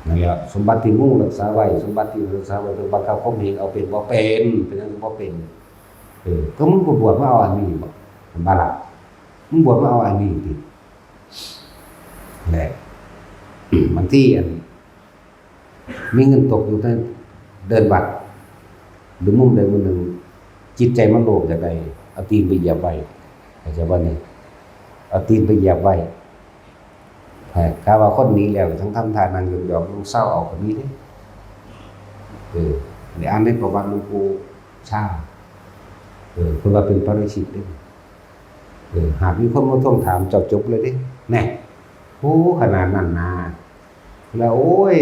ນັ້ນແຫຼະ ສົມບັດທີ່ງູລັກສາໄວ້ ສົມບັດທີ່ງູລັກສາໄວ້ ຖືວ່າເຂົາຂົ່ມເຫງເອົາ ເປັນບໍ່? ເປັນ. ເປັນຫຍັງຄືບໍ່ເປັນ? ເອີ ກໍມຶງກໍບວດມາເອົາອັນນີ້ບໍ? ແມ່ນບໍ່ລະ? ມຶງບວດມາເອົາອັນນີ້ຕິ. ແຫຼະ ບາງທີອັນ ມີເງິນຕົກຢູ່ໃນເດີ່ນວັດ ຫຼື ມຸມໃດມຸມໜຶ່ງ ຈິດໃຈມັນໂລບຢາກໄດ້ ເອົາຕີນໄປຢຽບໄວ້ ເຂົ້າໃຈບໍ່ນີ້? ເອົາຕີນໄປຢຽບໄວ້. ຖ້າວ່າຄົນໜີແລ້ວ ຈັ່ງທຳທ່ານັ່ງຢອກໆ ເຊົາເອົາກໍມີເດ້. ເອີ ໄດ້ອ່ານໃນປະຫວັດຫຼວງປູ່ຊາ ເອີ ເພິ່ນວ່າເປັນປະລິຊິດເດ້. ເອີ ຫາກມີຄົນມາທວງຖາມ ເຈົ້າຈົບເລີຍເດ້ ແນ່. ໂອ້ ຂະໜາດນັ້ນນາ ແລ້ວ ໂອ້ຍ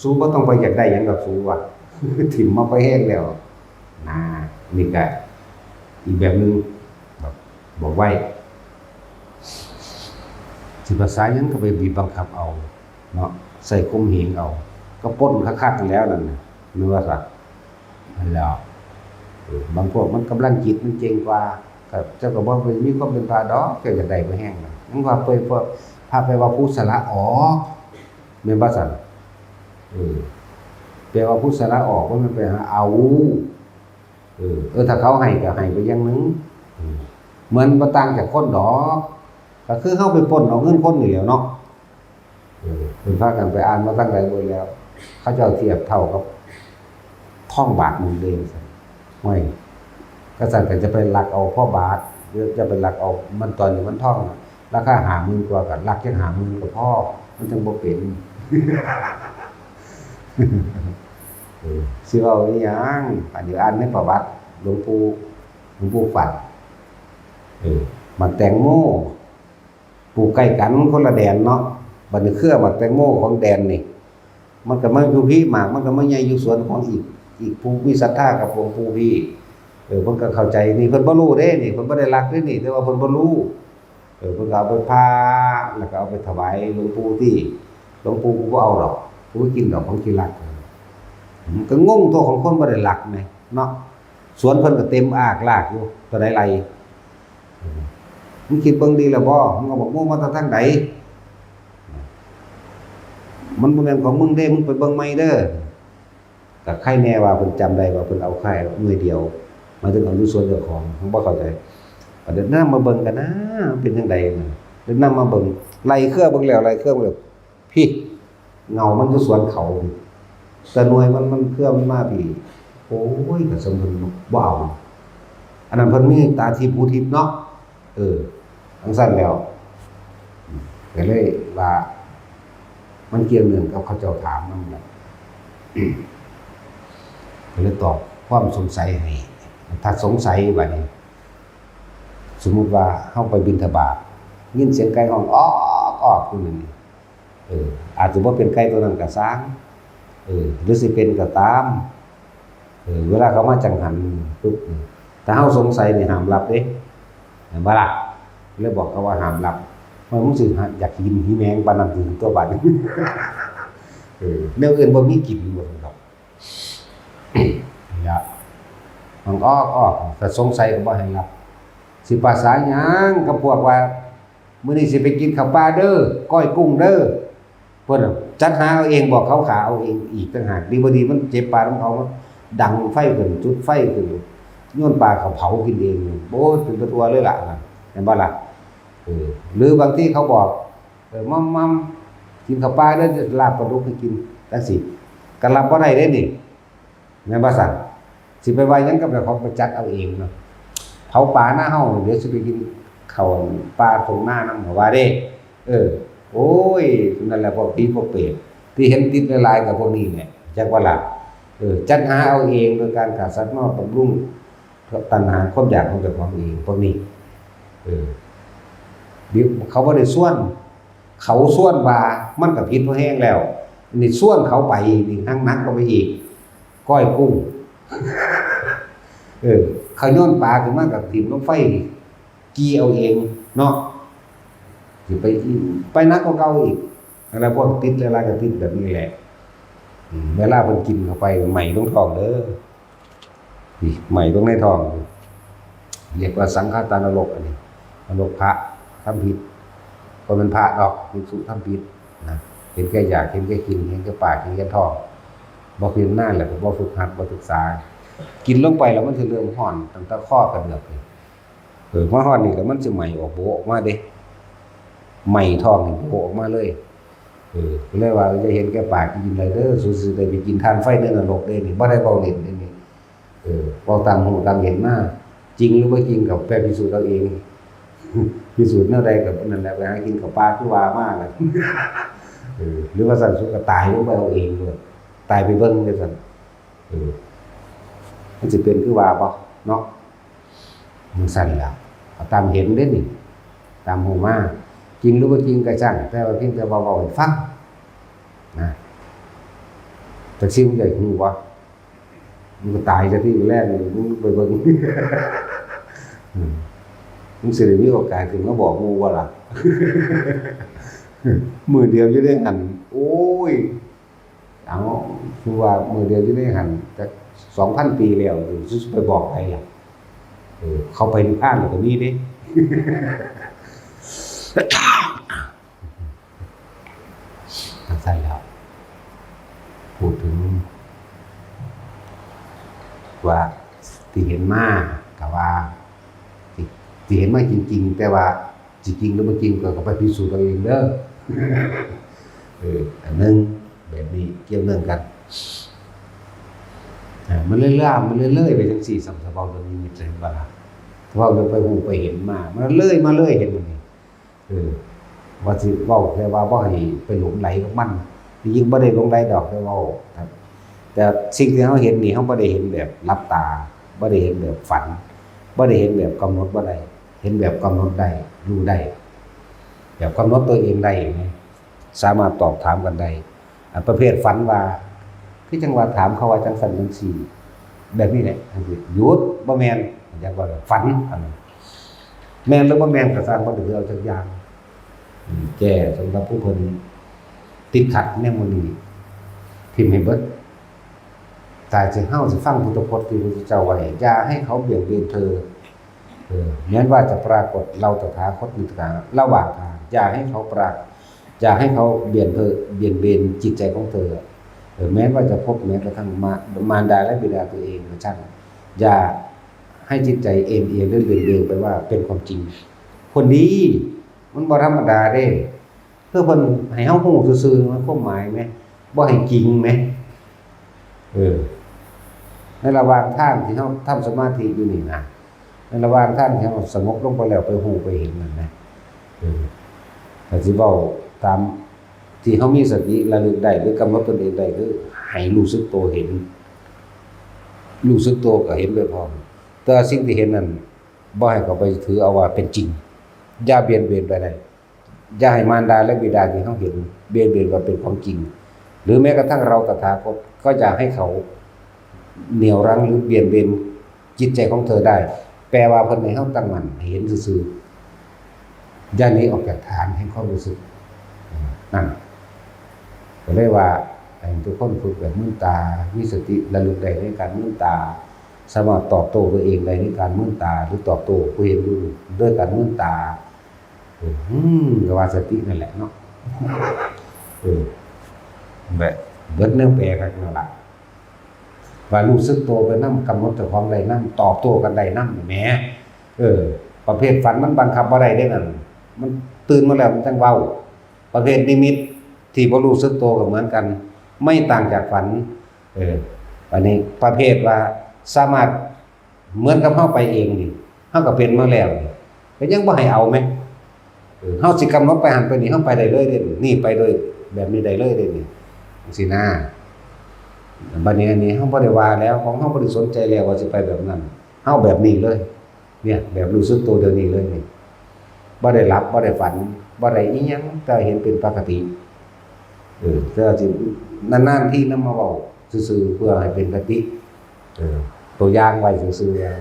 ສູບໍ່ຕ້ອງໄປຢາກໄດ້ຫຍັງດອກສູວ່າ ຖິ້ມມາໄປແຮງແລ້ວນາ. ນີ້ກະອີກແບບໜຶ່ງ ບອກ ບອກໄວ້ ຊິພາສາຫຍັງກໍໄປບີບບັງຄັບເອົາເນາະ ໃສ່ຂົ່ມເຫງເອົາ ກໍປົ້ນຄັກໆນັ້ນແຫຼ້ວນັ້ນນະ ແມ່ນວ່າຊະ. ຫັ້ນແຫຼ້ວ ເອີ ບາງພວກມັນກຳລັງຈິດມັນເກັ່ງກວ່າ ກໍເຈົ້າກໍບໍ່ໄປມີຄວາມເປັນພະດອກ ເຈົ້າຢາກໄດ້ບໍ່ແຮງນະ. ຍັງວ່າໄປ ພວກພະໄປວ່າຜູ້ສະຫຼະອອກ ແມ່ນບໍ່ຊັ້ນ? ເອີ ແປວ່າຜູ້ສະຫຼະອອກ ບໍ່ແມ່ນໄປຫາເອົາ. ເອີ ເອີ ຖ້າເຂົາໃຫ້ກໍໃຫ້ໄປຢ່າງໜຶ່ງ ເອີ ເໝືອນບໍ່ຕ່າງຈາກຄົນດອກ ກໍຄືເຮົາໄປປຸ້ນເອົາເງິນຄົນນີ້ແຫຼ້ວເນາະ. ເອີ ເພິ່ນພາກັນໄປອ່ານມາທາງໃດເບິດແລ້ວ ເຂົາເຈົ້າທຽບເທົ່າກັບທອງບາດໜຶ່ງເດ້ ວ່າຊັ້ນ. ໂອ້ຍ ຄັນຊັ້ນກໍຈະໄປລັກເອົາພໍບາດ ຢ່າໄປລັກເອົາມັນຕອນນີ້ມັນທອງ ລາຄາຫ້າໝື່ນກວ່າ ກໍລັກຈັກຫ້າໝື່ນກໍພໍ ມັນຈັ່ງບໍ່ເປັນ. ເອີ ຊິເວົ້າອີ່ຫຍັງ? ອັນນີ້ອ່ານໃນປະຫວັດຫຼວງປູ່ ຫຼວງປູ່ຝັນ ເອີ ໝາກແຕງໂມ ປູກໃກ້ກັນ ຄົນລະແດນເນາະ. ບັດນີ້ເຄືອໝາກແຕງໂມຂອງແດນນີ້ ມັນກໍມາຢູ່ພີ້ ໝາກມັນກໍມາໃຫຍ່ຢູ່ສວນຂອງອີກ ອີກຜູ້ມີສັດທາກັບຫຼວງປູ່ພີ້. ເອີ ເພິ່ນກໍເຂົ້າໃຈນີ້ ເພິ່ນບໍ່ຮູ້ເດ້ນີ້ ເພິ່ນບໍ່ໄດ້ລັກເດ້ນີ້ ແຕ່ວ່າເພິ່ນບໍ່ຮູ້. ເ ເອີ ເພິ່ນກໍເອົາໄປຜ່າ ແລ້ວກໍເອົາໄປຖວາຍຫຼວງປູ່ຕິ. ຫຼວງປູ່ ກູບໍ່ເອົາດອກ ກູບໍ່ກິນດອກ ຂອງຂີ້ລັກ. ມັນກໍງົງຕົວຂອງຄົນບໍ່ໄດ້ລັກແມະເນາະ. ສວນເພິ່ນກໍເຕັມອາກລາກຢູ່ ເທົ່າໃດໄຮ່. ເອີ ມຶງຄິດເບິ່ງດີແລ້ວບໍ່? ມຶງເອົາບັກໂມມາແຕ່ທາງໃດ? ມັນບໍ່ແມ່ນຂອງມຶງເດ້ ມຶງໄປເບິ່ງໃໝ່ເດີ. ກໍໃຄແນ່ວ່າເພິ່ນຈຳໄດ້ວ່າເພິ່ນເອົາແຄ່ໜ່ວຍດຽວ ໝາຍເຖິງເອົາຢູ່ສວນເຈົ້າຂອງ ຍັງບໍ່ເຂົ້າໃຈ. ກໍແນະນຳມາເບິ່ງກັນນະ ມັນເປັນຈັ່ງໃດນະ. ແນະນຳມາເບິ່ງ ໄລ່ເຄືອເບິ່ງແລ້ວ ໄລ່ເຄືອເບິ່ງແລ້ວ ພີ້ ເຫງົາມັນຢູ່ສວນເຂົາ ແຕ່ໜ່ວຍມັນ ມັນເຄືອມັນມາພີ້. ໂອ້ຍ ກໍສ່ຳເພິ່ນບໍ່ເອົາ. ອັນນັ້ນເພິ່ນມີຕາທິບຫູທິບເນາະ. ເອີ ຈັ່ງຊັ້ນແລ້ວ ກໍເລີຍວ່າ ມັນກ່ຽວເນື່ອງກັບເຂົາເຈົ້າຖາມນຳແຫຼະ ກໍເລີຍຕອບຄວາມສົງໄສໃຫ້. ຖ້າສົງໄສບາດນີ້ ສົມມຸດວ່າເຮົາໄປບິນທະບາດ ຍິນສຽງໄກ່ຮ້ອງອອກໆຢູ່ນັ້ນນີ້ ເອີ ອາດຈະບໍ່ເປັນໄກ່ຕົວນັ້ນກໍຊ່າງ ເອີ ຫຼືຊິເປັນກໍຕາມ ເອີ ເວລາເຂົາມາຈັງຫັນປຸບ ຖ້າເຮົາສົງໄສນີ້ຫ້າມລັບເດ້ ແມ່ນບໍ່ລະ? ເລີຍບອກເຂົາວ່າຫ້າມລັບ. ວ່າ ມຶງຊິຢາກກິນຫີແມງປານນັ້ນຕິ ຕົວບາດນີ້ ເອີ ແນວອື່ນບໍ່ມີກິນບໍ່ດອກ. ນີ້ລະ ມັນອອກໆ ຖ້າສົງໄສກໍບໍ່ໃຫ້ລັບ. ຊິປາສາຫຍັງກັບພວກວ່າ ມື້ນີ້ຊິໄປກິນເຂົ້າປ່າເດີ ກ້ອຍກຸ້ງເດີ ເພິ່ນຈັດຫາເອົາເອງ ບອກເຂົາຂ້າເອົາເອງອີກຕ່າງຫາກ. ດີບໍ່ດີມັນເຈັບປາກນຳເຂົາ ດັງໄຟຂຶ້ນ ຈຸດໄຟຂຶ້ນ ໂຍນປາເຂົາເຜົາກິນເອງ. ໂອ້ຍ ເປັນຕາທົ່ວເລີຍລະນັ້ນ ແມ່ນບໍ່ລະ? ເອີ ຫຼືບາງທີເຂົາບອກ ເອີ ມັມໆ ກິນເຂົ້າປ່າເດີ ລາບປາດຸກໃຫ້ກິນ ຈັ່ງຊີ້ ກໍລັບບໍ່ໄດ້ເດ້ນີ້. ແມ່ນບໍ່ຊັ້ນ? ຊິໄປວ່າຫຍັງກັບເຈົ້າຂອງ ໄປຈັດເອົາເອງເນາະ. ເຜົາປ່ານາເຮົາ ດຽວຊິໄປກິນເຂົ້າປ່າທົ່ງນານຳ ວ່າເດ້. ເອີ ໂອ້ຍ ນັ້ນແຫຼະ ພວກຜີພວກເປດ ທີ່ເຫັນຕິດຫຼາຍໆ ກໍພວກນີ້ແຫຼະ ຈັກວ່າລະ. ເອີ ຈັດຫາເອົາເອງ ໂດຍການຂ້າສັດມາບຳລຸງຕັນຫາຄວາມຢາກຂອງເຈົ້າຂອງເອງ ພວກນີ້. ເອີ ເຂົາບໍ່ໄດ້ຊວນ ເຂົາຊວນວ່າ ມັນກໍຜິດພໍແຮງແລ້ວ ນີ້ຊວນເຂົາໄປນີ້ ໜັກໆ ເຂົ້າໄປອີກ ກ້ອຍກຸ້ງ. ເອີ ເຂົາໂຍນປາຂຶ້ນມາກໍຖິ້ມລົງໄຟ ຈີ່ເອົາເອງເນາະ ຊິໄປ ໄປໜັກກວ່າເກົ່າອີກ. ແລ້ວພວກຕິດຫຼາຍໆ ກໍຕິດແບບນີ້ແຫຼະ. ເວລາເພິ່ນກິນເຂົ້າໄປ ໄໝ້ລົງທ້ອງເດີ. ນີ້ ໄໝ້ເບິ່ງໃນທ້ອງ ຮຽກວ່າສັງຄະຕານະລົກ. ອັນນີ້ນະລົກພະທຳຜິດ ບໍ່ແມ່ນພະດອກ ພິກສຸທຳຜິດນະ. ເຫັນແກ່ຢາກ ເຫັນແກ່ກິນ ເຫັນແກ່ປາກ ເຫັນແກ່ທ້ອງ ບໍ່ພິຈາລະນາ ແລ້ວກໍບໍ່ຝຶກຫັດ ບໍ່ສຶກສາ. ກິນລົງໄປແລ້ວມັນຊິເລີ່ມຮ້ອນຕັ້ງແຕ່ຄໍກະເດືອກນີ້. ເອີ ມາຮອດນີ້ແລ້ວມັນຊິໄໝ້ອອກໂບອອກມາເດ້ ໄໝ້ທ້ອງນີ້ໂບອອກມາເລີຍ. ເອີ ກໍເລີຍວ່າ ຢ່າເຫັນແກ່ປາກກິນໄດ້ເດີ ສູຊິໄດ້ໄປກິນຖ່ານໄຟໃນນະລົກເດ້ນີ້ ບໍ່ໄດ້ເວົ້າຫຼິ້ນເດ້ນີ້. ເອີ ເວົ້າຕາມຮູ້ຕາມເຫັນມາ ຈິງຫຼືບໍ່ຈິງກໍໄປພິສູດເອົາເອງ. ພິສູດແນວໃດກໍນັ້ນແຫຼະ ໄປຫາກິນເຂົ້າປ່າຄືວ່າມານະ. ເອີ ຫຼືວ່າຊັ້ນ ສູກໍຕາຍລົງໄປເອົາເອງໂລດ ຕາຍໄປເບິ່ງຈັ່ງຊັ້ນ. ເອີ ມັນຊິເປັນຄືວ່າບໍ່ເນາະ? ຈັ່ງຊັ້ນແຫຼະ ເອົາຕາມເຫັນເດ້ນີ້ ຕາມຮູ້ມາ ຈິງຫຼືບໍ່ຈິງກໍຊ່າງ ແຕ່ວ່າພຽງແຕ່ວ່າເວົ້າໃຫ້ຟັງນະ. ຈັກຊິ ມຶງຢາກຮູ້ບໍ່? ມຶງກໍຕາຍຊະຕິ ມື້ແລງນີ້ ມຶງໄປເບິ່ງ ອືມ ມຶງຊິໄດ້ມີໂອກາດຂຶ້ນມາບອກໝູ່ບໍ່ລະ? ມື້ດຽວຢູ່ໃນຫັ້ນ ໂອ້ຍ ເອົາ ຄືວ່າມື້ດຽວຢູ່ໃນຫັ້ນ ຈັກສອງພັນປີແລ້ວ ຊິໄປບອກໃຜລະ? ເອີ ເຂົາໄປນິບພານແລ້ວກໍມີເດ້. ຈັ່ງຊັ້ນແລ້ວ ພູດເຖິງວ່າທີ່ເຫັນມາ ກໍວ່າທີ່ ທີ່ເຫັນມາຈິງໆ ແຕ່ວ່າ ຊິຈິງຫຼືບໍ່ຈິງ ກໍ ກໍໄປພິສູດເອົາເອງເດີ. ເອີ ອັນໜຶ່ງ ແບບນີ້ກ່ຽວເນື່ອງກັນ ເອີ ມັນເລີຍລາມ ມັນເລີຍເລີຍໄປຈັ່ງຊີ້. ສ່ຳ ຖ້າເວົ້າເລື່ອງນິມິດ ເຫັນບໍ່ລະ? ຖ້າເວົ້າເລື່ອງໄປຮູ້ໄປເຫັນມາ ມັນເລີຍມາເລີຍ ເຫັນບໍ່ນີ້? ເອີ ວ່າຊິເວົ້າແຕ່ວ່າບໍ່ໃຫ້ໄປຫຼົງໄຫຼກັບມັນ ທີ່ຈິງບໍ່ໄດ້ຫຼົງໄຫຼດອກ ແຕ່ເວົ້າ ແຕ່ສິ່ງທີ່ເຮົາເຫັນນີ້ ເຮົາບໍ່ໄດ້ເຫັນແບບຫຼັບຕາ ບໍ່ໄດ້ເຫັນແບບຝັນ ບໍ່ໄດ້ເຫັນແບບກຳນົດບໍ່ໄດ້ ເຫັນແບບກຳນົດໄດ້ ຮູ້ໄດ້ ແບບກຳນົດຕົວເອງໄດ້ ສາມາດຕອບຖາມກັນໄດ້. ອັນປະເພດຝັນວ່າ ຄືຈັ່ງວ່າຖາມເຂົາວ່າຈັ່ງຊັ້ນຈັ່ງຊີ້ ແບບນີ້ແຫຼະ ຫຍຸດ ບໍ່ແມ່ນ ຢາກວ່າຝັນ ອັນນັ້ນ ແມ່ນຫຼືບໍ່ແມ່ນກໍຊ່າງ ບໍ່ໄດ້ເອົາຈັກຢ່າງ. ແກ້ສຳລັບຜູ້ເພິ່ນຕິດຂັດແນວໝູ່ນີ້ ຖິ້ມໃຫ້ເບິດ. ຖ້າຊິ ເຮົາຊິຟັງພຸດທະພົດທີ່ພະພຸດທະເຈົ້າໄວ້ ຢ່າໃຫ້ເຂົາບຽດບຽນເທີ. ເອີ ແມ່ນວ່າຈະປາກົດເຫຼົ່າຕະຖາຄົດຢູ່ກາງລະຫວ່າງທາງ ຢ່າໃຫ້ເຂົາປາ ຢ່າໃຫ້ເຂົາບຽນເທີ ບຽນເບນຈິດໃຈຂອງເທີ. ເອີ ແມ່ນວ່າຈະພົບແມ້ກະທັ່ງມາ ມານດາ ແລະ ບິດາຕົວເອງກະຊ່າງ ຢ່າໃຫ້ຈິດໃຈເອນເອຍ ຫຼື ບຽນເບນໄປວ່າເປັນຄວາມຈິງ. ຄົນດີ ມັນບໍ່ທຳມະດາເດ້. ຄືເພິ່ນໃຫ້ເຮົາຮູ້ຊື່ໆ ມັນຄວາມໝາຍແມ ບໍ່ໃຫ້ຈິງແມ. ເອີ ໃນລະຫວ່າງທາງທີ່ເຮົາທຳສະມາທິຢູ່ນີ້ນະ ໃນລະຫວ່າງທາງທີ່ເຮົາສະຫງົບລົງໄປແລ້ວ ໄປຮູ້ໄປເຫັນນັ້ນນະ ເອີ ຖ້າຊິເວົ້າຕາມທີ່ເຮົາມີສະຕິລະລຶກໄດ້ ຫຼື ກຳນົດຕົນເອງໄດ້ ຄືໃຫ້ຮູ້ສຶກໂຕເຫັນ ຮູ້ສຶກໂຕກໍເຫັນໄປພ້ອມ. ແຕ່ວ່າສິ່ງທີ່ເຫັນນັ້ນ ບໍ່ໃຫ້ເຂົາໄປຖືເອົາວ່າເປັນຈິງ. ຢ່າບຽນເບນໄປໃດ. ຢ່າໃຫ້ມານດາ ແລະ ບິດາທີ່ເຮົາເຫັນບຽດບຽນວ່າເປັນຄວາມຈິງ ຫຼື ແມ້ກະທັ່ງເຮົາຕະຖາຄົດ ກໍຢ່າໃຫ້ເຂົາໜຽວລັງ ຫຼື ບຽດບຽນຈິດໃຈຂອງເທີໄດ້. ແປວ່າເພິ່ນໃຫ້ເຮົາຕັ້ງໝັ້ນ ໃຫ້ເຫັນຊື່ໆ ຢ່າໜີອອກຈາກຖານແຫ່ງຄວາມຮູ້ສຶກນັ້ນ. ກໍເລີຍວ່າໃຫ້ທຸກຄົນຝຶກແບບມືນຕາ ມີສະຕິລະລຶກໄດ້ໃນການມືນຕາ ສາມາດຕອບໂຕ້ຕົວເອງໄດ້ໃນການມືນຕາ ຫຼື ຕອບໂຕ້ຜູ້ເຫັນຢູ່ດ້ວຍການມືນຕາ. ເອີ ອືມ ກໍວ່າສະຕິນັ້ນແຫຼະເນາະ. ເອີ ແບບເບິດແນວແປຄັກນັ້ນລະ ວ່າຮູ້ສຶກໂຕໄປນຳ ກຳນົດເຈົ້າຂອງໄດ້ນຳ ຕອບໂຕ້ກັນໄດ້ນຳແໝ. ເອີ ປະເພດຝັນມັນບັງຄັບບໍ່ໄດ້ເດ້ນັ້ນ ມັນຕື່ນມາແລ້ວມັນຈັ່ງເວົ້າ. ປະເພດນິມິດທີ່ບໍ່ຮູ້ສຶກໂຕກໍເໝືອນກັນ ໄມ່ຕ່າງຈາກຝັນ. ເອີ ບາດນີ້ປະເພດວ່າສາມາດ ເໝືອນກັບເຮົາໄປເອງນີ້ ເຮົາກໍເປັນມາແລ້ວນີ້ ກໍຍັງບໍ່ໃຫ້ເອົາແມ. ເອີ ເຮົາຊິກຳນົດໄປຫັ້ນໄປນີ້ ເຮົາໄປໄດ້ເລີຍເດ້ນີ້ ໄປໂດຍແບບນີ້ໄດ້ເລີຍເດ້ນີ້ ຈັ່ງຊີ້ນາ. ບັດນີ້ອັນນີ້ເຮົາບໍ່ໄດ້ວ່າແລ້ວ ຂອງເຮົາບໍ່ໄດ້ສົນໃຈແລ້ວວ່າຊິໄປແບບນັ້ນ ເຮົາແບບນີ້ເລີຍ ເນຍ ແບບຮູ້ສຶກໂຕດຽວນີ້ເລີຍນີ້ ບໍ່ໄດ້ຫຼັບ ບໍ່ໄດ້ຝັນ ບໍ່ໄດ້ອີ່ຫຍັງ ແຕ່ເຫັນເປັນປະກະຕິ. ເອີ ແຕ່ວ່າຊິນານໆທີນຳມາເວົ້າຊື່ໆ ເພື່ອໃຫ້ເປັນຄະຕິ ເອີ ຕົວຢ່າງໄວ້ຊື່ໆ ວ່າ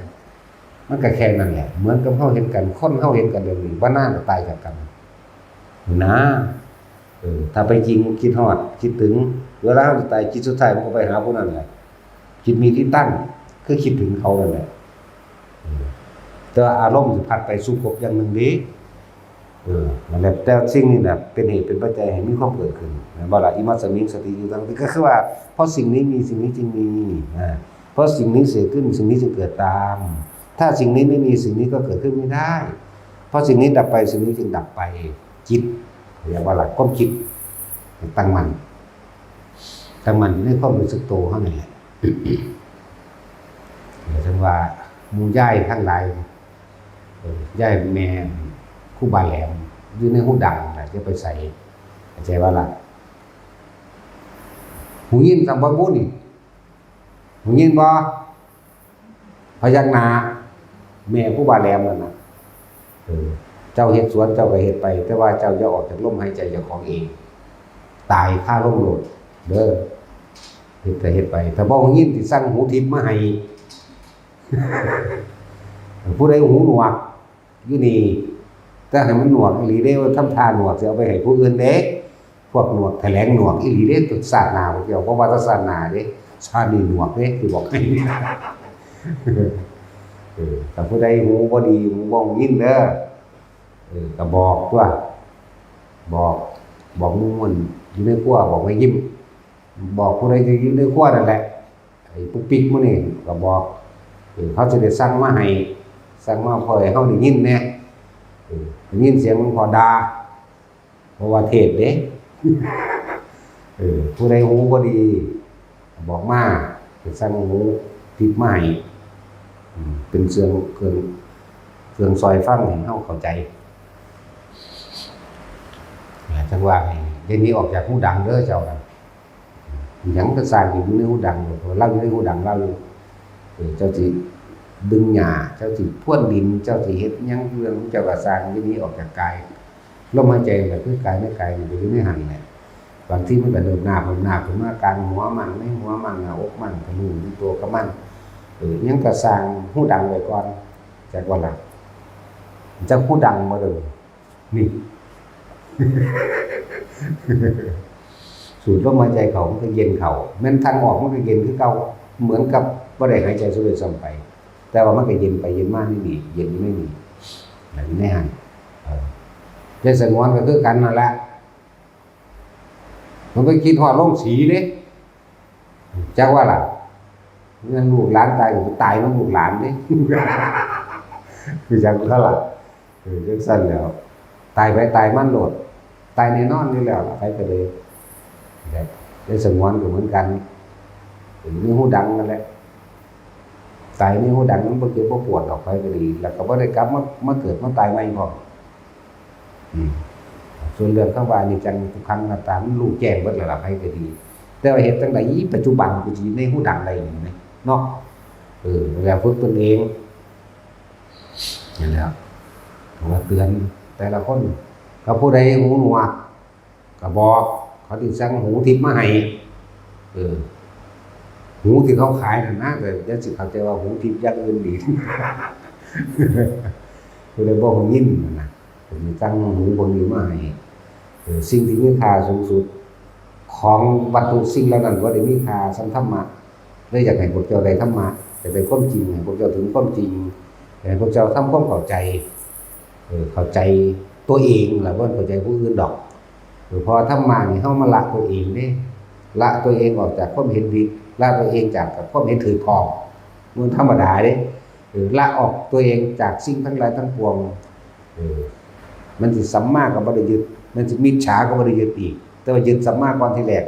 ມັນກໍແຄ່ນັ້ນແຫຼະ ເໝືອນກັບເຮົາເຫັນກັນ ຄົນເຮົາເຫັນກັນດຽວນີ້ ບໍ່ນານກໍຕາຍຈາກກັນນະ. ເອີ ຖ້າໄປຈິງ ຄິດຮອດ ຄິດເຖິງ ເວລາເຮົາຊິຕາຍ ຈິດສຸດທ້າຍມັນກໍໄປຫາຜູ້ນັ້ນແຫຼະ ຈິດມີທີ່ຕັ້ງ ຄືຄິດເຖິງເຂົານັ້ນແຫຼະ. ເອີ ແຕ່ວ່າອາລົມຊິພັດໄປສູ່ພົບຢ່າງໜຶ່ງເດ້. ເອີ ນັ້ນແຫຼະ ແຕ່ສິ່ງນີ້ນະເປັນເຫດເປັນປັດໄຈໃຫ້ມີຄວາມເກີດຂຶ້ນ ແມ່ນບໍ່ລະ? ອິມັດສະມິງສະຕິຢູ່ຕັງ ກໍຄືວ່າ ເພາະສິ່ງນີ້ມີ ສິ່ງນີ້ຈຶ່ງມີ ອາ ເພາະສິ່ງນີ້ເກີດຂຶ້ນ ສິ່ງນີ້ຈຶ່ງເກີດຕາມ ຖ້າສິ່ງນີ້ໄມ່ມີ ສິ່ງນີ້ກໍເກີດຂຶ້ນໄມ່ໄດ້ ເພາະສິ່ງນີ້ດັບໄປ ສິ່ງນີ້ຈຶ່ງດັບໄປ. ຈິດ ເຂົາເອີ້ນວ່າຫຼັກຄວາມຄິດ ຕັ້ງໝັ້ນ ຕັ້ງໝັ້ນຢູ່ໃນຄວາມຮູ້ສຶກໂຕເຮົານີ້ແຫຼະ. ເຖິງວ່າໝູ່ຍາຍທັງຫຼາຍ ເອີ ຍາຍແມ່ຄູບາແຫຼມ ຢູ່ໃນຫູດັງນະ ຢ່າໄປໃສ່ ເຂົ້າໃຈບໍ່ລະ? ຫູຍິນສ່ຳບໍ່ບຸນ ຫູຍິນບໍ່? ພະຍັກໜ້າ ແມ່ຄູບາແຫຼມນັ້ນນະ ເອີ ເຈົ້າເຮັດສວນເຈົ້າກໍເຮັດໄປ ແຕ່ວ່າເຈົ້າຢ່າອອກຈາກລົມຫາຍໃຈເຈົ້າຂອງເອງ ຕາຍຄາລົມໂລດເດີ ເຮັດກໍເຮັດໄປ ຖ້າບໍ່ຫູຍິນຊິສັ່ງຫູທິບມາໃຫ້. ຜູ້ໃດຫູໜວກຢູ່ນີ້ ແຕ່ໃຫ້ມັນໜວກອີ່ຫຼີເດ້ ທຳທ່າໜວກຊິເອົາໄປໃຫ້ຜູ້ອື່ນເດ້ ພວກໜວກຖະແຫຼງໜວກອີ່ຫຼີເດ້ ຊາດໜ້າບໍ່ກ່ຽວ ບໍ່ວ່າແຕ່ຊາດໜ້າເດ້ ຊາດນີ້ໜວກເດ້ ຊິບອກໃຫ້. ເອີ ຖ້າຜູ້ໃດຫູບໍ່ດີ ຫູບໍ່ຍິນເດີ ເອີ ກໍບອກຕົວະ ບອກ ບອກໝູ່ຢູ່ໃນຄົວ ບອກແມ່ຍິ້ມ ບອກຜູ້ໃດທີ່ຢູ່ໃນຄົວນັ້ນແຫຼະ ໄອ້ປຸກປິກໝູ່ນີ້ກໍບອກ ເອີ ເຂົາຊິໄດ້ສັ່ງມາໃຫ້ ສັ່ງມາເພື່ອໃຫ້ເຮົາໄດ້ຍິນແດ່ ເອີ ໄດ້ຍິນສຽງຫຼວງພໍ່ດ່າ ບໍ່ວ່າເທດເດ້ ເອີ ຜູ້ໃດຫູບໍ່ດີ ບອກມາ ໄປສັ່ງຫູທິບມາໃຫ້ ເປັນເຄື່ອງ ເຄື່ອງ ເຄື່ອງຊ່ອຍຟັງໃຫ້ເຮົາເຂົ້າໃຈ. ຈັ່ງວ່າໃຫ້ຢ່າໜີອອກຈາກຫູດັງເດີເຈົ້ານະ ຫຍັງກໍຊ່າງທີ່ຢູ່ໃນຫູດັງ ເພາະວ່າລາວຢູ່ໃນຫູດັງລາວຢູ່ ເອີ ເຈົ້າຊິດຶງຫຍ້າ ເຈົ້າຊິພວນດິນ ເຈົ້າຊິເຮັດຫຍັງເລື່ອງຂອງເຈົ້າກໍຊ່າງ ຢ່າໜີອອກຈາກກາຍ. ລົມຫາຍໃຈກໍຄືກາຍ ໃນກາຍນີ້ກໍຢູ່ໃນຫັ້ນແຫຼະ ບາງທີມັນກໍເນີບໜາບເນີບໜາບຂຶ້ນມາກາງຫົວໝັ້ງ ໃນຫົວໝັ້ງ ໜ້າອົກໝັ້ງ ທະລຸໃນຕົວຂອງມັນ ເອີ ຫຍັງກໍຊ່າງຫູດັງໄວ້ກ່ອນ ຈັກວ່າລະ ຈັກຮູ້ດັງບໍ່ເດີ ນີ້ ສູດລົມຫາຍໃຈເຂົ້າ ມັນກໍເຢັນເຂົ້າ ແມ່ນທາງອອກ ມັນກໍເຢັນຄືເກົ່າ ເໝືອນກັບບໍ່ໄດ້ຫາຍໃຈສູ່ດ້ວຍຊ້ຳໄປ ແຕ່ວ່າມັນກໍເຢັນໄປເຢັນມາໃນນີ້ ເຢັນຢູ່ໃນນີ້ ແລະ ຢູ່ໃນຫັ້ນ ເອີ ແຕ່ສະຫງວນກໍຄືກັນນັ້ນລະ ມັນໄປຄິດຮອດໂລງສີເດ້ ຈັກວ່າລະ ແມ່ນລູກຫຼານຕາຍ ກໍຕາຍນຳລູກຫຼານເດ້ ຮູ້ຈັກບໍ່ລະ? ເອີ ຈັ່ງຊັ້ນແຫຼ້ວ ຕາຍໃຜຕາຍມັນໂລດ ຕາຍແນ່ນອນຢູ່ແລ້ວລະ ໃຜກໍເລີຍ ແລະ ໃນສະຫງວນກໍເໝືອນກັນ ເປັນມີຫູດັງນັ້ນແຫຼະ ຕາຍມີຫູດັງ ມັນບໍ່ເຈັບບໍ່ປວດດອກ ໃຜກໍດີ ແລ້ວກໍບໍ່ໄດ້ກັບມາ ມາເກີດມາຕາຍໃໝ່ພ້ອມ. ອືມ ສ່ວນເລື່ອງຄຳວ່າ ອະນິດຈັງ ທຸກຂັງ ອະນັດຕາ ມັນຮູ້ແຈ້ງເບິດແລ້ວລະ ໃຜກໍດີ ແຕ່ວ່າເຮັດຈັ່ງໃດ ປັດຈຸບັນ ກໍຊິໃນຫູດັງໄດ້ນີ້ແຫຼະເນາະ ເອີ ແລ້ວຝຶກຕົນເອງ ນັ້ນແຫຼະ ເພາະວ່າເຕືອນແຕ່ລະຄົນ ຖ້າຜູ້ໃດຫູໜວກ ກະບອກ ເຂົາຊິສັ່ງຫູທິບມາໃຫ້ ເອີ ຫູທີ່ເຂົາຂາຍນັ້ນນະ ແຕ່ຢ່າຊິເຂົ້າໃຈວ່າຫູທິບຢ່າງອື່ນອີກ ຜູ້ໃດບໍ່ຮູ້ຍິນຫັ້ນນະ ເພິ່ນຊິສັ່ງຫູພວກນີ້ມາໃຫ້ ເອີ ສິ່ງທີ່ມີຄ່າສູງສຸດຂອງວັດຖຸສິ່ງເຫຼົ່ານັ້ນ ບໍ່ໄດ້ມີຄ່າສ່ຳທຳມະ ເລີຍຢາກໃຫ້ພວກເຈົ້າໄດ້ທຳມະ ຢາກໄດ້ຄວາມຈິງ ໃຫ້ພວກເຈົ້າເຖິງຄວາມຈິງ ໃຫ້ພວກເຈົ້າທຳຄວາມເຂົ້າໃຈ ເອີ ເຂົ້າໃຈຕົວເອງລະ ບໍ່ເຂົ້າໃຈຜູ້ອື່ນດອກ ເອີ ເພາະວ່າທຳມະນີ້ເຮົາມາລະຕົວເອງເດ້ ລະຕົວເອງອອກຈາກຄວາມເຫັນຜິດ ລະຕົວເອງຈາກຄວາມເຫັນຖືກພ້ອມ ມັນທຳມະດາເດ້ ເອີ ລະອອກຕົວເອງຈາກສິ່ງທັງຫຼາຍທັງປວງ ເອີ ມັນຊິສັມມາກໍບໍ່ໄດ້ຍຶດ ມັນຊິມິດສາກໍບໍ່ໄດ້ຍຶດອີກ ແຕ່ວ່າຍຶດສັມມາກ່ອນທີແລກ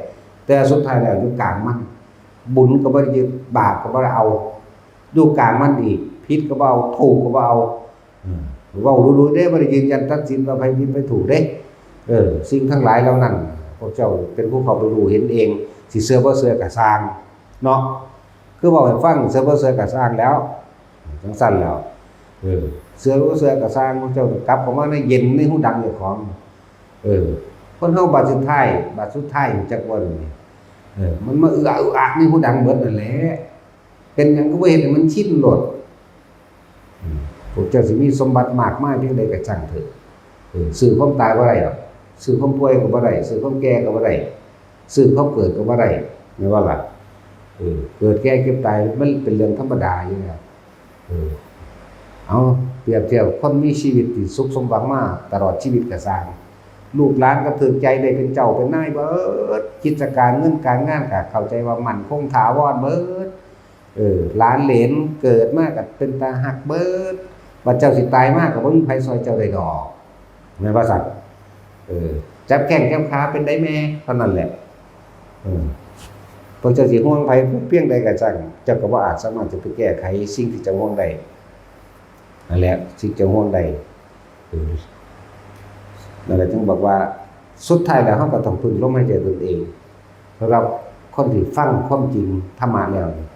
ແຕ່ສຸດທ້າຍແລ້ວຢູ່ກາງມັນ ບຸນກໍບໍ່ໄດ້ຍຶດ ບາບກໍບໍ່ໄດ້ເອົາ ຢູ່ກາງມັນອີກ ຜິດກໍບໍ່ເອົາ ຖືກກໍບໍ່ເອົາ ເອີ ເວົ້າດູໆເດ້ ບໍ່ໄດ້ຢືນຢັນຕັດສິນວ່າໃຜຜິດໃຜຖືກເດ້ ເອີ ສິ່ງທັງຫຼາຍເຫຼົ່ານັ້ນ ພວກເຈົ້າເປັນຜູ້ເຂົ້າໄປຮູ້ເຫັນເອງ ຊິເຊື່ອບໍ່ເຊື່ອກໍຊ່າງເນາະ ຄືເວົ້າໃຫ້ຟັງ ເຊື່ອບໍ່ເຊື່ອກໍຊ່າງແລ້ວ ຈັ່ງຊັ້ນແລ້ວ ເອີ ເຊື່ອບໍ່ເຊື່ອກໍຊ່າງ ພວກເຈົ້າກັບເຂົ້າມາໃນເຢັນໃນຫູດັງເຈົ້າຂອງ ເອີ ຄົນເຮົາບາດສຸດທ້າຍ ບາດສຸດທ້າຍຮູ້ຈັກບໍ່ນີ້ ເອີ ມັນມາອຶອາອຶອາໃນຫູດັງເບິດນັ້ນແຫຼະ ເປັນຫຍັງຄືບໍ່ເຮັດໃຫ້ມັນຊິນໂລດ ອືມ ພວກເຈົ້າຊິມີສົມບັດມາກມາຍພຽງໃດກໍຊ່າງເຖາະ ເອີ ຊື້ຄວາມຕາຍບໍ່ໄດ້ດອກ ຊື້ຄວາມປ່ວຍກໍບໍ່ໄດ້ ຊື້ຄວາມແກ່ກໍບໍ່ໄດ້ ຊື້ຄວາມເກີດກໍບໍ່ໄດ້ ແມ່ນບໍ່ລະ? ເອີ ເກີດແກ່ເຈັບຕາຍມັນເປັນເລື່ອງທຳມະດາຢູ່ແລ້ວ ເອີ ເອົາ ປຽບທຽບຄົນມີຊີວິດທີ່ສຸກສົມຫວັງມາຕະຫຼອດຊີວິດກໍຊ່າງ ລູກຫຼານກໍຖືກໃຈໄດ້ເປັນເຈົ້າເປັນນາຍເບິດ ກິດຈະການເງິນການງານກໍເຂົ້າໃຈວ່າໝັ້ນຄົງຖາວອນເບິດ ເອີ ຫຼານເຫຼນເກີດມາກໍເປັນຕາຮັກເບິດ ບັດເຈົ້າຊິຕາຍມາກໍບໍ່ມີໃຜຊ່ອຍເຈົ້າໄດ້ດອກ ແມ່ນວ່າຊັ້ນ ເອີ ຈັບແຂ້ງຈັບຂາເປັນໃດແມ່ ເທົ່ານັ້ນແຫຼະ ເອີ ພວກເຈົ້າຊິຫ່ວງໃຜພຽງໃດກໍຊ່າງ ເຈົ້າກໍບໍ່ອາດສາມາດຈະໄປແກ້ໄຂສິ່ງທີ່ເຈົ້າຫ່ວງໄດ້ ນັ້ນແຫຼະ ສິ່ງເຈົ້າຫ່ວງໄດ້ ເອີ ນັ້ນແຫຼະ ຈຶ່ງບອກວ່າ ສຸດທ້າຍແລ້ວເຮົາກໍຕ້ອງເພິ່ງລົມຫາຍໃຈຕົນເອງ ສຳລັບຄົນທີ່ຟັງຄວາມຈິງທຳມະແລ້ວນີ້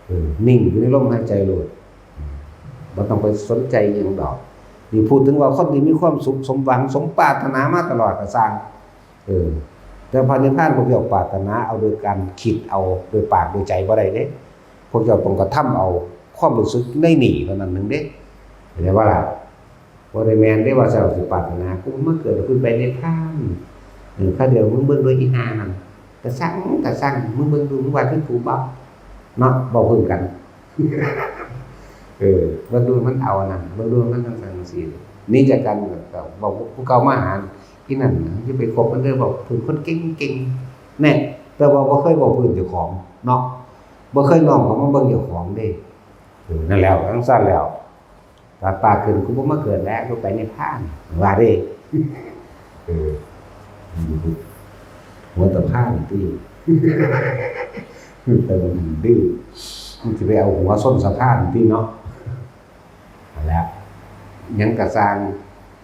ເອີ ນິ່ງຢູ່ໃນລົມຫາຍໃຈໂລດ ບໍ່ຕ້ອງໄປສົນໃຈອີ່ຫຍັງດອກ ນີ້ ພູດເຖິງວ່າຄົນທີ່ມີຄວາມສຸກສົມຫວັງສົມປາດຖະໜາມາຕະຫຼອດກໍຊ່າງ ເອີ ແຕ່ພະນິບພານພວກເຈົ້າປາດຖະໜາເອົາໂດຍການຄິດເອົາໂດຍປາກໂດຍໃຈບໍ່ໄດ້ເດ້ ພວກເຈົ້າຕ້ອງກະທຳເອົາຄວາມຮູ້ສຶກໃນນີ້ເທົ່ານັ້ນໜຶ່ງເດ້ ເຫັນບໍ່ລະ? ບໍ່ໄດ້ແມ່ນເດ້ວ່າເຈົ້າຊິປາດຖະໜາ ກູມາເກີດແລ້ວກູໄປນິບພານ ເອີ ຄາວດຽວມຶງເບິ່ງໂດຍອີຫ່ານັ້ນ ກະຊ່າງ ກະຊ່າງ ມຶງເບິ່ງດູ ມຶງວ່າຄືກູບໍ່ ເນາະ ເວົ້າເພິ່ງກັນ ເອີ ເບິ່ງດູມັນເອົາອັນນັ້ນ ເບິ່ງດູມັນຈັ່ງຊັ້ນຈັ່ງຊີ້ ໜີຈາກກັນ ກໍເວົ້າຜູ້ເກົ່າມາຫາ ອີນັ້ນນະ ຢ່າໄປຄົບມັນເດີ ເວົ້າເພິ່ງຄົນເກັ່ງໆ ແນ່ ແຕ່ວ່າບໍ່ເຄີຍເວົ້າພື້ນເຈົ້າຂອງເນາະ ບໍ່ເຄີຍນ້ອມເຂົ້າມາເບິ່ງເຈົ້າຂອງເດ້ ເອີ ນັ້ນແຫຼະ ຈັ່ງຊັ້ນແລ້ວ ຕາ ຕາຂຶ້ນ ກູບໍ່ມາເກີດແລ້ວ ກູໄປນິບພານ ວ່າເດ້ ເອີ ຫົວຕະພານຕິ ແຕ່ມັນດື້ ມັນຊິໄປເອົາຫົວຊົນສະພານຕິເນາະ ຫັ້ນແຫຼະ ຫຍັງກະຊ່າງ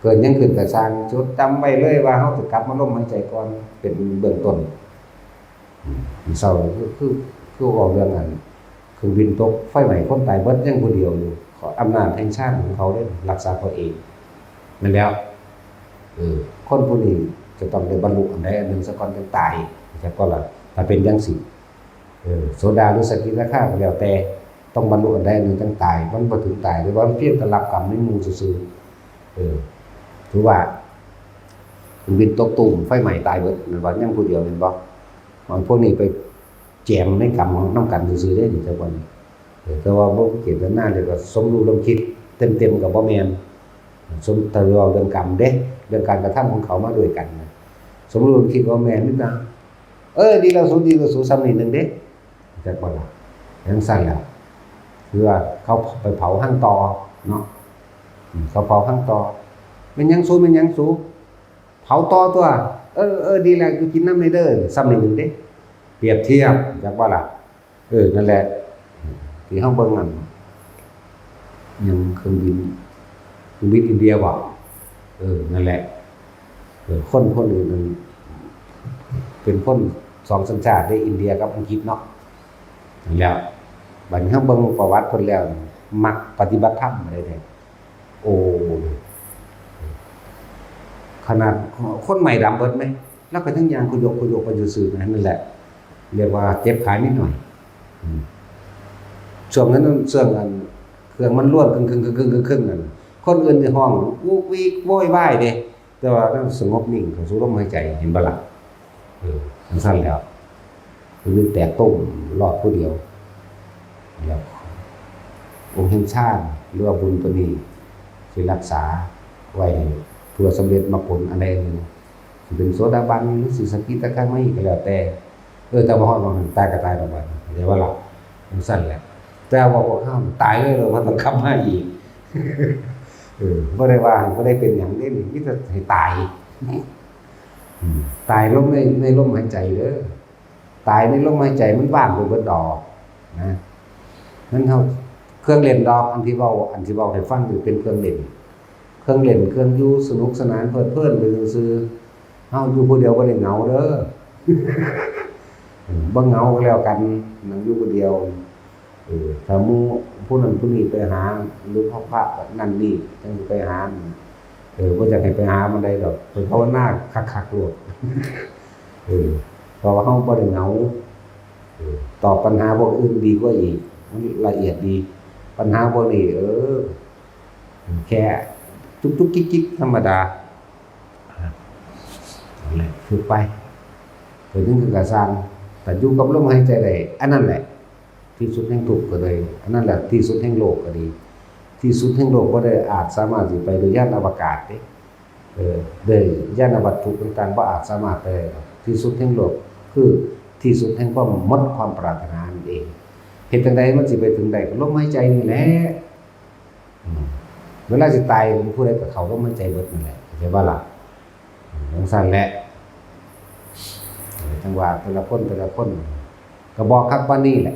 ເກີດຫຍັງຂຶ້ນກະຊ່າງ ຈົດຈຳໄວ້ເລີຍວ່າເຮົາຈະກັບມາລົມຫາຍໃຈກ່ອນ ເປັນເບື້ອງຕົ້ນ. ອືມ ມື້ເຊົ້າຄື ຄື ຄືເວົ້າເລື່ອງອັນ ເຄື່ອງບິນຕົກ ໄຟໄໝ້ ຄົນຕາຍເບິດ ຍັງຜູ້ດຽວຢູ່ ເພາະອຳນາດແຫ່ງຊານຂອງເຂົາເດ້ ລັກສາເຂົາເອງ ແມ່ນແລ້ວ ເອີ ຄົນຜູ້ນີ້ຈະຕ້ອງໄດ້ບັນລຸອັນໃດອັນໜຶ່ງສາກ່ອນຈັ່ງຕາຍ ເຈົ້າກໍລະ ຖ້າເປັນຈັ່ງຊີ້ ເອີ ໂສດາ ຫຼື ສະກິດາຄາກໍແລ້ວແຕ່ ຕ້ອງບັນລຸອັນໃດອັນໜຶ່ງຈັ່ງຕາຍ ມັນບໍ່ເຖິງຕາຍ ຫຼືວ່າມັນພຽງແຕ່ຮັບກຳໃນໝູ່ຊື່ໆ ເອີ ເອີ ຖືວ່າເຄື່ອງບິນຕົກຕຸ່ມ ໄຟໄໝ້ຕາຍເບິດ ແມ່ນບໍ່? ຍັງຜູ້ດຽວແມ່ນບໍ່? ບາງພວກນີ້ໄປແຈມໃນກຳນຳກັນຊື່ໆເດ້ ນີ້ ແຕ່ວ່ານີ້ ເອີ ແຕ່ວ່າບໍ່ເຈດຕະນາ ແລ້ວກໍສົມຮູ້ຮ່ວມຄິດເຕັມໆກໍບໍ່ແມ່ນ ສົມ ຖ້າເວົ້າເລື່ອງກຳເດ້ ເລື່ອງການກະທຳຂອງເຂົາມາດ້ວຍກັນນະ ສົມຮູ້ຮ່ວມຄິດບໍ່ແມ່ນ ມີແຕ່ ເອີ ດີແລ້ວສູ ດີແລ້ວສູ ສ່ຳນີ້ໜຶ່ງເດ້ ຈັກບໍ່ລະ? ຈັ່ງຊັ້ນແຫຼະ ຄືວ່າເຂົາໄປເຜົາຮັງຕໍ່ເນາະ ເຂົາເຜົາຮັງຕໍ່ ແມ່ນຫຍັງສູ ແມ່ນຫຍັງສູ ເຜົາຕໍ່ຕົວະ ເອີ ເອີ ດີແລ້ວ ຢູ່ກິນນຳແດ່ເດີ ສ່ຳນີ້ໜຶ່ງເດ້ ປຽບທຽບ ຈັກບໍ່ລະ? ເອີ ນັ້ນແຫຼະ ທີ່ເຮົາເບິ່ງອັນ ຫຍັງ ເຄື່ອງບິນ ເຄື່ອງບິນອິນເດຍບໍ? ເອີ ນັ້ນແຫຼະ ເອີ ຄົນ ຄົນອື່ນນັ້ນ ເປັນຄົນສອງສັນຊາດເດ້ ອິນເດຍກັບອັງກິດເນາະ ນັ້ນແຫຼະ ບັດນີ້ເຮົາເບິ່ງປະຫວັດເພິ່ນແລ້ວ ມັກປະຕິບັດທຳໄດ້ແທ້ ໂອ້ ຂະໜາດຄົນໄໝ້ດຳເບິດແມ ລາວກໍຍັງຍ່າງຂະໂຍກຂະໂຍກໄປຊື່ໆ ນັ້ນແຫຼະ ຮຽກວ່າເຈັບຂານິດໜ້ອຍ ອືມ ຊ່ວງນັ້ນ ຊ່ວງອັນ ເຄື່ອງມັນລວນຄຶ່ງໆໆໆນັ້ນ ຄົນອື່ນຊິຮ້ອງວີກວີກໂວຍວາຍເດ້ ແຕ່ວ່າລາວສະຫງົບນິ່ງເຂົ້າສູ່ລົມຫາຍໃຈ ເຫັນບໍ່ລະ? ເອີ ຈັ່ງຊັ້ນແຫຼະ ຄືແຕກໂຕ້ມລອດຜູ້ດຽວ ແລ້ວອົງແຫ່ງຊານ ຫຼືວ່າບຸນໂຕນີ້ ຊິຮັກສາໄວ້ໃຫ້ເພື່ອສຳເລັດມັກຜົນອັນໃດອັນໜຶ່ງ ຊິເປັນໂສດາບັນ ຫຼື ຊິສະກິດາຄາມີ ກໍແລ້ວແຕ່ ເອີ ແຕ່ມາຮອດໝ່ອງນັ້ນ ຕາຍກໍຕາຍດອກບັດນີ້ ເຫັນບໍ່ລະ? ຈັ່ງຊັ້ນແຫຼະ ແຕ່ວ່າພວກເຮົາຕາຍເລີຍ ແລ້ວມັນຕ້ອງກັບມາອີກ ເອີ ບໍ່ໄດ້ວ່າໃຫ້ຜູ້ໃດເປັນຫຍັງເດ້ນີ້ ມີແຕ່ໃຫ້ຕາຍ ອືມ ຕາຍລົງໃນ ໃນລົມຫາຍໃຈເດີ ຕາຍໃນລົມຫາຍໃຈ ມັນວ່າງໄປເບິດດອກນະ ມັນເຮົາ ເຄື່ອງຫຼິ້ນດອກ ອັນທີ່ເວົ້າ ອັນທີ່ເວົ້າໃຫ້ຟັງນີ້ເປັນເຄື່ອງຫຼິ້ນ ເຄື່ອງຫຼິ້ນ ເຄື່ອງຢູ່ສະໜຸກສະໜານເພີດເພີນໄປຊື່ໆ ເຮົາຢູ່ຜູ້ດຽວບໍ່ໄດ້ເຫງົາເດີ ເອີ ບໍ່ເຫງົາກໍແລ້ວກັນ ນັ່ງຢູ່ຜູ້ດຽວ ເອີ ຖ້າໝູ່ຜູ້ນັ້ນຜູ້ນີ້ໄປຫາ ຫຼືພະ ພະນັ້ນນີ້ຈັ່ງຊິໄປຫາ ເອີ ບໍ່ຢາກໃຫ້ໄປຫາປານໃດດອກ ໄປພາວະນາຄັກໆໂລດ ເອີ ເພາະວ່າເຮົາບໍ່ໄດ້ເຫງົາ ເອີ ຕອບບັນຫາພວກອື່ນດີກວ່າອີກ ມັນລະອຽດດີ ບັນຫາພວກນີ້ ເອີ ແຄ່ຈຸກໆກິກໆທຳມະດາ ຫັ້ນແຫຼະ ຝຶກໄປ ເປັນຫຍັງກະຊ່າງ ຖ້າຢູ່ກັບລົມຫາຍໃຈໄດ້ ອັນນັ້ນແຫຼະ ທີ່ສຸດແຫ່ງທຸກກໍໄດ້ ອັນນັ້ນແຫຼະທີ່ສຸດແຫ່ງໂລກກໍດີ ທີ່ສຸດແຫ່ງໂລກບໍ່ໄດ້ອາດສາມາດຊິໄປໂດຍຍານອະວະກາດເດ້ ເອີ ໂດຍຍານະວັດຖຸຕ່າງໆ ບໍ່ອາດສາມາດໄປໄດ້ດອກ ທີ່ສຸດແຫ່ງໂລກຄືທີ່ສຸດແຫ່ງຄວາມໝົດຄວາມປາດຖະໜານັ້ນເອງ ເຮັດຈັ່ງໃດມັນຊິໄປເຖິງໄດ້ ກໍລົມຫາຍໃຈນີ້ແຫຼະ ອືມ ເວລາຊິຕາຍ ຜູ້ໃດກໍເຂົ້າລົມຫາຍໃຈເບິດນັ້ນແຫຼະ ເຫັນບໍ່ລະ? ອືມ ຈັ່ງຊັ້ນແຫຼະ ເອີ ຈັ່ງວ່າແຕ່ລະຄົນ ແຕ່ລະຄົນ ກໍບອກຄັກປານນີ້ແຫຼະ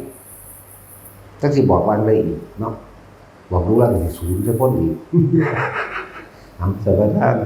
ຈັກຊິບອກວ່າຈັ່ງໃດອີກເນາະ ບອກລູກຫຼານກໍຊິສູນໃສ່ຄົນອີກ ເອົາ ສະບັດທ່ານ.